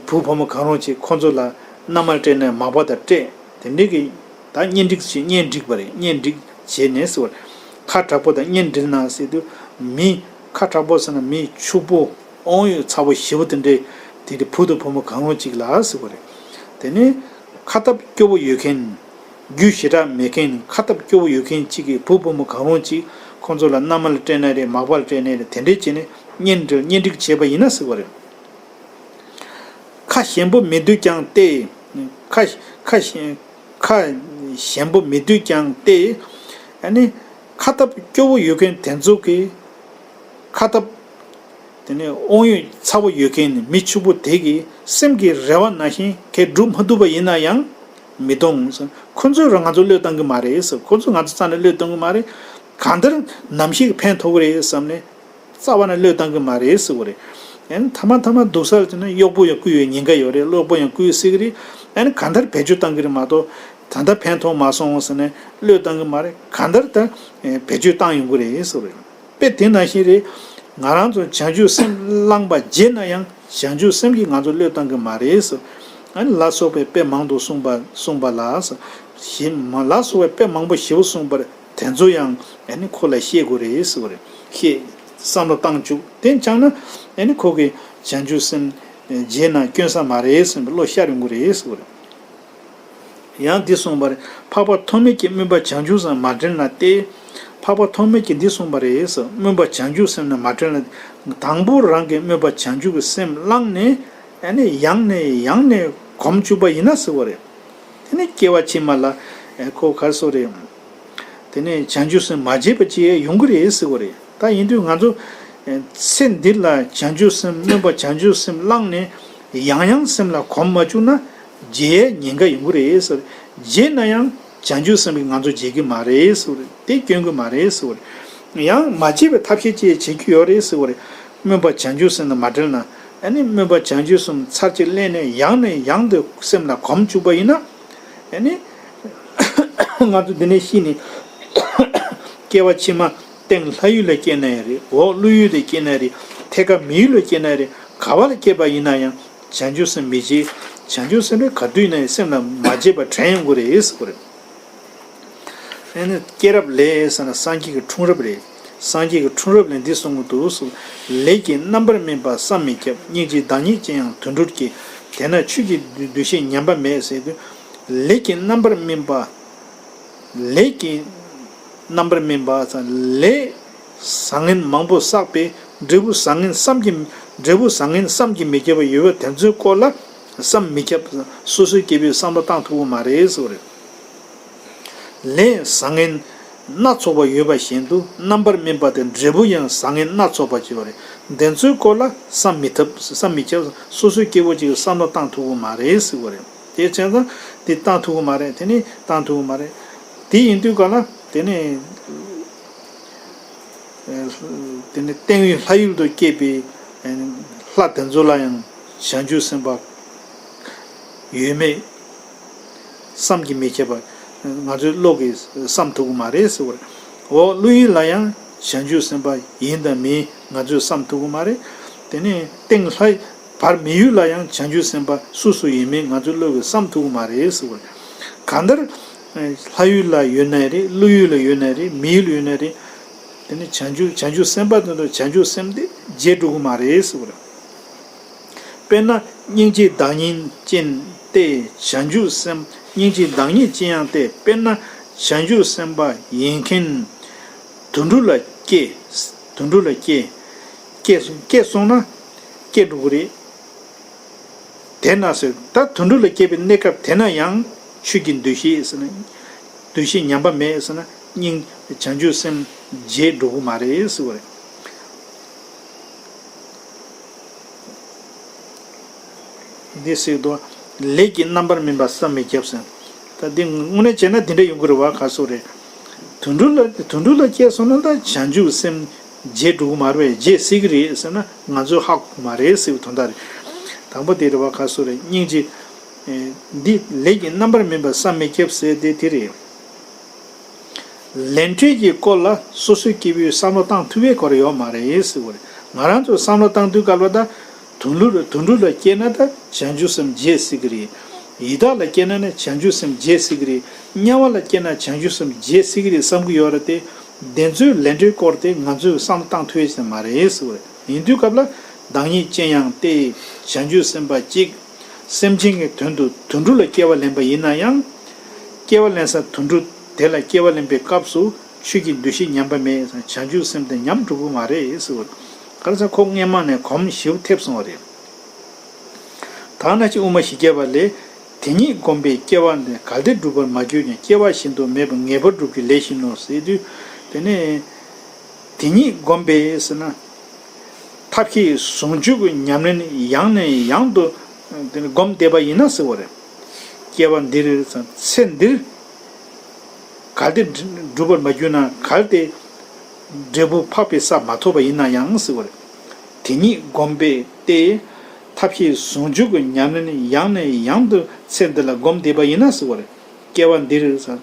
བུ་ཕོ་མོ་གང་རུང་ཅིག་ཁོ་ཚོ་ལ་མནའ་མ་སྤྲད་ན་མག་པ་དང་སྤྲད་དེ་འདྲ་གི། ད་གཉེན་སྒྲིག་བྱེད། གཉེན་སྒྲིག་པ་རེད། གཉེན་སྒྲིག་བྱས་ནས་ཟེར་བ་རེད། ཁ་དྲག་པོ་དང་གཉེན་སྒྲིག་ན་ཟེར་དུས། མི་ཁ་དྲག་པོ་ཟེར་ན་མི་ཕྱུག་པོ་དབང་ཡོད་ཚ་པོ་ཞེ་པོ་དེ་འདྲས་དེ་དེ་བུ་དང་བུ་མོ་གང་རུང་གཅིག་ལ་ཟེར་བ་རེད། དེ་ནས་ཁ་སྟབས་སྐྱོ་བོ་ཡོད་མཁན། རྒྱུ་ཞེ་དྲག་མེད་མཁན། ཁ་སྟབས་སྐྱོ་བོ་ཡོད་མཁན་གཅིག་གིས་བུ་བུ་མོ་གང་རུང་གཅིག་ཁོང་ཚོ་ལ་མནའ་མ་ལ་སྤྲད་ན་རེད། མག་པ་ལ་སྤྲད་ན་རེད། དེ་འདྲས་བྱས་ནས་གཉེན་སྒྲིག་གཉེན་སྒྲིག་བྱས་པ་ཡིན་ན་ཟེར་བ་རེད། ཁ་ཞན་པོ་མི་འདོད་ཀྱང་སྟེ། ཁ་ཁ་ཞན་ཁ་ཞན་པོ་མི་འདོད་ཀྱང་སྟེ། ཨ་ནི་ཁ་སྟབས་སྐྱོ་བོ་ཡོད་མཁན་དེ་ཚོ་གི་ཁ་སྟབས། དེ་ནས་དབང་ཡོད་ཚ་པོ་ཡོད་མཁན་མི་ཕྱུག་པོ་དེ་གི་སེམས་ཀྱི་རེ་བ་ནང་བཞིན་གས་སྒྲུབ་མ་ཐུབ་པ་ཡིན་ན་ཡང་མི་གཏོང་། ཁོ་ཚོས་རང་ང་ཚོ་བློས་གཏོང་གི་མ་རེད་ཟེར། ཁོ་ཚོས་ང་ཚོ་རྩ་ནས་བློས་གཏོང་གི་མ་རེད། གང་ལྟར་ནམ་ཞིག་ཕན་ཐོགས་ཀྱི་རེད་བསམ་ནས་རྩ་བ་ནས་བློས་གཏོང་གི་མ་རེད་ཟེར་བ་རེད། ཨ་ནི་མཐའ་མ་མཐའ་མ་སྡུག་ས་ལ་བྱུང་ན་གཡོག་པོ་ཡང་བསྐུལ་ཡོད་ཉེན་ཁ་ཡོད་རེད། གཡོག་པོ་ཡང་བསྐུལ་སྲིད་ཀྱི་རེད། ཨ་ནི་གང་ལྟར་བེད་སྤྱོད་གཏོང་གི་རེད་མ་གཏོགས། ད་ལྟ་ཕན་ཐོགས་མ་སོང་ཟེར་ནས་བློས་གཏོང་གི་མ་རེད། གང་ལྟར་ད་བེད་སྤྱོད་བཏང་ཡོང་གི་རེད་ཟེར་བ་རེད། དཔེ་དེ་ནང་བཞིན་རེད། ང་རང་ཚོ་བྱང་ཆུབ་སེམས་བླངས་པ་བརྗེད་ན་ཡང་བྱང་ཆུབ་སེམས་ཀྱིས་ང་ཚོ་བློས་བཏང་གི་མ་རེད་ཟེར། ཨ་ནི་ལ་སོགས་པའི་དཔེ་མང་དུ་གསུངས་པ་གསུངས་པ་ལ་ཟེར། ཞེས་མ་ལ་སོགས་པའི་དཔེ་མང་པོ་ཞེ་པོ་གསུངས་པར་དེ་ཚོ་ཡང་ཨ་ནི་ཁོ་ལ་བཤད་དགོས་རེད་ཟེར་བ་རེད། བཤད། བསམ་བློ་བཏང་བཅུག་དེ་བྱུང་ན་ཨ་ནི་ཁོ་གིས་བྱང་ཆུབ་སེམས་བརྗེད་ན་སྐྱོན་ས་མ་རེད་ཟེར་བའི་བློ་ཤར་ཡོང་གི་རེད་ཟེར་བ་རེད། ཡང་འདི་གསུངས་པ་རེད། འཕགས་པ་ཐོགས་མེད་ཀྱིས་སྨོན་པ་བྱང་ཆུབ་སེམས་མ་དྲན་ལ་སྟེ། འཕགས་པ་ཐོགས་མེད་ཀྱིས་འདི་གསུངས་པ་རེད། སྨོན་པ་བྱང་ཆུབ་སེམས་ནི་མ་དྲན་ལ། དང་པོ་རང་གིས་སྨོན་པ་བྱང་ཆུབ་ཀྱི་སེམས་བླངས་ནས་ཨ་ནི་ཡང་ནས་ཡང་ནས་གོམས་བཅུག་པ་ཡིན་ན་ཟེར་བ་རེད། དེ་ནས་སྐྱེ་བ་ཕྱི་མ་ལ་ཁོ་ག་རེ་ཟེར་རེད། དེ་ནས་བྱང་ཆུབ་སེམས་མ་བརྗེད་པ་ཅིག་ཡོང་གི་རེད་ཟེར་བ་རེད། ད་ཡིན་དུས་ང་ཚོ་ཚེ་འདི་ལ་བྱང་ཆུབ་སེམས་སྨོན་པ་བྱང་ཆུབ་སེམས་བླངས་ནས་ཡང་ཡང་སེམས་ལ་གོམས་མ་བཅུག་ན་བརྗེད་ཉེན་ཁ་ཡོང་གི་རེད་ཟེར། བརྗེད་ན་ཡང་བྱང་ཆུབ་སེམས་ཀྱིས་ང་ཚོ་བརྗེད་ཀྱི་མ་རེད་ཟེར་བ་རེད། དེ་སྐྱོན་གྱི་མ་རེད་ཟེར་བ་རེད། ཡང་མ་བརྗེད་པའི་ཐབས་ཤེས་ཅིག་བྱེད་རྒྱུ་ཡོད་རེད་ཟེར་བ་རེད། སྨོན་པ་བྱང་ཆུབ་སེམས་དང་མ་བྲལ་ན། ཨ་ནི་སྨོན་པ་བྱང་ཆུབ་སེམས་ཚར་གཅིག་ལེན་ནས་ཡང་ནས་ཡང་དུ་སེམས་ལ་གོམས་བཅུག་པ་ཡིན་ན། ཨ་ནི་ང་ཚོ་འདི་ནས་ཤི་ནས་སྐྱེ་བ་ཕྱི་མ་སྟེང་ལྷ་ཡུལ་ལ་སྐྱེས་ན་ཡང་རེད། འོག་ཀླུ་ཡུལ་ལ་སྐྱེས་ན་ཡང་རེད། ཐད་ཀར་མི་ཡུལ་ལ་སྐྱེས་ན་ཡང་རེད། ག་བ་ལ་སྐྱེས་པ་ཡིན་ན་ཡང་བྱང་ཆུབ་སེམས་མི་བརྗེད། བྱང་ཆུབ་སེམས་དེ་ག་དུས་ཡིན་ན་ཡང་སེམས་ལ་མ་བརྗེད་པ་དྲན་ཡོང་གི་རེད་ཟེར་བ་རེད། ཨ་ནི་སྐྱེས་རབས་ལས་ཟེར་ན་སངས་རྒྱས་ཀྱི་འཁྲུངས་རབས་རེད། སངས་རྒྱས་ཀྱི་འཁྲུངས་རབས་ལས་འདི་གསུང་གི་འདུག་ཟེར། ལས་ཀྱི་རྣམ་པར་སྨིན་པ་བསམ་མི་ཁྱབ། སྙིང་རྗེའི་བདག་ཉིད་ཅན་ཡང་དུད་འགྲོར་སྐྱེ། དེས་ན་ཆོས་ཀྱི་འདུ་ཤེས་ཉམས་པ་མེད་ཟེར་དུས། ལས་ཀྱི་རྣམ་པར་སྨིན་པ། ལས་ཀྱི་རྣམ་པར་སྨིན་པ་ཟེར་ལས་བཟང་ངན་མང་པོ་བསགས་པའི་འབྲས་བུ་བཟང་ངན་བསམ་གྱིས་འབྲས་བུ་བཟང་ངན་བསམ་གྱིས་མི་ཁྱབ་པ་ཡོད་པ་དེ་ཚོའི་སྐོར་ལ་བསམ་མི་ཁྱབ། སོ་སོའི་སྐྱེ་བོས་བསམ་བློ་བཏང་ཐུབ་ཀྱི་མ་རེད་ཟེར་བ་རེད། ལས་བཟང་ངན་སྣ་ཚོགས་པ་ཡོད་པ་བཞིན་དུ་རྣམ་པར་སྨིན་པ་དེ་འབྲས་བུ་ཡང་བཟང་ངན་སྣ་ཚོགས་པ་ཅིག་ཡོད་རེད། དེ་ཚོའི་སྐོར་ལ་བསམ་མི་ཐུབ་བསམ་མི་ཁྱབ། སོ་སོའི་སྐྱེ་བོ་ཅིག་གིས་བསམ་བློ་བཏང་ཐུབ་ཀྱི་མ་རེད་ཟེར་བ་རེད། དེ་བྱས་ཙང་དེ་བཏང་ཐུབ་ཀྱི་མ་རེད། དེ་ནི་བཏང་ཐུབ་ཀྱི་མ་རེད། དེ་ཡིན་དུས་ག་ལ་དེ་ནི། དེ་ནི་སྟེང་ཡུལ་ལྷ་ཡུལ་དུ་སྐྱེས་པའི་ལྷ་དེ་ཚོ་ལ་ཡང་བྱང་ཆུབ་སེམས་དཔའ་ཡོད་མེད་བསམ་གྱིས་མི་ཁྱབ་པ་ང་ཚོའི་བློ་གིས་བསམ་ཐུབ་ཀྱི་མ་རེད་ཟེར་བ་རེད། འོག་ཀླུ་ཡུལ་ལ་ཡང་བྱང་ཆུབ་སེམས་དཔའ་ཡིན་དང་མིན་ང་ཚོས་བསམ་ཐུབ་ཀྱི་མ་རེད། དེ་ནས་སྟེང་ལྷ་བར་མི་ཡུལ་ལ་ཡང་བྱང་ཆུབ་སེམས་དཔའ་སུ་སུ་ཡིན་མིན་ང་ཚོའི་བློ་གིས་བསམ་ཐུབ་ཀྱི་མ་རེད་ཟེར་བ་རེད། གང་ལྟར་ལྷ་ཡུལ་ལ་ཡོད་ན་རེད། ཀླུ་ཡུལ་ལ་ཡོད་ན་རེད། མི་ཡུལ་ཡོད་ན་རེད། དེ་ནི་བྱང་ཆུབ་བྱང་ཆུབ་སེམས་དཔའ་དེ་ཚོ་བྱང་ཆུབ་སེམས་དེ་བརྗེད་འགྲོ་གི་མ་རེད་ཟེར་བ་རེད། དཔེར་ན་སྙིང་རྗེའི་བདག་ཉིད་ཅན་ཏེ། བྱང་ཆུབ་སེམས་སྙིང་རྗེའི་བདག་ཉིད་ཅན་ཡང་སྟེ། དཔེར་ན་བྱང་ཆུབ་སེམས་དཔའ་ཡིན་མཁན་དུད་འགྲོ་ལ་སྐྱེ། དུད་འགྲོ་ལ་སྐྱེ། སྐྱེ་སོང་སྐྱེ་སོང་ན་སྐྱེ་འགྲོ་གི་རེད། དེས་ན་ཟེར་ད་དུད་འགྲོ་ལ་སྐྱེས་པའི་གནས་སྐབས་དེ་ན་ཡང་ཆོས་ཀྱི་འདུ་ཤེས་ཟེར་ན། འདུ་ཤེས་ཉམས་པ་མེད་ཟེར་ན་སྙིང་བྱང་ཆུབ་སེམས་བརྗེད་འགྲོ་གི་མ་རེད་ཟེར་བ་རེད། འདི་ཟེར་དུས་ལས་ཀྱི་རྣམ་པར་སྨིན་པ་བསམ་མི་ཁྱབ་ཟེར། ད་འདི་དངོས་གནས་བྱས་ན་འདི་འདྲ་ཡོང་གི་རེད་བ། ག་སོ་རེད། དུད་འགྲོ་ལ་དུད་འགྲོ་ལ་སྐྱེས་སོང་ན་ད་བྱང་ཆུབ་སེམས་བརྗེད་འགྲོ་གི་མ་རེད། བརྗེད་སྲིད་ཀྱི་རེད་ཟེར་ན་ང་ཚོས་ཧ་གོ་གི་མ་རེད་ཟེར་བའི་དོན་དག་རེད། དང་པོ་དེ་རེད་བ། ག་སོ་རེད། སྙིང་རྗེ། འདི་ལས་ཀྱི་རྣམ་པར་སྨིན་པ་བསམ་མི་ཁྱབ་ཟེར་དེ་དེ་རེད། ལས་འབྲས་ཀྱི་སྐོར་ལ་སོ་སོའི་སྐྱེ་བོས་བསམ་བློ་བཏང་ཐུབ་པའི་སྐོར་ཡོད་མ་རེད་ཟེར་བ་རེད། ང་རང་ཚོས་བསམ་བློ་བཏང་དུས་སྐབས་ལ་ད་དུད་འགྲོ་དུད་འགྲོ་ལ་སྐྱེས་ན་ད་བྱང་ཆུབ་སེམས་བརྗེད་སྲིད་ཀྱི་རེད། ཡི་དྭགས་ལ་སྐྱེས་ན་ནི་བྱང་ཆུབ་སེམས་རྒྱས་སྲིད་ཀྱི་རེད། དམྱལ་བ་ལ་སྐྱེས་ན་བྱང་ཆུབ་སེམས་རྒྱས་སྲིད་ཀྱི་རེད་བསམ་གྱི་ཡོད་རེད་དེ། དེ་ཚོའི་ལས་འབྲས་སྐོར་དེ་ང་ཚོས་བསམ་བློ་བཏང་ཐུབ་ཡས་ཞིག་མ་རེད་ཟེར་བ་རེད། ཡིན་དུས་སྐབས་ལ་བདག་ཉིད་ཅན་ཡང་སྟེ། བྱང་ཆུབ་སེམས་དཔའ་གཅིག་སེམས་ཅན་གྱི་དོན་དུ་དུད་འགྲོ་ལ་སྐྱེ་བ་ལེན་པ་ཡིན་ན་ཡང་། སྐྱེ་བ་ལེན་ས་དུད་འགྲོ་དེ་ལ་སྐྱེ་བ་ལེན་པའི་སྐབས་སུ་ཆོས་ཀྱི་འདུ་ཤེས་ཉམས་པ་མེད། བྱང་ཆུབ་སེམས་དེ་ཉམས་འགྲོ་གི་མ་རེད་ཟེར་བ་རེད། ག་རེ་ཟེར་ཁོ་སྔས་མ་ནས་གོམས་ཞིབ་ཐེབས་སོང་བ་རེད། ད་ནང་བཞིན་དབུ་མ་བཞི་བརྒྱ་པ་ལས། དེ་ཉིད་བསྒོམས་པས་སྐྱེ་བ་འདི། གལ་ཏེ་འགྲུབ་པར་མ་གྱུར་ཀྱང་། སྐྱེ་བ་གཞན་དུ་མེད་པར་ངེས་པར་འགྲུབ་ཀྱི་ལས་བཞིན་ནོ་ཟེར་དུས། དེ་ནས་དེ་ཉིད་བསྒོམས་པས་ཟེར་ན། ཐབས་ཤེས་ཟུང་འཇུག་གི་ཉམས་ལེན་ཡང་ནས་ཡང་དུ་དེ་ནས་བསྒོམས་བསྡད་པ་ཡིན་ན་ཟེར་བ་རེད། སྐྱེ་བ་འདིར་ཚེ་འདིར། གལ་ཏེ་འགྲུབ་པར་མ་གྱུར་ན། གལ་ཏེ་འབྲས་བུ་འཕགས་པའི་ས་མ་ཐོབ་པ་ཡིན་ན་ཡང་ཟེར་བ་རེད། དེ་ཉིད་བསྒོམས་པས་ཏེ། ཐབས་ཤེས་ཟུང་འཇུག་གི་ཉམས་ལེན་ཡང་ནས་ཡང་དུ་ཚེ་འདི་ལ་བསྒོམས་བསྡད་པ་ཡིན་ན་ཟེར་བ་རེད། སྐྱེ་བ་འདིར་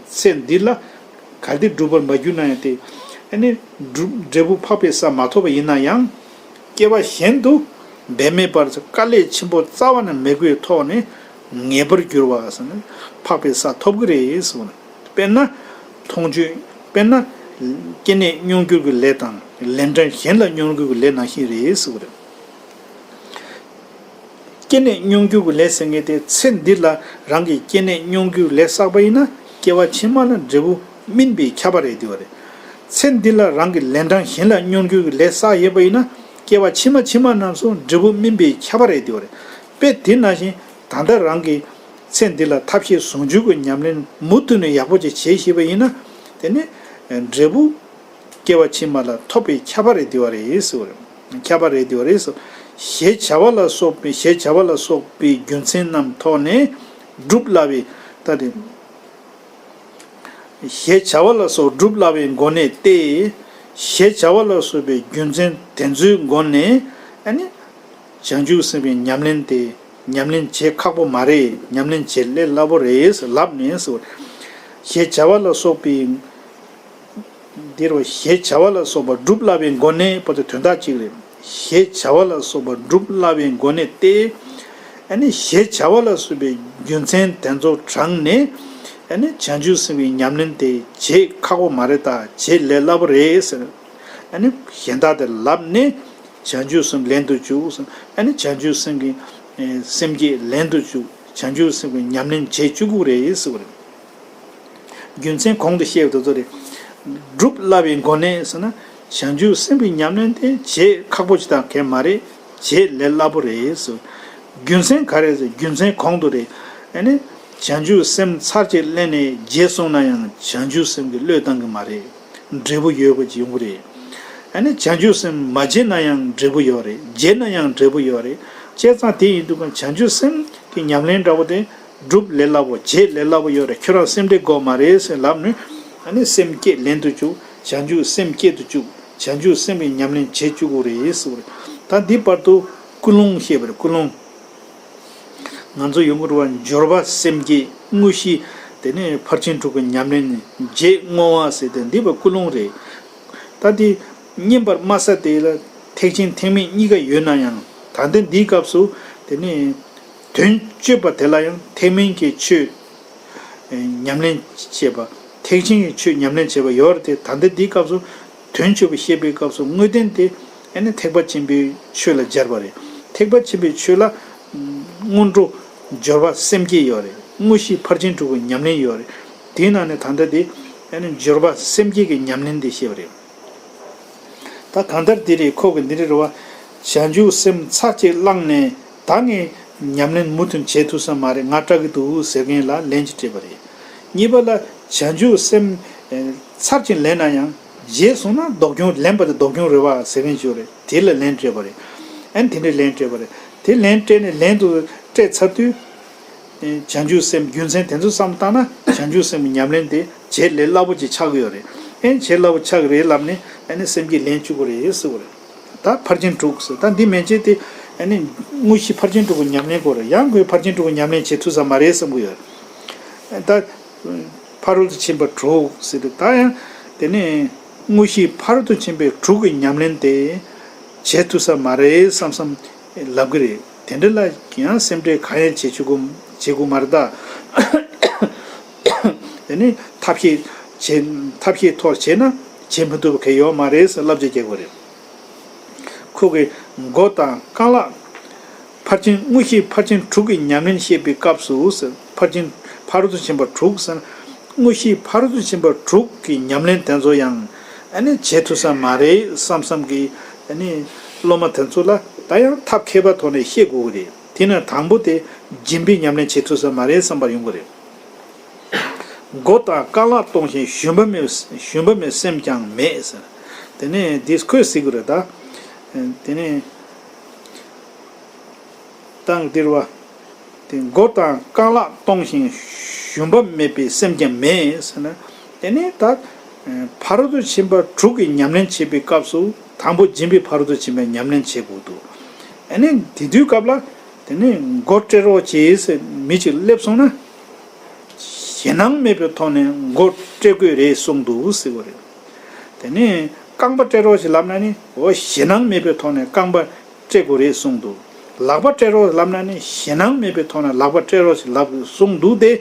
ཚེ་འདི་ལ་གལ་ཏེ་འགྲུབ་པར་མ་གྱུར་ན་ཡང་སྟེ། ཨ་ནི་འགྲུབ་འབྲས་བུ་འཕགས་པའི་ས་མ་ཐོབ་པ་ཡིན་ན་ཡང་། སྐྱེ་བ་གཞན་དུ་འབད་མེད་པར་དཀའ་ལས་ཆེན་པོ་རྩ་བ་ནས་མི་དགོས་ཐོག་ནས་ངེས་པར་འགྱུར་བ་ཟེར་ནས་འཕགས་པའི་ས་ཐོབ་ཀྱི་རེད་ཟེར་བ་ནི། དཔེར་ན། མཐོང་ཆོས། དཔེར་ན། སྐྱེ་གནས་མྱོང་འགྱུར་གྱི་ལས་དང་ལན་གྲངས་གཞན་ལ་མྱོང་འགྱུར་གྱི་ལས་ནང་བཞིན་རེད་ཟེར་བ་རེད། སྐྱེ་གནས་མྱོང་འགྱུར་གྱི་ལས་ཟེར་མཁན་དེ་ཚེ་འདི་ལ་རང་གི་སྐྱེ་གནས་མྱོང་འགྱུར་ལས་བསགས་པ་ཡིན་ན་སྐྱེ་བ་ཕྱི་མ་ལ་འབྲས་བུ་སྨིན་པས་ཁྱབ་པ་རེད་འདུག་བ་རེད། ཚེ་འདི་ལ་རང་གི་ལན་གྲངས་གཞན་ལ་མྱོང་འགྱུར་གྱི་ལས་བསགས་ཡོད་པ་ཡིན་ན་སྐྱེ་བ་ཕྱི་མ་ཕྱི་མ་རྣམས་སུ་འབྲས་བུ་སྨིན་པས་ཁྱབ་པ་རེད་འདུག་བ་རེད། དཔེ་དེ་ནང་བཞིན་ད་ལྟ་རང་གི་ཚེ་འདི་ལ་ཐབས་ཤེས་ཟུང་འཇུག་གི་ཉམས་ལེན་མུ་མཐུད་ནས་ཡག་པོ་ཅིག་བྱེད་ཤེས་པ་ཡིན་ན། དེ་ནི་འབྲས་བུ་སྐྱེ་བ་ཕྱི་མ་ལ་ཐོབ་པའི་ཁྱབ་པ་རེད་འདུག་བ་རེད་ཟེར་བ་རེད། ཁྱབ་པ་རེད་འདུག་བ་རེད་ཟེར། ཞེས་བྱ་བ་ལ་སོགས་པའི་ཞེས་བྱ་བ་ལ་སོགས་པའི་རྒྱུ་མཚན་རྣམས་ཐོག་ནས་སྒྲུབ་སླ་བའི་ལྟ་སྟེ། ཞེས་བྱ་བ་ལ་སོགས་སྒྲུབ་སླ་བའི་སྒོ་ནས་ཏེ། ཞེས་བྱ་བ་ལ་སོགས་པའི་རྒྱུ་མཚན་དེ་ཚོའི་སྒོ་ནས་ཨ་ནི། བྱང་ཆུབ་སེམས་དཔའི་ཉམས་ལེན་དེ་ཉམས་ལེན་བྱེད་ཁག་པོ་མ་རེད། ཉམས་ལེན་བྱེད་ལས་སླ་པོ་རེད་ལབ་ནས་ཟེར། ཞེས་བྱ་བ་ལ་སོགས་པའི། འདིར་བ་ཞེས་བྱ་བ་ལ་སོགས་པ་སྒྲུབ་སླ་བའི་སྒོ་ནས་པོ་དེ་དོན་དག་གཅིག་རེད། ཞེས་བྱ་བ་ལ་སོགས་པ་སྒྲུབ་སླ་བའི་སྒོ་ནས་ཏེ། ཨ་ནི་ཞེས་བྱ་བ་ལ་སོགས་པའི་རྒྱུ་མཚན་དེ་ཚོ་དྲངས་ནས། ཨ་ནི་བྱང་ཆུབ་སེམས་དཔའི་ཉམས་ལེན་དེ་བྱེད་ཁག་པོ་མ་རེད་ད་བྱེད་ལས་སླ་པོ་རེད་ཟེར། ཨ་ནི་གཞན་དག་དེ་ལབ་ནས་བྱང་ཆུབ་སེམས་ལེན་དུ་བཅུག་ཟེར། ཨ་ནི་བྱང་ཆུབ་སེམས་ཀྱི་སེམས་བསྐྱེད་ལེན་དུ་བཅུག་བྱང་ཆུབ་སེམས་ཀྱི་ཉམས་ལེན་བྱེད་བཅུག་གི་རེད་ཟེར་བ་རེད། རྒྱུ་མཚན་གོང་དུ་བཤད་པ་དེ་ཚོ་རེད། སྒྲུབ་སླ་བའི་སྒོ་ནས་ཟེར་ན། བྱང་ཆུབ་སེམས་ཀྱི་ཉམས་ལེན་དེ་བྱེད་ཁག་པོ་ཞིག་དང་གལ་མ་རེད། བྱེད་ལས་སླ་པོ་རེད་ཟེར། རྒྱུ་མཚན་ག་རེ་ཟེར་རྒྱུ་མཚན་གོང་དུ་རེད། ཨ་ནི། བྱང་ཆུབ་སེམས་ཚར་གཅིག་ལེན་ནས་བརྗེད་སོང་ན་ཡང་བྱང་ཆུབ་སེམས་ཀྱི་བློས་བཏང་གི་མ་རེད། འབྲས་བུ་ཡོད་པ་ཅིག་ཡོང་གི་རེད། ཨ་ནི་བྱང་ཆུབ་སེམས་མ་བརྗེད་ན་ཡང་འབྲས་བུ་ཡོད་རེད། བརྗེད་ན་ཡང་འབྲས་བུ་ཡོད་རེད། བྱས་ཙང་དེ་ཡིན་དུས་ཀྱང་བྱང་ཆུབ་སེམས་ཀྱི་ཉམས་ལེན་འདྲ་བོ་དེ། སྒྲུབ་ལས་སླ་པོ་བྱེད་ལས་སླ་པོ་ཡོད་རེད། ཁྱོད་རང་སེམས་ཁྲལ་དགོས་མ་རེད་ཟེར་ལབ་ནས། ཨ་ནི་སེམས་བསྐྱེད་ལེན་དུ་བཅུག་བྱང་ཆུབ་སེམས་བསྐྱེད་དུ་བཅུག་བྱང་ཆུབ་སེམས་ཀྱི་ཉམས་ལེན་བྱེད་བཅུག་དགོས་རེད་ཟེར་བ་རེད། ད་འདི་བར་དུ་ཀུན་སློང་བཤད་པ་རེད་ཀུན་སློང་། ང་ཚོ་ཡོང་གི་རེད་བ། འབྱོར་པ་སེམས་བསྐྱེད་དངོས་གཞི། དེ་ནས་ཕར་ཕྱིན་དྲུག་གི་ཉམས་ལེན་བྱེད་བསྔོ་བ་ཟེར་ཏེ་འདི་བ་ཀུན་སློང་རེད། ད་འདི་བསྙེན་པར་སྨྲ་ས་དེ་ལ་ཐེག་ཆེན་ཐེག་དམན་གཉིས་ཀ་ཡོད་ན་ཡང་ད་ལྟ་འདིའི་སྐབས་སུ་དེ་ནས་དོན་སྤྱོད་པ་དེ་ལ་ཡང་ཐེག་དམན་གྱི་ཆོས་ཉམས་ལེན་བྱེད་པ་ཐེག་ཆེན་གྱི་ཆོས་ཉམས་ལེན་བྱེད་པ་ཡོད་རེད་དེ་ད་ལྟ་འདིའི་སྐབས་སུ། དོན་སྤྱོད་པ་བཤད་པའི་སྐབས་སུ་དངོས་བསྟན་དེ་ཨ་ནི་ཐེག་པ་ཆེན་པོའི་ཆོས་ལ་སྦྱར་བ་རེད། ཐེག་པ་ཆེན་པོའི་ཆོས་ལ་སྔོན་འགྲོ་སྦྱོར་བ་སེམས་བསྐྱེད་ཡོད་རེད། དངོས་གཞི་ཕར་ཕྱིན་དྲུག་གི་ཉམས་ལེན་ཡོད་རེད། དེའི་ནང་ནས་ད་ལྟ་དེ་ཨ་ནི་སྦྱོར་བ་སེམས་བསྐྱེད་ཀྱི་ཉམས་ལེན་དེ་བཤད་པ་རེད། ད་གང་ལྟར་འདི་རེད་ཁོ་གི་འདི་རེད་རེད་བ། བྱང་ཆུབ་སེམས་ཚར་གཅིག་བླངས་ནས་ད་ངས་ཉམས་ལེན་མུ་མཐུད་བྱེད་ཐུབ་ས་མ་རེད་ང་སྐྲག་གི་འདུག་ཟེར་མཁན་ལ་ལན་ཅིག་སྤྲད་པ་རེད། གཉིས་པ་ལ་བྱང་ཆུབ་སེམས་ཚར་གཅིག་ལེན་ན་ཡང་རྗེས་སོང་ན་ལྡོག་གྱོང་ལེན་པ་དེ་ལྡོག་གྱོང་རེད་བ་ཟེར་མཁན་ཅིག་ཡོད་རེད། དེ་ལ་ལན་སྤྲད་པ་རེད། ཨན་དེ་འདྲའི་ལན་སྤྲད་པ་རེད། དེ་ལན་སྤྲད་ནས་ལན་དུ་སྤྲད་ཚར་དུས། བྱང་ཆུབ་སེམས་རྒྱུ་མཚན་དེ་ཚོ་བསམ་བཏང་ན་བྱང་ཆུབ་སེམས་ཀྱི་ཉམས་ལེན་དེ་བྱེད་ལས་སླ་པོ་ཅིག་ཆགས་ཀྱི་ཡོད་རེད། ཨེ་བྱེད་སླ་པོ་ཆགས་ཀྱི་རེད་ལབ་ནས་ཨ་ནི་སེམས་བསྐྱེད་ལེན་བཅུག་གི་རེད་ཟེར་བ་རེད། ད་ཕར་ཕྱིན་དྲུག་ཟེར་ད་འདི་མན་ཆད་དེ་ཨ་ནི་དངོས་གཞི་ཕར་ཕྱིན་དྲུག་གི་ཉམས་ལེན་དགོས་རེད། ཡང་ཁོས་ཕར་ཕྱིན་དྲུག་གི་ཉམས་ལེན་བྱེད་ཐུབ་ས་མ་རེད་བསམ་གྱི་ཡོད་རེད། ད་ཕ་རོལ་ཏུ་ཕྱིན་པ་དྲུག་ཟེར་དུས་ད་ཡང་དེ་ནས་དངོས་གཞི་ཕ་རོལ་ཏུ་ཕྱིན་པའི་དྲུག་གི་ཉམས་ལེན་དེ་བྱེད་ཐུབ་ས་མ་རེད་བསམ་བསམ་ལབ་གི་རེད། དེ་འདྲ་ལ་ཡང་སེམས་ཁྲལ་གང་ཡང་བྱེད་ཆོག་གི་ བྱེད་དགོས་མ་རེད་ད། དེ་ནི་ཐབས་ཤེས་བྱེད་ཐབས་ཤེས་ཐོག་བྱས་ན་བྱེད་མི་ཐུབ་མཁན་ཡོད་མ་རེད་ཟེར་བསླབ་བྱ་རྒྱག་དགོས་རེད། ཁོ་གིས་མགོ་དང་རྐང་ལག་ཕར་ཕྱིན་དངོས་གཞི་ཕར་ཕྱིན་དྲུག་གི་ཉམས་ལེན་བཤད་པའི་སྐབས་སུ་ཟེར། ཕར་ཕྱིན་ཕ་རོལ་ཏུ་ཕྱིན་པ་དྲུག་ཟེར། དངོས་གཞི་ཕ་རོལ་ཏུ་ཕྱིན་པ་དྲུག་གི་ཉམས་ལེན་དེ་ཚོ་ཡང་ཨ་ནི་བྱེད་ཐུབ་ས་མ་རེད་བསམ་བསམ་གྱི་ཨ་ནི་སློབ་མ་དེ་ཚོ་ལ་ད་ཡང་ཐབས་མཁས་པ་ཐོག་ནས་བཤད་དགོས་ཀྱི་རེད། དེ་ནས་དང་པོ་དེ་སྦྱིན་པའི་ཉམས་ལེན་བྱེད་ཐུབ་ས་མ་རེད་བསམ་པར་ཡོང་གི་རེད། མགོ་དང་རྐང་ལག་གཏོང་ཞིང་ཞུམ་པ་མེད་ཞུམ་པ་མེད་སེམས་ཀྱང་མེད་ཟེར། དེ་ནས་འདིས་ཁོས་ཟེར་གི་རེད་ད། དེ་ནས་ཏང་འདིར་བ། དེ་མགོ་དང་རྐང་ལག་གཏོང་ཞིང་ཞུམ་པ་མེད་པའི་སེམས་ཀྱང་མེད་ཟེར་ན། དེ་ནས་ད་ཕ་རོལ་ཏུ་ཕྱིན་པ་དྲུག་གི་ཉམས་ལེན་བྱེད་པའི་སྐབས་སུ་དང་པོ་སྦྱིན་པའི་ཕ་རོལ་ཏུ་ཕྱིན་པའི་ཉམས་ལེན་བྱེད་དགོས་འདུག་ཨ་ནི་དེ་དུས་སྐབས་ལ་དེ་ནས་མགོ་བསྐྲད་རོགས་གྱིས་ཟེར་མི་གཅིག་སླེབས་སོང་ན། ཞེད་སྣང་མེད་པའི་ཐོག་ནས་མགོ་བསྐྲད་དགོས་རེད་གསུངས་འདུག་ཟེར་བ་རེད། དེ་ནས་རྐང་པ་བསྐྲད་རོགས་ཞེས་ལབ་ན་ནི་འོ་ཞེད་སྣང་མེད་པའི་ཐོག་ནས་རྐང་པ་བསྐྲད་དགོས་རེད་གསུངས་འདུག་ལག་པ་བསྐྲད་རོགས་ལབ་ན་ནི་ཞེད་སྣང་མེད་པའི་ཐོག་ནས་ལག་པ་བསྐྲད་རོགས་ཞེས་ལབ་གསུངས་འདུག་སྟེ།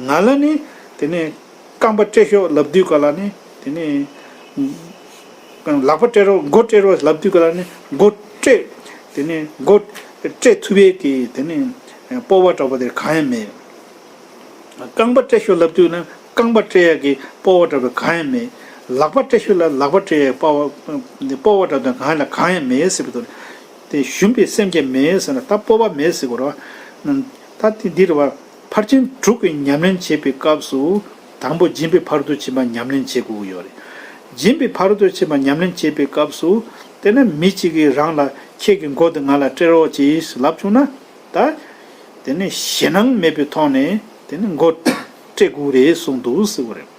ང་ལ་ནི་དེ་ནས་རྐང་པ་བསྐྲད་ཤོག་ལབ་དུས་ག་ལ་ནི་དེ་ནས་ལག་པ་བསྐྲད་རོགས་མགོ་བསྐྲད་རོགས་ལབ་དུས་ག་ལ་ནི་མགོ་བསྐྲད། དེ་ནས་མགོ་བསྐྲད་ཐུབ་ཡས་ཀྱི་དེ་ནས་སྤོབས་པ་འདྲ་པོ་དེ་གང་ཡང་མེད། རྐང་པ་བསྐྲད་ཤོག་ལབ་དུས་ན་རྐང་པ་བསྐྲད་ཡག་གི་སྤོབས་པ་འདྲ་པོ་གང་ཡང་མེད། ལག་པ་བསྐྲད་ཤོག་ལ་ལག་པ་བསྐྲད་ཡག་སྤོབས་པ་སྤོབས་པ་འདྲ་པོ་གང་ཡང་ལ་གང་ཡང་མེད་ཟེར་བ་དང་། དེ་ཞུམ་པའི་སེམས་ཀྱང་མེད་ཟེར་ན་ད་སྤོབས་པ་མེད་ཟེར་དགོས་རེད་བ། ད་དེ་འདི་རེད་བ། ཕར་ཕྱིན་དྲུག་གི་ཉམས་ལེན་བྱེད་པའི་སྐབས་སུ་དང་པོ་སྦྱིན་པའི་ཕ་རོལ་ཏུ་ཕྱིན་པ་ཉམས་ལེན་བྱེད་དགོས་ཀྱི་ཡོད་རེད། སྦྱིན་པའི་ཕ་རོལ་ཏུ་ཕྱིན་པ་ཉམས་ལེན་བྱེད་པའི་སྐབས་སུ་དེ་ནི་མི་གཅིག་གིས་རང་ལ་ཁྱེད་ཀྱི་མགོ་དེ་ང་ལ་བསྐྲད་རོགས་གྱིས་ལབ་བྱུང་ན། ད། དེ་ནས་ཞེད་སྣང་མེད་པའི་ཐོག་ནས་དེ་ནས་མགོ་བསྐྲད་དགོས་རེད་གསུངས་འདུག་ཟེར་བ་རེད།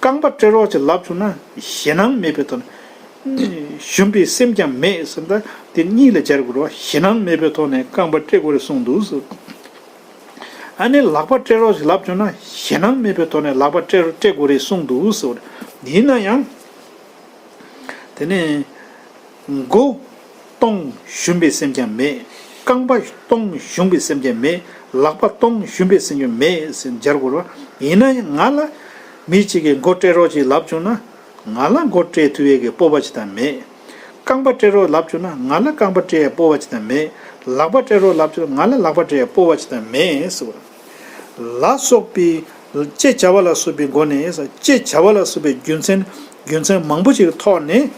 རྐང་པ་བསྐྲད་རོགས་ཅེས་ལབ་བྱུང་ན་ཞེད་སྣང་མེད་པའི་ཐོག་ནས་ཞུམ་པའི་སེམས་ཀྱང་མེད་ཟེར། ད་དེ་གཉིས་ལ་སྦྱར་དགོས་རེད་བ། ཞེད་སྣང་མེད་པའི་ཐོག་ནས་རྐང་པ་བསྐྲད་དགོས་རེད་གསུངས་འདུག་ཟེར། ཨ་ནི་ལག་པ་བསྐྲད་རོགས་ཅེས་ལབ་བྱུང་ན་ཞེད་སྣང་མེད་པའི་ཐོག་ནས་ལག་པ་བསྐྲད་བསྐྲད་དགོས་རེད་གསུངས་འདུག་ཟེར་བ་རེད། ཡིན་ན་ཡང་། དེ་ནས་མགོ་གཏོང་ཞུམ་པའི་སེམས་ཀྱང་མེད། རྐང་པ་གཏོང་ཞུམ་པའི་སེམས་ཀྱང་མེད། ལག་པ་གཏོང་ཞུམ་པའི་སེམས་ཀྱང་མེད་ཟེར་སྦྱར་དགོས་རེད། ཡིན་ན་ཡང་ང་ལ་མི་གཅིག་གིས་མགོ་བསྐྲད་རོགས་ཅེས་ལབ་བྱུང་ན་ང་ལ་མགོ་བསྐྲད་ཐུབ་ཡས་ཀྱི་སྤོབས་པ་ཅིག་དང་མེད། རྐང་པ་བསྐྲད་རོགས་ལབ་བྱུང་ན་ང་ལ་རྐང་པ་བསྐྲད་ཡས་སྤོབས་པ་ཅིག་དང་མེད། ལག་པ་བསྐྲད་རོགས་ལབ་བྱུང་ན་ང་ལ་ལག་པ་བསྐྲད་ཡས་སྤོབས་པ་ཅིག་དང་མེད་ཟེར་བ་རེད། ལ་སོགས་པའི་ཅེས་བྱ་བ་ལ་སོགས་པའི་སྒོ་ནས་ཅེས་བྱ་བ་ལ་སོགས་པའི་རྒྱུ་མཚན་རྒྱུ་མཚན་མང་པོ་ཞིག་གི་ཐོག་ནས་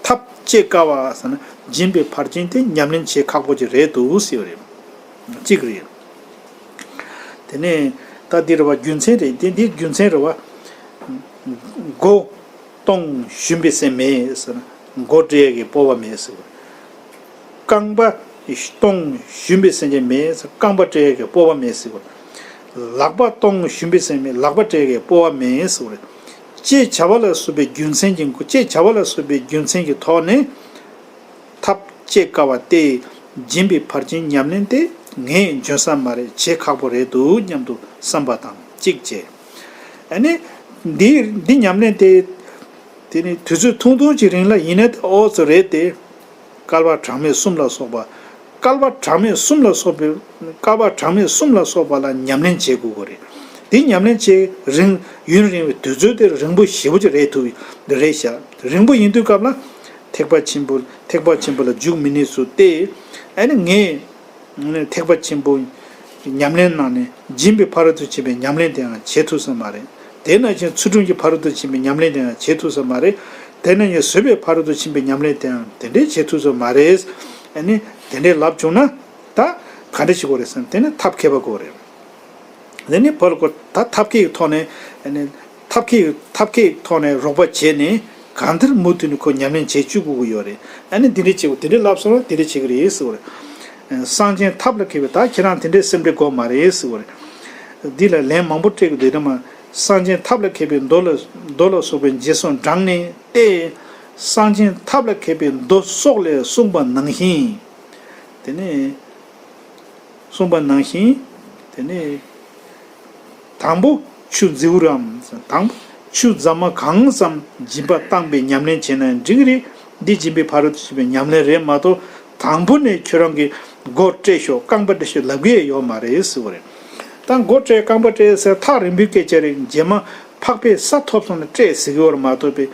ཐབས་བྱེད་དཀའ་བ་ཟེར་ན་སྦྱིན་པའི་ཕར་ཕྱིན་དེ་ཉམས་ལེན་བྱེད་ཁག་པོ་ཅིག་རེད་འདུག་ཟེར་བ་རེད། གཅིག་རེད། དེ་ནས་ད་འདི་རེད་བ། རྒྱུ་མཚན་རེད། འདི་འདི་རྒྱུ་མཚན་རེད་བ། མགོ་གཏོང་ཞུམ་པའི་སེམས་མེད་ཟེར་ན་མགོ་བསྐྲད་ཡས་ཀྱི་སྤོབས་པ་མེད་ཟེར་བ། རྐང་པ་གཏོང་ཞུམ་པའི་སེམས་ཅན་མེད་ཟེར། རྐང་པ་བསྐྲད་ཡས་ཀྱི་སྤོབས་པ་མེད་ཟེར་བ། ལག་པ་གཏོང་ཞུམ་པའི་སེམས་མེད། ལག་པ་བསྐྲད་ཡས་ཀྱི་སྤོབས་པ་མེད་ཟེར་བ་རེད། ཅེས་བྱ་བ་ལ་སོགས་པའི་རྒྱུ་མཚན་གྱི་ཅེས་བྱ་བ་ལ་སོགས་པའི་རྒྱུ་མཚན་གྱི་ཐོག་ནས་ཐབས་བྱེད་དཀའ་བ་སྟེ། སྦྱིན་པའི་ཕར་ཕྱིན་ཉམས་ལེན་དེ་ངས་འཇོན་ས་མ་རེད། བྱེད་ཁག་པོ་རེད་འདུག་སྙམ་དུ་བསམ་པ་དང་གཅིག་བྱས། ཨ་ནི་འདི་འདི་ཉམས་ལེན་དེ་དེ་ནི་དུས་ཚོད་ཐུང་ཐུང་ཅིག་རིང་ལ་ཡིན་ན་དེ་ཨོ་ཙི་རེད་དེ། བསྐལ་པ་གྲངས་མེད་གསུམ་ལ་སོགས་པ། བསྐལ་པ་གྲངས་མེད་གསུམ་ལ་སོགས་པའི་བསྐལ་པ་གྲངས་མེད་གསུམ་ལ་སོགས་པ་ལ་ཉམས་ལེན་བྱེད་དགོས་པ་རེད། འདི་ཉམས་ལེན་བྱེད་རིང་ཡུན་རིང་བའི་དུས་ཚོད་དེ་རིང་པོ་ཞེ་པོ་ཅིག་རེད་ཐུབ་རེད་ཤག་རིང་པོ་ཡིན་དུས་སྐབས་ལ་ཐེག་པ་ཆེན་པོ་ཐེག་པ་ཆེན་པོ་ལ་འཇུག་མི་ནུས་སུ་སྟེ། ཨ་ནི་ངས་ཐེག་པ་ཆེན་པོ་ཉམས་ལེན་གནང་ནས་སྦྱིན་པའི་ཕ་རོལ་ཏུ་ཕྱིན་པའི་ཉམས་ལེན་དེའང་བྱེད་ཐུབ་ས་མ་རེད། དེ་ནང་བཞིན་ཚུལ་ཁྲིམས་ཀྱི་ཕ་རོལ་ཏུ་ཕྱིན་པའི་ཉམས་ལེན་དེའང་བྱེད་ཐུབ་ས་མ་རེད། དེ་ནང་བཞིན་བཟོད་པའི་ཕ་རོལ་ཏུ་ཕྱིན་པའི་ཉམས་ལེན་དེའང་དེ་འདྲས་བྱེད་ཐུབ་ས་མ་རེད། ཨ་ནི་དེ་འདྲས་ལབ་བྱུང་ན་ད་ག་འདྲས་བྱེད་དགོས་རེད་ཟེར་ན་དེ་ནི་ཐབས་མཁས་པ་དགོས་རེད། དེ་ནི་བོད་ལ་ད་ཐབས་མཁས་ཀྱི་ཐོག་ནས་ཨ་ནི་ཐབས་མཁས་ཐབས་མཁས་ཐོག་ནས་རོགས་པ་བྱས་ནས་གང་ལྟར་མུ་མཐུད་ནས་ཁོ་ཉམས་ལེན་བྱེད་བཅུག་དགོས་ཀྱི་ཡོད་རེད། ཨ་ནི་འདི་འདྲས་བྱེད་དགོས་འདི་འདྲས་ལབ་སོང་ན་འདི་འདྲས་བྱེད་ཀྱི་རེད་ཟེར་བ་རེད། སངས་རྒྱས་ཐབས་ལ་མཁས་པའི་ད་ཁྱེད་རང་དེ་འདྲས་སེམས་ཁྲལ་དགོས་མ་རེད་ཟེར་བ་རེད། འདི་ལ་ལན་མང་པོ་སྤྲད་ཀྱི་འདུག་དེ་མ་སངས་རྒྱས་ཐབས་ལ་མཁས་པའི་མདོ་ལ་མདོ་ལ་སོགས་པའི་རྗེས་སུ་འབྲངས་ནས་ཏེ། སངས་རྒྱས་ཐབས་ལ་མཁས་པའི་མདོ་སོགས་ལས་གསུངས་པ་ནང་བཞིན། དེ་ནས། གསུངས་པ་ནང་བཞིན། དེ་ནས། དང་པོ་ཆུ་འཛིའུ་རམ། དང་པོ་ཆུ་རྫ་མ་གང་ཙམ་སྦྱིན་པ་བཏང་པའི་ཉམས་ལེན་བྱས་ན་འགྲིག་གི་རེད། འདི་སྦྱིན་པའི་ཕ་རོལ་ཏུ་ཕྱིན་པའི་ཉམས་ལེན་རེད་མ་གཏོགས་དང་པོ་ནས་ཁྱོད་རང་གི་ མགོ་བསྐྲད་ཤོག་རྐང་པ་བསྐྲད་ཤོག་ལབ་ཀྱི་ཡོད་མ་རེད་ཟེར་བ་རེད། ད་མགོ་བསྐྲད་རྐང་པ་བསྐྲད་ཟེར་ཐག་རིང་པོའི་སྐད་ཆ་རེད། རྗེས་མ་འཕགས་པའི་ས་ཐོབ་སོང་ན་བསྐྲད་ཟེར་གྱི་ཡོད་རེད་མ་གཏོགས་པའི།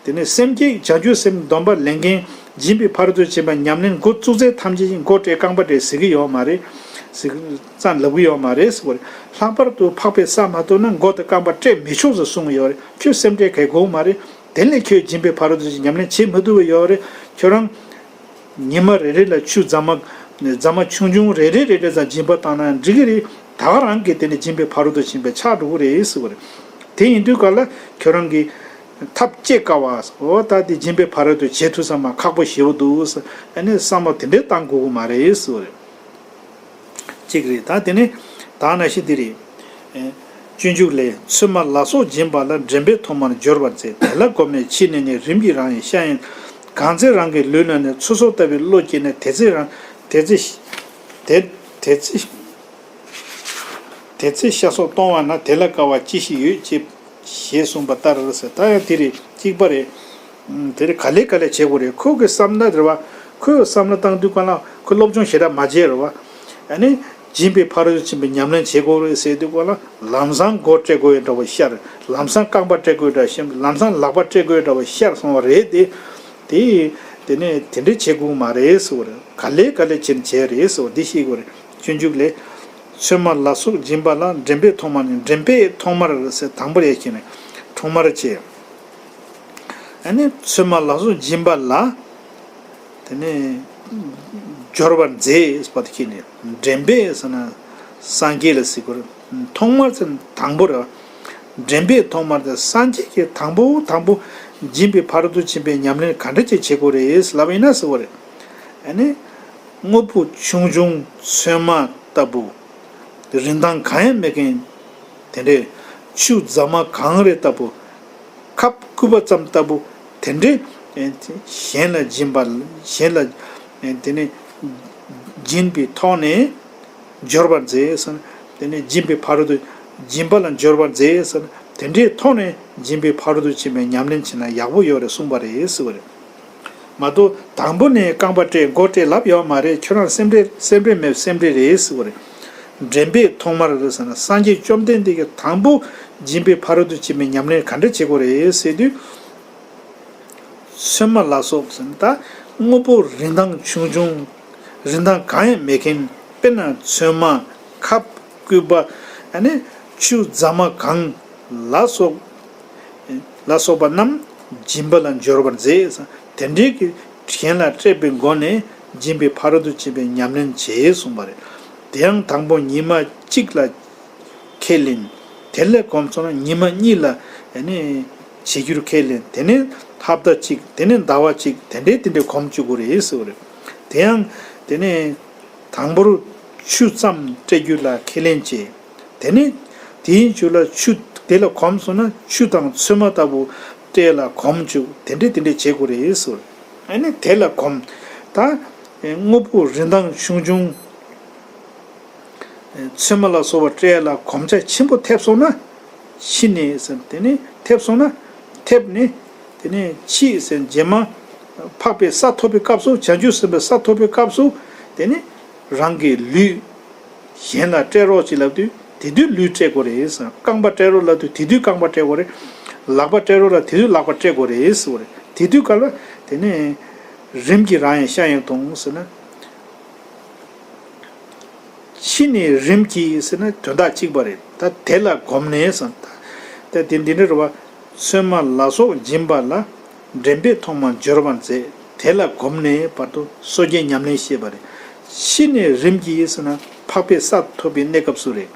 དེ་ནས་སེམས་བསྐྱེད་བྱང་ཆུབ་སེམས་སྡོམ་པ་ལེན་མཁན་སྦྱིན་པའི་ཕ་རོལ་ཏུ་ཕྱིན་པ་ཉམས་ལེན་འགོ་བཙུགས་ཚད་ཐམས་ཅད་ཀྱིས་མགོ་བསྐྲད་རྐང་པ་བསྐྲད་ཟེར་གྱི་ཡོད་མ་རེད། ཟེར་ཙང་ལབ་ཀྱི་ཡོད་མ་རེད་ཟེར་བ་རེད། ལྷག་པར་དུ་འཕགས་པའི་ས་མ་ཐོབ་ན་མགོ་དང་རྐང་པ་བསྐྲད་མི་ཆོག་ཟེར་གསུངས་ཡོད་རེད། ཁྱོད་སེམས་ཁྲལ་གལ་དགོས་མ་རེད། དེ་ལས་ཁྱོད་སྦྱིན་པའི་ཕ་རོལ་ཏུ་ཕྱིན་ཉམས་ལེན་བྱེད་མི་ཐུབ་པ་ཡོད་རེད། ཁྱོད་རང་ཉི་མ་རེ་རེ་ལ་ཆུ་རྫ་མ་རྫ་མ་ཆུང་ཆུང་རེ་རེ་རེ་རེ་ཙམ་སྦྱིན་པ་བཏང་ན་འགྲིག་གི་རེད། ད་ག་རང་གིས་དེ་ནི་སྦྱིན་པའི་ཕ་རོལ་ཏུ་ཕྱིན་པའི་ཆགས་འགྲོ་གི་རེད་ཟེར་བ་རེད། དེ་ཡིན་དུས་ག་ལ་ཁྱོད་རང་གིས་ཐབས་སྐྱེ་དཀའ་བ། འོ་ད་དེ་སྦྱིན་པའི་ཕ་རོལ་ཏུ་བྱེད་ཐུབ་ས་མ་ཁག་པོ་ཞེ་པོ་འདུག་ཟེར། ཨ་ནི་བསམ་བློ་དེ་འདྲའི་བཏང་དགོས་ཀྱི་མ་རེད་ཟེར་བ་རེད། གཅིག་རེད། ད་དེ་ནི་ད་ནང་བཞིན་འདི་རེད། ཨེ། སྤྱོད་འཇུག་ལས། ཚོད་མ་ལ་སོགས་སྦྱིན་པ་ལ། འདྲེན་པས་ཐོག་མར་སྦྱོར་བར་མཛད། དེ་ལ་གོམས་ནས་ཕྱི་ནས་ནི། རིམ་གྱིས་རང་ཡང་ཤ་ཡང་། གང་ཚེ་རང་གི་ལུས་ལ་ནི། ཚོད་སོགས་ལྟ་བུའི་བློ་སྐྱེས་ནས། དེ་ཚེ་རང་དེ་ཚེ་དེ་དེ་ཚེ་ཤ་སོགས་གཏོང་བ་ན། དེ་ལ་དཀའ་བ་ཅི་ཞིག་ཡོད་ཅེས། ཞེས་གསུངས་པ་ལྟར་ཟེར། ད་ཡང་དེ་རེད། གཅིག་པ་རེད། དེ་རེད། ག་ལེ་ག་ལེ་བྱེད་དགོས་རེད། ཁོ་གི་བསམ་ན་རེད་བ། ཁོས་བསམ་བློ་བཏང་དུས་ག་ལ་ཁོ་སློབ་སྦྱོང་ཞེ་དྲག་མ་བྱས་རེད་བ། ཨ་ནི་སྦྱིན་པའི་ཕ་རོལ་ཏུ་ཕྱིན་པའི་ཉམས་ལེན་བྱེད་དགོས་རེད་ཟེར་དུས་ག་ལ་ལམ་སང་མགོ་བསྐྲད་དགོས་ཡོད་འདྲ་བ་ཤར། ལམ་སང་རྐང་པ་བསྐྲད་དགོས་འདྲ་ཤར། ལམ་སང་ལག་པ་བསྐྲད་དགོས་འདྲ་བ་ཤར་སོང་བ་རེད་དེ། དེ་དེ་ནས་དེ་འདྲས་བྱེད་དགོས་མ་རེད་ཟེར་བ་རེད། ག་ལེ་ག་ལེ་བྱེད་བྱས་རེད་ཟེར་བ་འདི་ཤེས་དགོས་རེད། སྤྱོད་འཇུག་ལས། ཚོད་མ་ལ་སོགས་སྦྱིན་པ་ལ། འདྲེན་པས་ཐོག་མར་ནི། འདྲེན་པས་ཐོག་མར་ཟེར་དང་པོར་ཡ་ཁྱེར་ནས་ཐོག་མར་བྱས། ཨ་ནི་ཚོད་མ་ལ་སོགས་སྦྱིན་པ་ལ། དེ་ནས་སྦྱོར་བར་མཛད་པ་དེ་ཁྱེར་ནས། འདྲེན་པས་ཟེར་ན་སངས་རྒྱས་ལ་ཟེར་དགོས་རེད། ཐོག་མར་ཟེར་ན་དང་པོ་རེད། འདྲེན་པས་ཐོག་མར་དེ་སངས་རྒྱས་ཀྱིས་དང་པོ་དང་པོ་སྦྱིན་པའི་ཕ་རོལ་ཏུ་ཕྱིན་པའི་ཉམས་ལེན་ག་འདྲ་ཅིག་བྱེད་དགོས་རེད་ལབ་པ་ཡིན་ན་ཟེར་བ་རེད། ཨ་ནི། དངོས་པོ་ཆུང་ཆུང་ཚོད་མ་ལྟ་བུ། རིན་ཐང་གང་ཡང་མེད་མཁན། དེ་འདྲའི་ཆུ་རྫ་མ་གང་རེ་ལྟ་བུ། ཁབ་སྐུད་པ་ཙམ་ལྟ་བུ། དེ་འདྲའི་གཞན་ལ་སྦྱིན་པ་གཞན་ལ་དེ་ནི་སྦྱིན་པའི་ཐོག་ནས་སྦྱོར་བར་མཛད་ཟེར། དེ་ནི་སྦྱིན་པའི་ཕ་རོལ་ཏུ་སྦྱིན་པ་ལ་སྦྱོར་བར་མཛད་ཟེར། དེ་འདྲའི་ཐོག་ནས་སྦྱིན་པའི་ཕ་རོལ་ཏུ་ཕྱིན་པའི་ཉམས་ལེན་བྱས་ན་ཡག་པོ་ཡོད་རེད་གསུངས་པ་རེད་ཟེར་བ་རེད། མ་གཏོགས་དང་པོ་ནས་རྐང་པ་བསྐྲད་མགོ་བསྐྲད་ལབ་ཡོད་མ་རེད། ཁྱོད་རང་སེམས་ཁྲལ་སེམས་ཁྲལ་མེད་སེམས་ཁྲལ་རེད་ཟེར་བ་རེད། འདྲེན་པས་ཐོག་མར་རེད་ཟེར་ན་སངས་རྒྱས་བཅོམ་ལྡན་འདས་ཀྱིས་དང་པོ་སྦྱིན་པའི་ཕ་རོལ་ཏུ་ཕྱིན་པའི་ཉམས་ལེན་ག་འདྲ་བྱེད་དགོས་རེད་ཟེར་དུས། ཚོད་མ་ལ་སོགས་ཟེར་ན་ད་དངོས་པོ་རིན་ཐང་ཆུང་ཆུང་རིན་ཐང་གང་ཡང་མེད་མཁན། དཔེར་ན་ཚོད་མ་ཁབ་སྐུད་པ་ཨ་ནི་ཆུ་རྫ་མ་གང་ལ་སོགས། ལ་སོགས་པ་རྣམས་སྦྱིན་པ་ལ་སྦྱོར་བར་མཛད། དེ་འདྲའི་གི་གཞན་ལ་སྤྲད་པའི་སྒོ་ནས་སྦྱིན་པའི་ཕ་རོལ་ཏུ་ཕྱིན་པའི་ཉམས་ལེན་བྱེད་གསུངས་པ་རེད། དེ་ཡང་དང་པོ་ཉི་མ་གཅིག་ལ་ཁས་ལེན། དེ་ལས་གོམས་སོང་ན་ཉི་མ་གཉིས་ལ་ཨ་ནི་བྱེད་རྒྱུར་ཁས་ལེན། དེ་ནས་ཧབ་ཏ་གཅིག་དེ་ནས་ཟླ་བ་གཅིག་དེ་འདྲའི་དེ་འདྲའི་གོམས་བཅུག་དགོས་རེད་ཟེར་བ་རེད། དེ་ཡང་དེ་ནས། དང་པོར་ཆུ་ཙམ་སྤྲད་རྒྱུ་ལ་ཁས་ལེན་བྱས། དེ་ནས་དེའི་མཇུག་ལ་ཆུ་དེ་ལ་གོམས་སོང་ན་ཆུ་དང་ཚོད་མ་ལྟ་བུ་སྤྲད་ལ་གོམས་བཅུག་དེ་འདྲས་དེ་འདྲས་བྱེད་དགོས་རེད་ཟེར། ཨ་ནི་དེ་ལ་གོམས། ད་དངོས་པོ་རིན་ཐང་ཆུང་ཆུང་ཚོད་མ་ལ་སོགས་པ་སྤྲད་ལ་གོམས་ཆ་ཆེན་པོ་ཐེབས་སོང་ན། ཕྱི་ནས་ཟེར་དེ་ནས་ཐེབས་སོང་ན། ཐེབས་ནས་དེ་ནས་ཕྱིས་ཟེར་རྗེས་མ་འཕགས་པའི་ས་ཐོབ་པའི་སྐབས་སུ་བྱང་ཆུབ་སེམས་དཔའི་ས་ཐོབ་པའི་སྐབས་སུ་དེ་ནས་རང་གི་ལུས་གཞན་ལ་སྤྲད་རོགས་ཅིག་ལབ་དུས་དེ་དུས་ལུས་སྤྲད་དགོས་རེད་ཟེར། རྐང་པ་སྤྲད་རོགས་ལབ་དུས་དེ་དུས་རྐང་པ་སྤྲད་དགོས་རེད། ལག་པ་སྤྲད་རོགས་ལབ་དེ་དུས་ལག་པ་སྤྲད་དགོས་རེད་ཟེར་བ་རེད། དེ་དུས་སྐབས་ལ་དེ་ནས་རིམ་གྱིས་རང་ཡང་ཤ་ཡང་གཏོང་ཟེར་ན། ཕྱི་ནས་རིམ་གྱིས་ཟེར་ན་དོན་དག་གཅིག་པ་རེད། ད་དེ་ལ་གོམས་ནས་ཟེར། ད་དེ་འདི་འདྲ་རེད་བ། ཚོད་མ་ལ་སོགས་སྦྱིན་པ་ལ། འདྲེན་པས་ཐོག་མར་སྦྱོར་བར་མཛད། དེ་ལ་གོམས་ནས་བར་དུ་སོ་སྐྱེའི་ཉམས་ལེན་བཤད་པ་རེད། ཕྱི་ནས་རིམ་གྱིས་ཟེར་ན་འཕགས་པའི་ས་ཐོབ་པའི་གནས་སྐབས་སུ་རེད།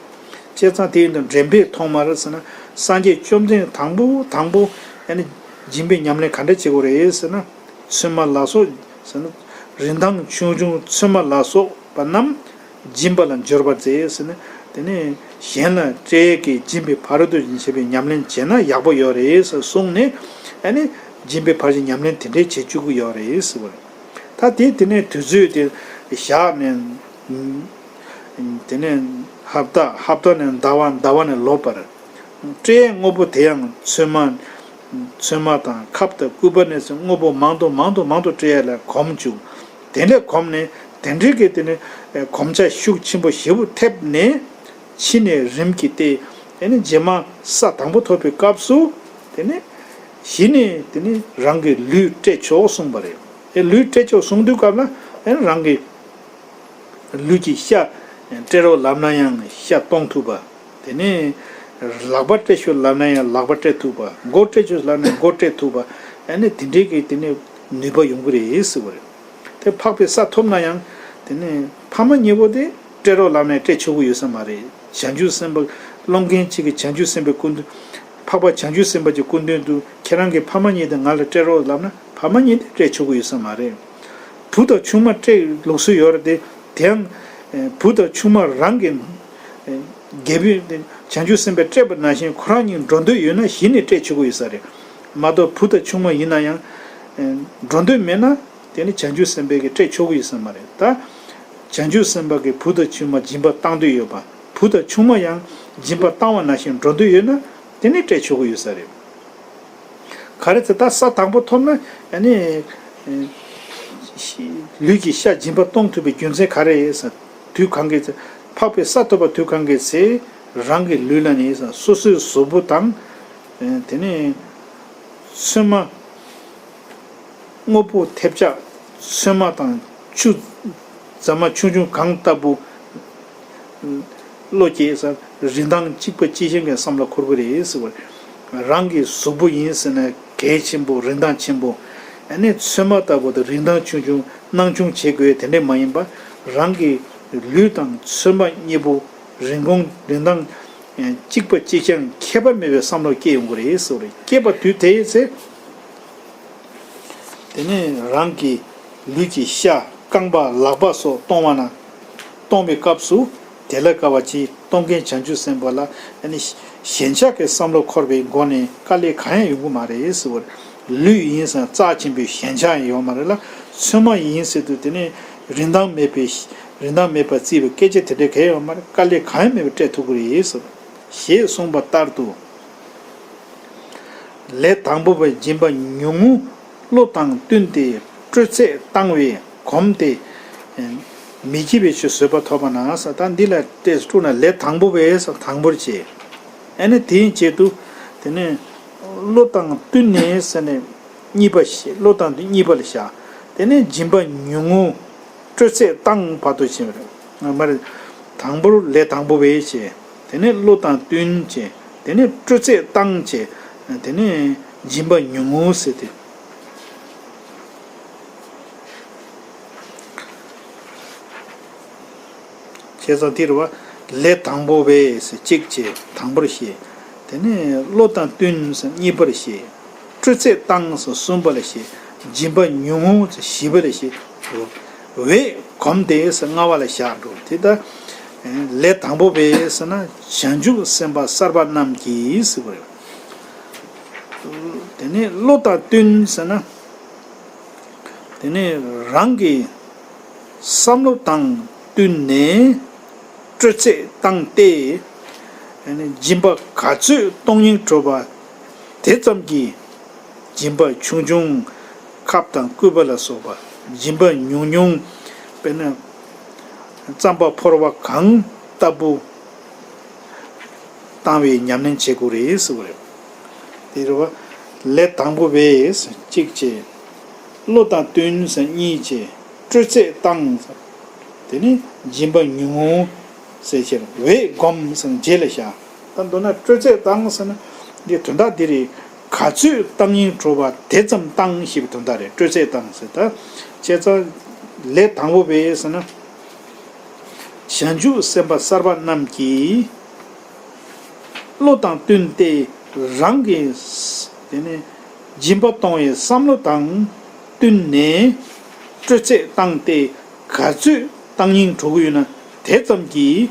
བྱས་ཙང་དེ་ཡིན་དུས་འདྲེན་པས་ཐོག་མར་ཟེར་ན་སངས་རྒྱས་བཅོམ་ལྡན་དང་པོ་དང་པོ་ཨ་ནི་སྦྱིན་པའི་ཉམས་ལེན་ག་འདྲ་བྱེད་དགོས་རེད་ཟེར་ན། ཚོད་མ་ལ་སོགས་ཟེར་ན། རིན་ཐང་ཆུང་ཆུང་ཚོད་མ་ལ་སོགས་པ་རྣམས་སྦྱིན་པ་ལ་སྦྱོར་བར་མཛད་ཟེར་ན། དེ་ནས་གཞན་ལ་སྤྲད་ཀྱི་སྦྱིན་པའི་ཕ་རོལ་ཏུ་ཕྱིན་པའི་ཉམས་ལེན་བྱས་ན་ཡག་པོ་ཡོད་རེད་ཟེར་གསུངས་ནས། ཨ་ནི་སྦྱིན་པའི་ཕར་ཕྱིན་ཉམས་ལེན་དེ་འདྲས་བྱེད་བཅུག་གི་ཡོད་རེད་ཟེར་བ་རེད། ད་དེ་དེ་ནས་དུས་ཚོད་དེ་ཞག་ནས། དེ་ནས་ཧབ་ཏ། ཧབ་ཏ་ནས་ཟླ་བ། ཟླ་བ་ནས་ལོ་བར། སྤྲད་དངོས་པོ་དེ་ཡང་ཚོད་མ། ཚོད་མ་དང་ཁབ་དང་སྐུད་པ་ནས་བཟུང་དངོས་པོ་མང་དུ་མང་དུ་མང་དུ་སྤྲད་ཡ་ལ་གོམས་བཅུག་དེ་ལས་གོམས་ནས་ དེ་འདྲའི་གི་དེ་ནི་གོམས་ཆ་ཤུགས་ཆེན་པོ་ཞེ་པོ་ཐེབས་ནས་ཕྱི་ནས་རིམ་གྱིས་ཏེ། དེ་ནི་རྗེས་མ་ས་དང་པོ་ཐོབ་པའི་སྐབས་སུ་དེ་ནི་གཞི་ནས་དེ་ནི་རང་གི་ལུས་སྤྲད་ཆོག་གསུངས་པ་རེད། དེ་ལུས་སྤྲད་ཆོག་གསུངས་དུས་སྐབས་ལ་དེ་ནི་རང་གི་ལུས་ཀྱི་ཤ་སྤྲད་རོགས་ལབ་ན་ཡང་ཤ་གཏོང་ཐུབ་པ། དེ་ནས་ལག་པ་སྤྲད་ཤོག་ལབ་ན་ཡང་ལག་པ་སྤྲད་ཐུབ་པ། མགོ་སྤྲད་ཤོག་ལབ་ན་མགོ་སྤྲད་ཐུབ་པ། ཨ་ནི་དེ་འདྲའི་གི་དེ་ནས་ནུས་པ་ཡོང་གི་རེད་ཟེར་བ་རེད། དེ་འཕགས་པའི་ས་ཐོབ་ན་ཡང་དེ་ནས་ཕ་མ་གཉིས་པོ་དེ་སྤྲད་རོགས་ལབ་ནས་སྤྲད་ཆོག་གི་ཡོད་ས་མ་རེད། བྱང་ཆུབ་སེམས་དཔའ་སློང་མཁན་གཅིག་གིས་བྱང་ཆུབ་སེམས་དཔའི་སྐུ་མདུན། འཕགས་པ་བྱང་ཆུབ་སེམས་དཔའ་གྱི་སྐུ་མདུན་དུ་ཁྱེད་རང་གི་ཕ་མ་གཉིས་དེ་ང་ལ་སྤྲད་རོགས་ལབ་ན་ཕ་མ་གཉིས་དེ་སྤྲད་ཆོག་གི་ཡོད་ས་མ་རེད། བུ་དང་ཆུང་མ་སྤྲད་ལུགས་སྲོལ་ཡོད་རེད་དེ། དེའང་བུ་དང་ཆུང་མ་རང་གི་རྒྱལ་པོས་བྱང་ཆུབ་སེམས་དཔའ་སྤྲད་པ་ནང་བཞིན་ཁོ་རང་གཉིས་འགྲོ་འདོད་ཡོད་ན་གཞི་ནས་སྤྲད་ཆོག་གི་ཡོད་ས་རེད། མ་གཏོགས་བུ་དང་ཆུང་མ་ཡིན་ན་ཡང་འགྲོ་འདོད་མེད་ན་དེ་ནི་བྱང་ཆུབ་སེམས་དཔའ་གིས་སྤྲད་ཆོག་གི་ཡོད་ས་མ་རེད་ད། བྱང་ཆུབ་སེམས་དཔའ་གིས་བུ་དང་ཆུང་མ་སྦྱིན་པ་བཏང་འདོད་ཡོད་པ། བུ་དང་ཆུང་མ་ཡང་སྦྱིན་པ་བཏང་བ་ནང་བཞིན་འགྲོ་འདོད་ཡོད་ན་དེ་ནི་སྤྲད་ཆོག་གི་ཡོད་ས་རེད། ག་རེ་ཟེར་ད་ས་དང་པོ་ཐོབ་ན་ཨ་ནི་ལུས་ཀྱི་ཤ་སྦྱིན་པ་གཏོང་ཐུབ་པའི་རྒྱུ་མཚན་ག་རེ་ཡིན་ཟེར། དུས་གང་གི་ཚེ་འཕགས་པའི་ས་ཐོབ་པ་དུས་གང་གི་ཚེ་རང་གི་ལུས་ལ་ནི་སོ་སོའི་གཟུགས་པོ་དང་དེ་ནས་ཚོད་མ། དངོས་པོ་ཐེབས་ཆག་ཚོད་མ་དང་ཆུ་རྫ་མ་ཆུང་ཆུང་གང་ལྟ་བུ་བློ་སྐྱེས་ས་རིན་ཐང་གཅིག་པ་གཅིག་རྐྱང་གི་བསམ་བློ་འཁོར་གི་རེད་ཟེར་བ། རང་གི་གཟུགས་པོ་ཡིན་ཟེར་ན་གལ་ཆེན་པོ་རིན་ཐང་ཆེན་པོ། ཨ་ནི་ཚོད་མ་ལྟ་བུ་དང་རིན་ཐང་ཆུང་ཆུང་སྣང་ཆུང་བྱེད་དགོས་དེ་འདྲས་མ་ཡིན་པ། རང་གི་ལུས་དང་ཚོད་མ་གཉིས་པོ་རིན་གོང་རིན་ཐང་གཅིག་པ་གཅིག་རྐྱང་ཁྱད་པར་མེད་པའི་བསམ་བློ་སྐྱེ་ཡོང་གི་རེད་ཟེར་བ་རེད། སྐྱེས་པ་དུས་དེའི་ཚེ། དེ་ནས་རང་གི་ལུས་ཀྱི་ཤ་རྐང་པ་ལག་པ་སོགས་གཏོང་བ་ན། གཏོང་བའི་སྐབས་སུ་དེ་ལ་དཀའ་བ་ཅི་གཏོང་མཁན་བྱང་ཆུབ་སེམས་དཔའ་ལ་ཨ་ནི་ཞེན་ཆགས་ཀྱི་བསམ་བློ་འཁོར་བའི་སྒོ་ནས་དཀའ་ལས་གང་ཡང་ཡོང་གི་མ་རེད་ཟེར་བར། ལུས་ཡིན་ཙང་རྩ་ཆེན་པོའི་ཞེན་ཆགས་ཡང་ཡོད་མ་རེད་ལ། ཚོད་མ་ཡིན་ཟེར་དུས་དེ་ནས་རིན་ཐང་མེད་པའི་རིན་ཐང་མེད་པར་བརྩིས་པའི་སྐད་ཆ་དེ་འདྲ་གང་ཡང་ཡོད་མ་རེད། དཀའ་ལས་གང་ཡང་མེད་པར་སྤྲད་ཐུབ་ཀྱི་རེད་ཟེར། ཞེས་གསུངས་པ་ལྟར་དུ། ལས་དང་པོ་པའི་སྦྱིན་པ་ཉུང་ངུ་བློ་དང་བསྟུན་ཏེ་སྤྲོད་ཚད་བཏང་བས་གོམས་ཏེ། མི་བགྱིད་པའི་ཆོས་བཟོད་པ་ཐོབ་པ་ན་ས་ད་འདི་ལ་ཏེ་སྤྲོ་ན་ལས་དང་པོ་པས་ས་དང་པོར་བྱེད། ཨ་ནི་དེའི་རྗེས་སུ་དེ་ནས་བློ་དང་བསྟུན་ནས་ས་ནས་གཉིས་པ་བྱེད། བློ་དང་བསྟུན་གཉིས་པ་ལ་བཞག་དེ་ནས་སྦྱིན་པ་ཉུང་ངུ། སྤྲོད་ཚད་བཏང་བར་དུ་བྱེད་པ་རེད། ང་མ་རེད། དང་པོར་ལས་དང་པོ་བས་བྱེད། དེ་ནས་བློ་དང་བསྟུན་བྱེད། དེ་ནས་སྤྲོད་ཚད་བཏང་བྱེད། དེ་ནས་སྦྱིན་པ་ཉུང་ངུ་ཟེར་ཏེ། བྱས་ཙང་དེ་རེད་བ། ལས་དང་པོ་བས་ཟེར་གཅིག་བྱེད་དང་པོར་བཤད། དེ་ནས་བློ་དང་བསྟུན་ཟེར་གཉིས་པར་བཤད། སྤྲོད་ཚད་བཏང་ཟེར་གསུམ་པ་ལ་བཤད། སྦྱིན་པ་ཉུང་ངུ་ཟེར་བཞི་པ་ལ་བཤད། བས་གོམས་ཏེ་ཟེར་ལྔ་པ་ལ་བཞག་འགྲོ། དེ་ལྟར་ལས་དང་པོ་བས་ཟེར་ན་བྱང་ཆུབ་སེམས་དཔའ་གསར་པ་རྣམས་ཀྱིས་ཟེར་བ་རེད། དེ་ནས་བློ་དང་བསྟུན་ཟེར་ན། དེ་ནས་རང་གི་བསམ་བློ་དང་བསྟུན་ནས་སྤྲོད་ཚད་བཏང་སྟེ། སྦྱིན་པ་ག་ཚོད་གཏོང་སྙིང་བྲོ་བ་དེ་ཙམ་གྱིས་སྦྱིན་པ་ཆུང་ཆུང་ཁབ་དང་སྐུད་པ་ལ་སོགས་པ། སྦྱིན་པ་ཉུང་ཉུང་དཔེར་ན་རྩམ་པ་ཕོར་པ་གང་ལྟ་བུ། བཏང་བའི་ཉམས་ལེན་བྱེད་དགོས་རེད་ཟེར་བ་རེད། དེ་རེད་བ། ལས་དང་པོ་བས་གཅིག་བྱས། བློ་དང་བསྟུན་ཟེར་གཉིས་བྱས། སྤྲོད་ཚད་བཏང་ཟེར། དེ་ནས་སྦྱིན་པ་ཉུང་ངུ་ཟེར་བྱས། བས་གོམས་ཟེར་རྗེས་ལ་བཞག་ད་མདོར་ན་སྤྲོད་ཚད་བཏང་ཟེར་ན་འདི་དོན་དག་འདི་རེད། ག་ཚོད་བཏང་སྙིང་བྲོ་བ་དེ་ཙམ་བཏང་ཞེས་པའི་དོན་དག་རེད། སྤྲོད་ཚད་བཏང་ཟེར་ད། བྱས་ཙང་ལས་དང་པོ་བས་ཟེར་ན། བྱང་ཆུབ་སེམས་དཔའ་གསར་པ་རྣམས་ཀྱིས་བློ་དང་བསྟུན་ཏེ་རང་གི་དེ་ནས་སྦྱིན་པ་གཏོང་བའི་བསམ་བློ་དང་བསྟུན་ནས་སྤྲོད་ཚད་བཏང་སྟེ་ག་ཚོད་བཏང་སྙིང་བྲོ་གི་ཡོད་ན་དེ་ཙམ་གྱིས་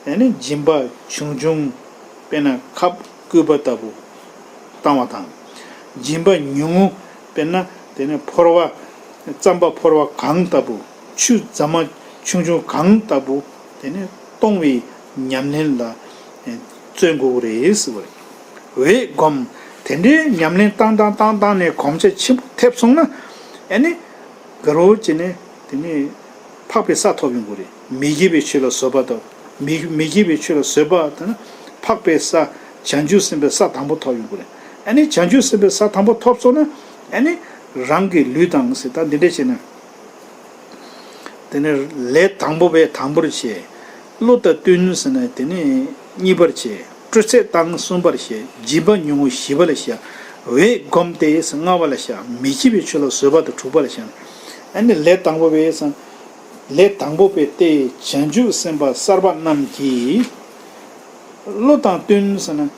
དེ་ནས་སྦྱིན་པ་ཆུང་ཆུང་དཔེར་ན་ཁབ་སྐུད་པ་ལྟ་བུ། བཏང་བ་དང་། སྦྱིན་པ་ཉུང་ངུ་དཔེར་ན་དེ་ནས་ཕོར་བ། རྩམ་པ་ཕོར་བ་གང་ལྟ་བུ། ཆུ་རྫ་མ་ཆུང་ཆུང་གང་ལྟ་བུ། དེ་ནས་གཏོང་བའི་ཉམས་ལེན་ལ་བརྩོན་དགོས་རེད་ཟེར་བ་རེད། འོད་སྒོམ། དེ་འདྲའི་ཉམས་ལེན་བཏང་བཏང་བཏང་བཏང་ནས་གོམས་ཆ་ཆེན་པོ་ཐེབས་སོང་ན། ཨ་ནི། དགའ་རོགས་བྱས་ནས་དེ་ནས། འཕགས་པའི་ས་ཐོབ་ཡོང་གི་རེད། མི་སྐྱེ་བའི་ཆོས་ལ་བཟོད་པ་དང་མི་མི་སྐྱེ་བའི་ཆོས་ལ་བཟོད་པ་དང་ན་འཕགས་པའི་ས་བྱང་ཆུབ་སེམས་དཔའི་ས་དང་པོ་ཐོབ་ཡོང་གི་རེད། ཨ་ནི་བྱང་ཆུབ་སེམས་དཔའི་ས་དང་པོ་ཐོབ་སོང་ན་ཨ་ནི་རང་གི་ལུས་དང་ཟེར་ད་འདི་འདྲ་བྱས་ན། དེ་ནས་ལས་དང་པོ་པས་དང་པོར་བྱས། བློ་དང་བསྟུན་ཟེར་ན་དེ་ནས་གཉིས་པར་བྱས། སྤྲོས་ཚད་བཏང་གསུམ་པར་བྱས། སྦྱིན་པ་ཉུང་ངུ་བཞི་པ་ལ་བཞག་འོད་སྒོམ་སྟེ་ཟེར་ལྔ་པ་ལ་བཞག་མི་སྐྱེ་བའི་ཆོས་ལ་བཟོད་པ་དང་དྲུག་པ་ལ་བཞག་ཨ་ནི་ལས་དང་པོ་པས་ཟེར། ལས་དང་པོ་པས་ཏེ་བྱང་ཆུབ་སེམས་དཔའ་གསར་པ་རྣམས་ཀྱིས། བློ་དང་བསྟུན་ཟེར་ན།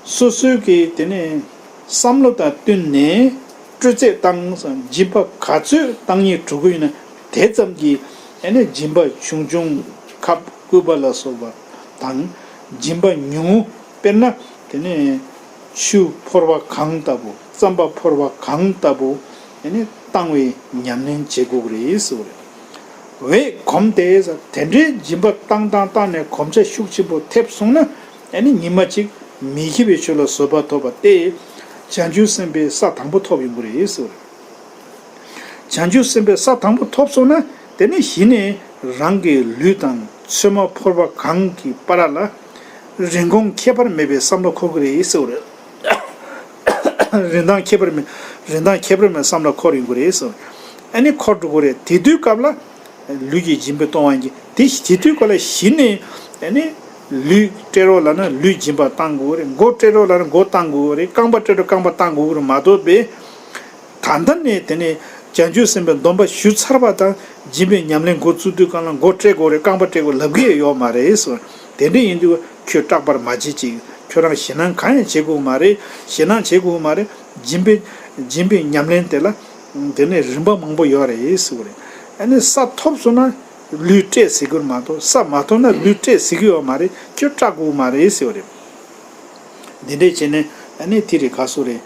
སོ་སོའི་གི་དེ་ནས་བསམ་བློ་དང་བསྟུན་ནས་སྤྲོས་ཚད་བཏང་ཟེར་སྦྱིན་པ་ག་ཚོད་བཏང་སྙིང་བྲོ་གི་ཡོད་ན་དེ་ཙམ་གྱིས་ཨ་ནི་སྦྱིན་པ་ཆུང་ཆུང་ཁབ་སྐུད་པ་ལ་སོགས་པ་དང་སྦྱིན་པ་ཉུང་ངུ་དཔེར་ན་དེ་ནས་ཆུ་ཕོར་པ་གང་ལྟ་བུ་རྩམ་པ་ཕོར་པ་གང་ལྟ་བུ་ཨ་ནི་བཏང་བའི་ཉམས་ལེན་བྱེད་དགོས་ཀྱི་རེད་ཟེར་བ་རེད། འོད་གོམས་ཏེ་ཟེར་དེ་འདྲའི་སྦྱིན་པ་བཏང་བཏང་བཏང་ནས་གོམས་ཆ་ཤུགས་ཆེན་པོ་ཐེབས་སོང་ན་ཨ་ནི་ཉི་མ་གཅིག་མི་སྐྱེ་བའི་ཆོས་ལ་བཟོད་པ་ཐོབ་པ་སྟེ། བྱང་ཆུབ་སེམས་དཔའི་ས་དང་པོ་ཐོབ་ཡོང་གི་རེད་ཟེར་བ་རེད། བྱང་ཆུབ་སེམས་དཔའི་ས་དང་པོ་ཐོབ་སོང་ན་དེ་ནས་གཞི་ནས་རང་གི་ལུས་དང་ཚོད་མ་ཕོར་པ་གང་གི་བར་ལ་རིན་གོང་ཁྱད་པར་མེད་པའི་བསམ་བློ་འཁོར་གི་རེད་ཟེར་བ་རེད། རིན་ཐང་ཁྱད་པར་མེད། རིན་ཐང་ཁྱད་པར་མེད་བསམ་བློ་འཁོར་ཡོང་གི་རེད་ཟེར། ཨ་ནི་འཁོར་འགྲོ་གི་རེད། དེ་དུས་སྐབས་ལ་ལུས་ཀྱི་སྦྱིན་པ་གཏོང་བ་ཡིན་གྱི་དེ་དེ་དུས་སྐབས་ལ་གཞི་ནས་ཨ་ནི་ལུས་སྤྲད་རོགས་ལབ་ན་ལུས་སྦྱིན་པ་བཏང་དགོས་རེད། མགོ་སྤྲད་རོགས་ལབ་ན་མགོ་བཏང་དགོས་རེད། རྐང་པ་སྤྲད་རོགས་རྐང་པ་བཏང་དགོས་རེད་མ་གཏོགས་པས། ད་ལྟ་ནས་དེ་ནས་བྱང་ཆུབ་སེམས་དཔའི་སྡོམ་པ་ཞུ་ཚར་བ་དང་སྦྱིན་པའི་ཉམས་ལེན་འགོ་བཙུགས་དུས་གང་ལ་མགོ་སྤྲད་དགོས་རེད། རྐང་པ་སྤྲད་དགོས་ལབ་ཀྱི་ཡོད་མ་རེད་ཟེར། དེ་འདྲ་ཡིན་དུས་ཁྱོད་སྐྲག་པར་མ་བྱེད་ཅིག་ཁྱོད་རང་ཞེད་སྣང་གང་ཡང་བྱེད་དགོས་མ་རེད། ཞེད་སྣང་བྱེད་དགོས་མ་རེད། སྦྱིན་པའི་སྦྱིན་པའི་ཉམས་ལེན་དེ་ལ་དེ་ནས་རིམ་པ་མང་པོ་ཡོད་རེད་ཟེར་བ་རེད། ཨ་ནི་ས་ཐོབ་སོང་ན་ལུས་སྤྲད་ཟེར་གྱི་ཡོད་མ་གཏོགས་ས་མ་ཐོབ་ན་ལུས་སྤྲད་ཟེར་གྱི་ཡོད་མ་རེད། ཁྱོད་སྐྲག་དགོས་མ་རེད་ཟེར་བ་རེད། འདི་འདྲས་བྱས་ནས་ཨ་ནི་དེ་རེད་ག་སོ་རེད།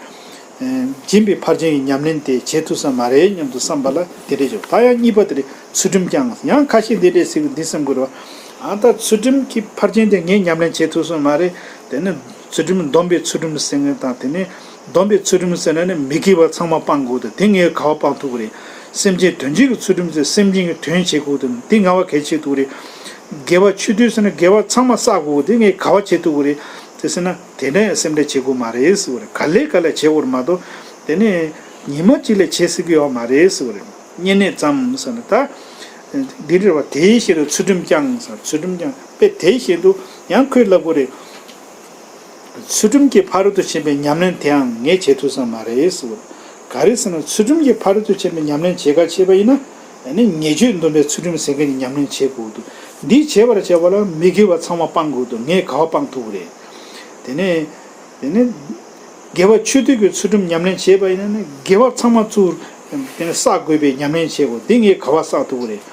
སྦྱིན་པའི་ཕར་ཕྱིན་གྱི་ཉམས་ལེན་དེ་བྱེད་ཐུབ་ས་མ་རེད་སྙམ་དུ་བསམ་པ་ལ་དེ་འདྲས་བྱུང་། ད་ཡང་གཉིས་པ་དེ་རེད། ཚུལ་ཁྲིམས་བསྐྱངས། ཡང་ཁ་ཤས་འདི་འདྲས་ཟེར་གི་འདི་སེམས་དགོས་རེད་བ། ཨ་ད་ཚུལ་ཁྲིམས་ཀྱི་ཕར་ཕྱིན་དེ་ངས་ཉམས་ལེན་བྱེད་ཐུབ་ས་མ་རེད། དེ་ནི་ཚུལ་ཁྲིམས་སྡོམ་པའི་ཚུལ་ཁྲིམས་ཟེར་མཁན་དང་དེ་ནི་སྡོམ་པའི་ཚུལ་ཁྲིམས་ཟེར་ན་ནི་མི་དགེ་བ་ཚང་མ་སྤང་དགོས་འདུག་དེ་ངས་ག་བ་སྤང་ཐུབ་ཀྱི་རེད། སེམས་ཅན་དོན་བྱེད་ཀྱི་ཚུལ་ཁྲིམས་ཟེར་སེམས་ཅན་གྱི་དོན་བྱེད་དགོས་འདུག་དེ་ང་བ་གལ་ཆེ་ཐུབ་ཀྱི་རེད། དགེ་བ་ཆོས་སྡུད་ཟེར་ན་དགེ་བ་ཚང་མ་བསགས་དགོས་དེ་ངས་ག་བ་བྱེད་ཐུབ་ཀྱི་རེད། དེ་ཟེར་ན་དེ་འདྲ་ཡང་སེམས་ཁྲལ་བྱེད་དགོས་མ་རེད་ཟེར་བ་རེད། ག་ལེ་ག་ལེ་བྱེད་དགོས་རེད་མ་གཏོགས་དེ་ནས་ཉི་མ་གཅིག་ལས་བྱེད་སྲིད་ཀྱི་ཡོད་མ་རེད་ཟེར་བ་རེད། བསྙེན་གནས་ཙམ་ཟེར་ན་ད། འདི་རེད་བ། དེའི་ཕྱིར་ཚུལ་ཁྲིམས་བསྐྱངས་ཟེར། ཚུལ་ཁྲིམས་བསྐྱངས་པས་དེའི་ཕྱིར་དུ་ཡང་ཁོས་ལབ་དགོས་རེད། ཚུལ་ཁྲིམས་ཀྱི་ཕ་རོལ་ཏུ་ཕྱིན་པའི་ཉམས་ལེན་དེའང་ངས་བྱེད་ཐུབ་ས་མ་རེད་ཟེར་བ་རེད། ག་རེ་ཟེར་ན་ཚུལ་ཁྲིམས་ཀྱི་ཕ་རོལ་ཏུ་ཕྱིན་པའི་ཉམས་ལེན་བྱེད་ག་བྱེད་པ་ཡིན་ན། ཨ་ནི་ཉེས་སྤྱོད་སྡོམ་པའི་ཚུལ་ཁྲིམས་ཟེར་མཁན་གྱི་ཉམས་ལེན་བྱེད་དགོས་འདུག་འདི་བྱེད་པར་བྱ་བ་ལ་མི་དགེ་བ་ཚང་མ་སྤང་དགོས་འདུག་ངས་ག་བ་སྤང་ཐུབ་ཀྱི་རེད། དེ་ནས། དེ་ནས། དགེ་བ་ཆོས་སྡུད་ཀྱི་ཚུལ་ཁྲིམས་ཉམས་ལེན་བྱེད་པ་ཡིན་ན་ནི་དགེ་བ་ཚང་མ་ཚུར། དེ་ནས་བསགས་དགོས་པའི་ཉམས་ལེན་བྱེད་དགོས་འདི་ངས་ག་བ་བསགས་ཐུབ་ཀྱི་རེད།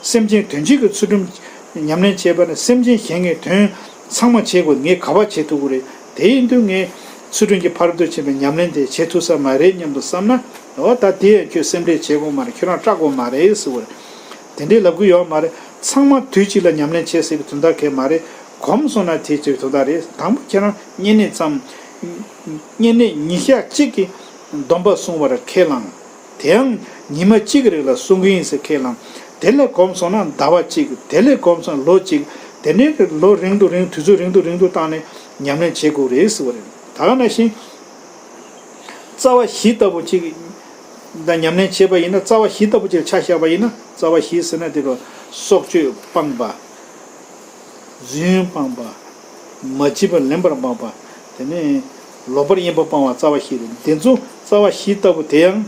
སེམས་ཅན་དོན་བྱེད་ཀྱི་ཚུལ་ཁྲིམས་ཉམས་ལེན་བྱེད་པ་ནི་སེམས་ཅན་གཞན་གྱི་དོན་ཚང་མ་བྱེད་དགོས་ངས་ག་བ་བྱེད་ཐུབ་ཀྱི་རེད། དེ་ཡིན་དུས་ངས་ཚུལ་ཁྲིམས་ཀྱི་ཕ་རོལ་ཏུ་ཕྱིན་པའི་ཉམས་ལེན་དེ་བྱེད་ཐུབ་ས་མ་རེད་སྙམ་དུ་བསམ་ན། འོ་ད་དེ་ཡང་ཁྱོད་སེམས་ཁྲལ་བྱེད་དགོས་མ་རེད། ཁྱོད་རང་སྐྲག་དགོས་མ་རེད་ཟེར་བ་རེད། དེ་འདྲའི་ལབ་གི་ཡོད་མ་རེད། ཚང་མ་དུས་གཅིག་ལ་ཉམས་ལེན་བྱེད་སྲིད་པའི་དོན་དག་གང་ཡང་མ་རེད། གོམས་སོང་ན་དེ་ཚོའི་དོན་དག་རེད། དང་པོ་ཁྱེད་རང་བསྙེན་གནས་ཙམ། བསྙེན་གནས་ཉིན་ཞག་གཅིག་གི་སྡོམ་པ་བསྲུང་བར་ཁས་བླངས། དེའང་ཉི་མ་གཅིག་གི་རིང་ལ་བསྲུང་གི་ཡིན་ཟེར་ཁས་བླངས། དེ་ལས་གོམས་སོང་ན་ཟླ་བ་གཅིག་དེ་ལས་གོམས་སོང་ན་ལོ་གཅིག་དེ་ནས་ལོ་རིང་དུ་རིང་དུས་ཚོད་རིང་དུ་རིང་དུ་བཏང་ནས་ཉམས་ལེན་བྱེད་དགོས་རེད་ཟེར་བ་རེད། ད་ག་ནང་བཞིན། རྩ་བ་བཞི་ལྟ་བུ་གཅིག་དང་ཉམས་ལེན་བྱེད་པ་ཡིན་ན་རྩ་བ་བཞི་ལྟ་བུ་གཅིག་ཆ་བཞག་པ་ཡིན་ན་རྩ་བ་བཞི་ཟེར་ན་དེ་ལ་སྲོག་གཅོད་སྤངས་པ། རྫུན་སྤངས་པ། མ་བྱས་པ་ལེན་པར་སྤངས་པ། དེ་ནས་ལོག་པར་གཡེམ་པ་སྤངས་པ་རྩ་བ་བཞི་རེད། དེ་ཚོ་རྩ་བ་བཞི་ལྟ་བུ་དེ་ཡང་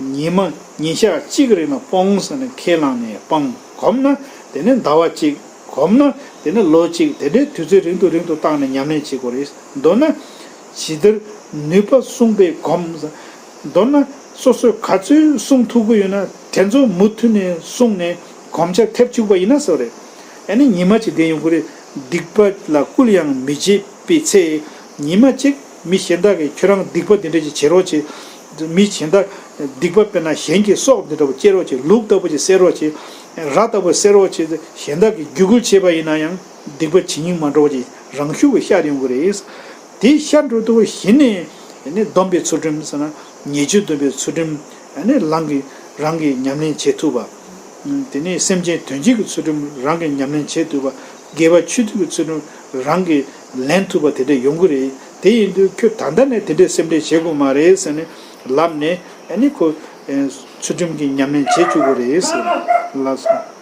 ཉི་མ་ཉིན་ཞག་གཅིག་གི་རིང་ལ་སྤོང་ཟེར་ནས་ཁས་བླངས་ནས་སྤངས། གོམས་ན་དེ་ནས་ཟླ་བ་གཅིག་གོམས་ན་དེ་ནས་ལོ་གཅིག་དེ་འདྲའི་དུས་ཚོད་རིང་དུ་རིང་དུ་བཏང་ནས་ཉམས་ལེན་བྱེད་དགོས་རེད། མདོར་ན། ཇི་ལྟར་ནུས་པ་བསྲུངས་པས་གོམས། མདོར་ན་སོ་སོས་ག་ཚོད་བསྲུང་ཐུབ་ཀྱི་ཡོད་ན་དེ་ཚོ་མུ་མཐུད་ནས་བསྲུངས་ནས་གོམས་ཆ་ཐེབས་བཅུག་པ་ཡིན་ན་ཟེར་བ་རེད། ཨ་ནི་ཉི་མ་གཅིག་བསྡད་ཡོང་གི་རེད། སྡིག་པ་ལ་བསྐུལ་ཡང་མི་བྱེད་པའི་ཚེ། ཉི་མ་གཅིག་མི་གཞན་དག་གིས་ཁྱོད་རང་སྡིག་པ་འདི་འདྲ་ཅིག་བྱེད་རོགས་བྱེད། མི་གཞན་དག་སྡིག་པ་དཔེར་ན་གཞན་གྱི་སྲོག་འདི་འདྲ་བོ་བཅད་རོགས་བྱེད། ལུག་ལྟ་བུ་ཅིག་བསད་རོགས་བྱེད། ར་ལྟ་བུ་བསད་རོགས་བྱེད། གཞན་དག་གིས་བརྒྱུད་སྐུལ་བྱས་པ་ཡིན་ན་ཡང་སྡིག་པ་ཇི་སྙེད་མ་འགྲོ་བ་ཅིག་རང་ཤུགས་ཀྱིས་ཤར་ཡོང་གི་རེད། དེ་ཤར་འགྲོ་དུས་གཞི་ནས་ནི་སྡོམ་པའི་ཚུལ་ཁྲིམས་ཟེར་ན་ཉེས་སྤྱོད་སྡོམ་པའི་ཚུལ་ཁྲིམས་ནི་རང་གིས་རང་གིས་ཉམས་ལེན་བྱེད་ཐུབ་པ། དེ་ནས་སེམས་ཅན་དོན་བྱེད་ཀྱི་ཚུལ་ཁྲིམས་རང་གིས་ཉམས་ལེན་བྱེད་ཐུབ་པ། དགེ་བ་ཆོས་སྡུད་ཀྱི་ཚུལ་ཁྲིམས་རང་གིས་ལེན་ཐུབ་པ་དེ་འདྲ་ཡོང་གི་རེད། དེ་ཡིན་དུས་ཁྱོད་ད་ལྟ་ནས་དེ་འདྲའི་སེམས་ཁྲལ་བྱེད་དགོས་མ་རེད་ཟེར་ནས་ལབ་ནས། ཨ་ནི་ཁོ་ཚུལ་ཁྲིམས་ཀྱི་ཉམས་ལེན་བྱེད་བཅུག་གི་རེད་ཟེར། ལགས་སོ།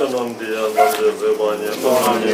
བསོད་ནམས་འདི་ཡང་ནམ་འདྲེན་མཛད་པ་ཉིད། བསོད་ནམས་འདི་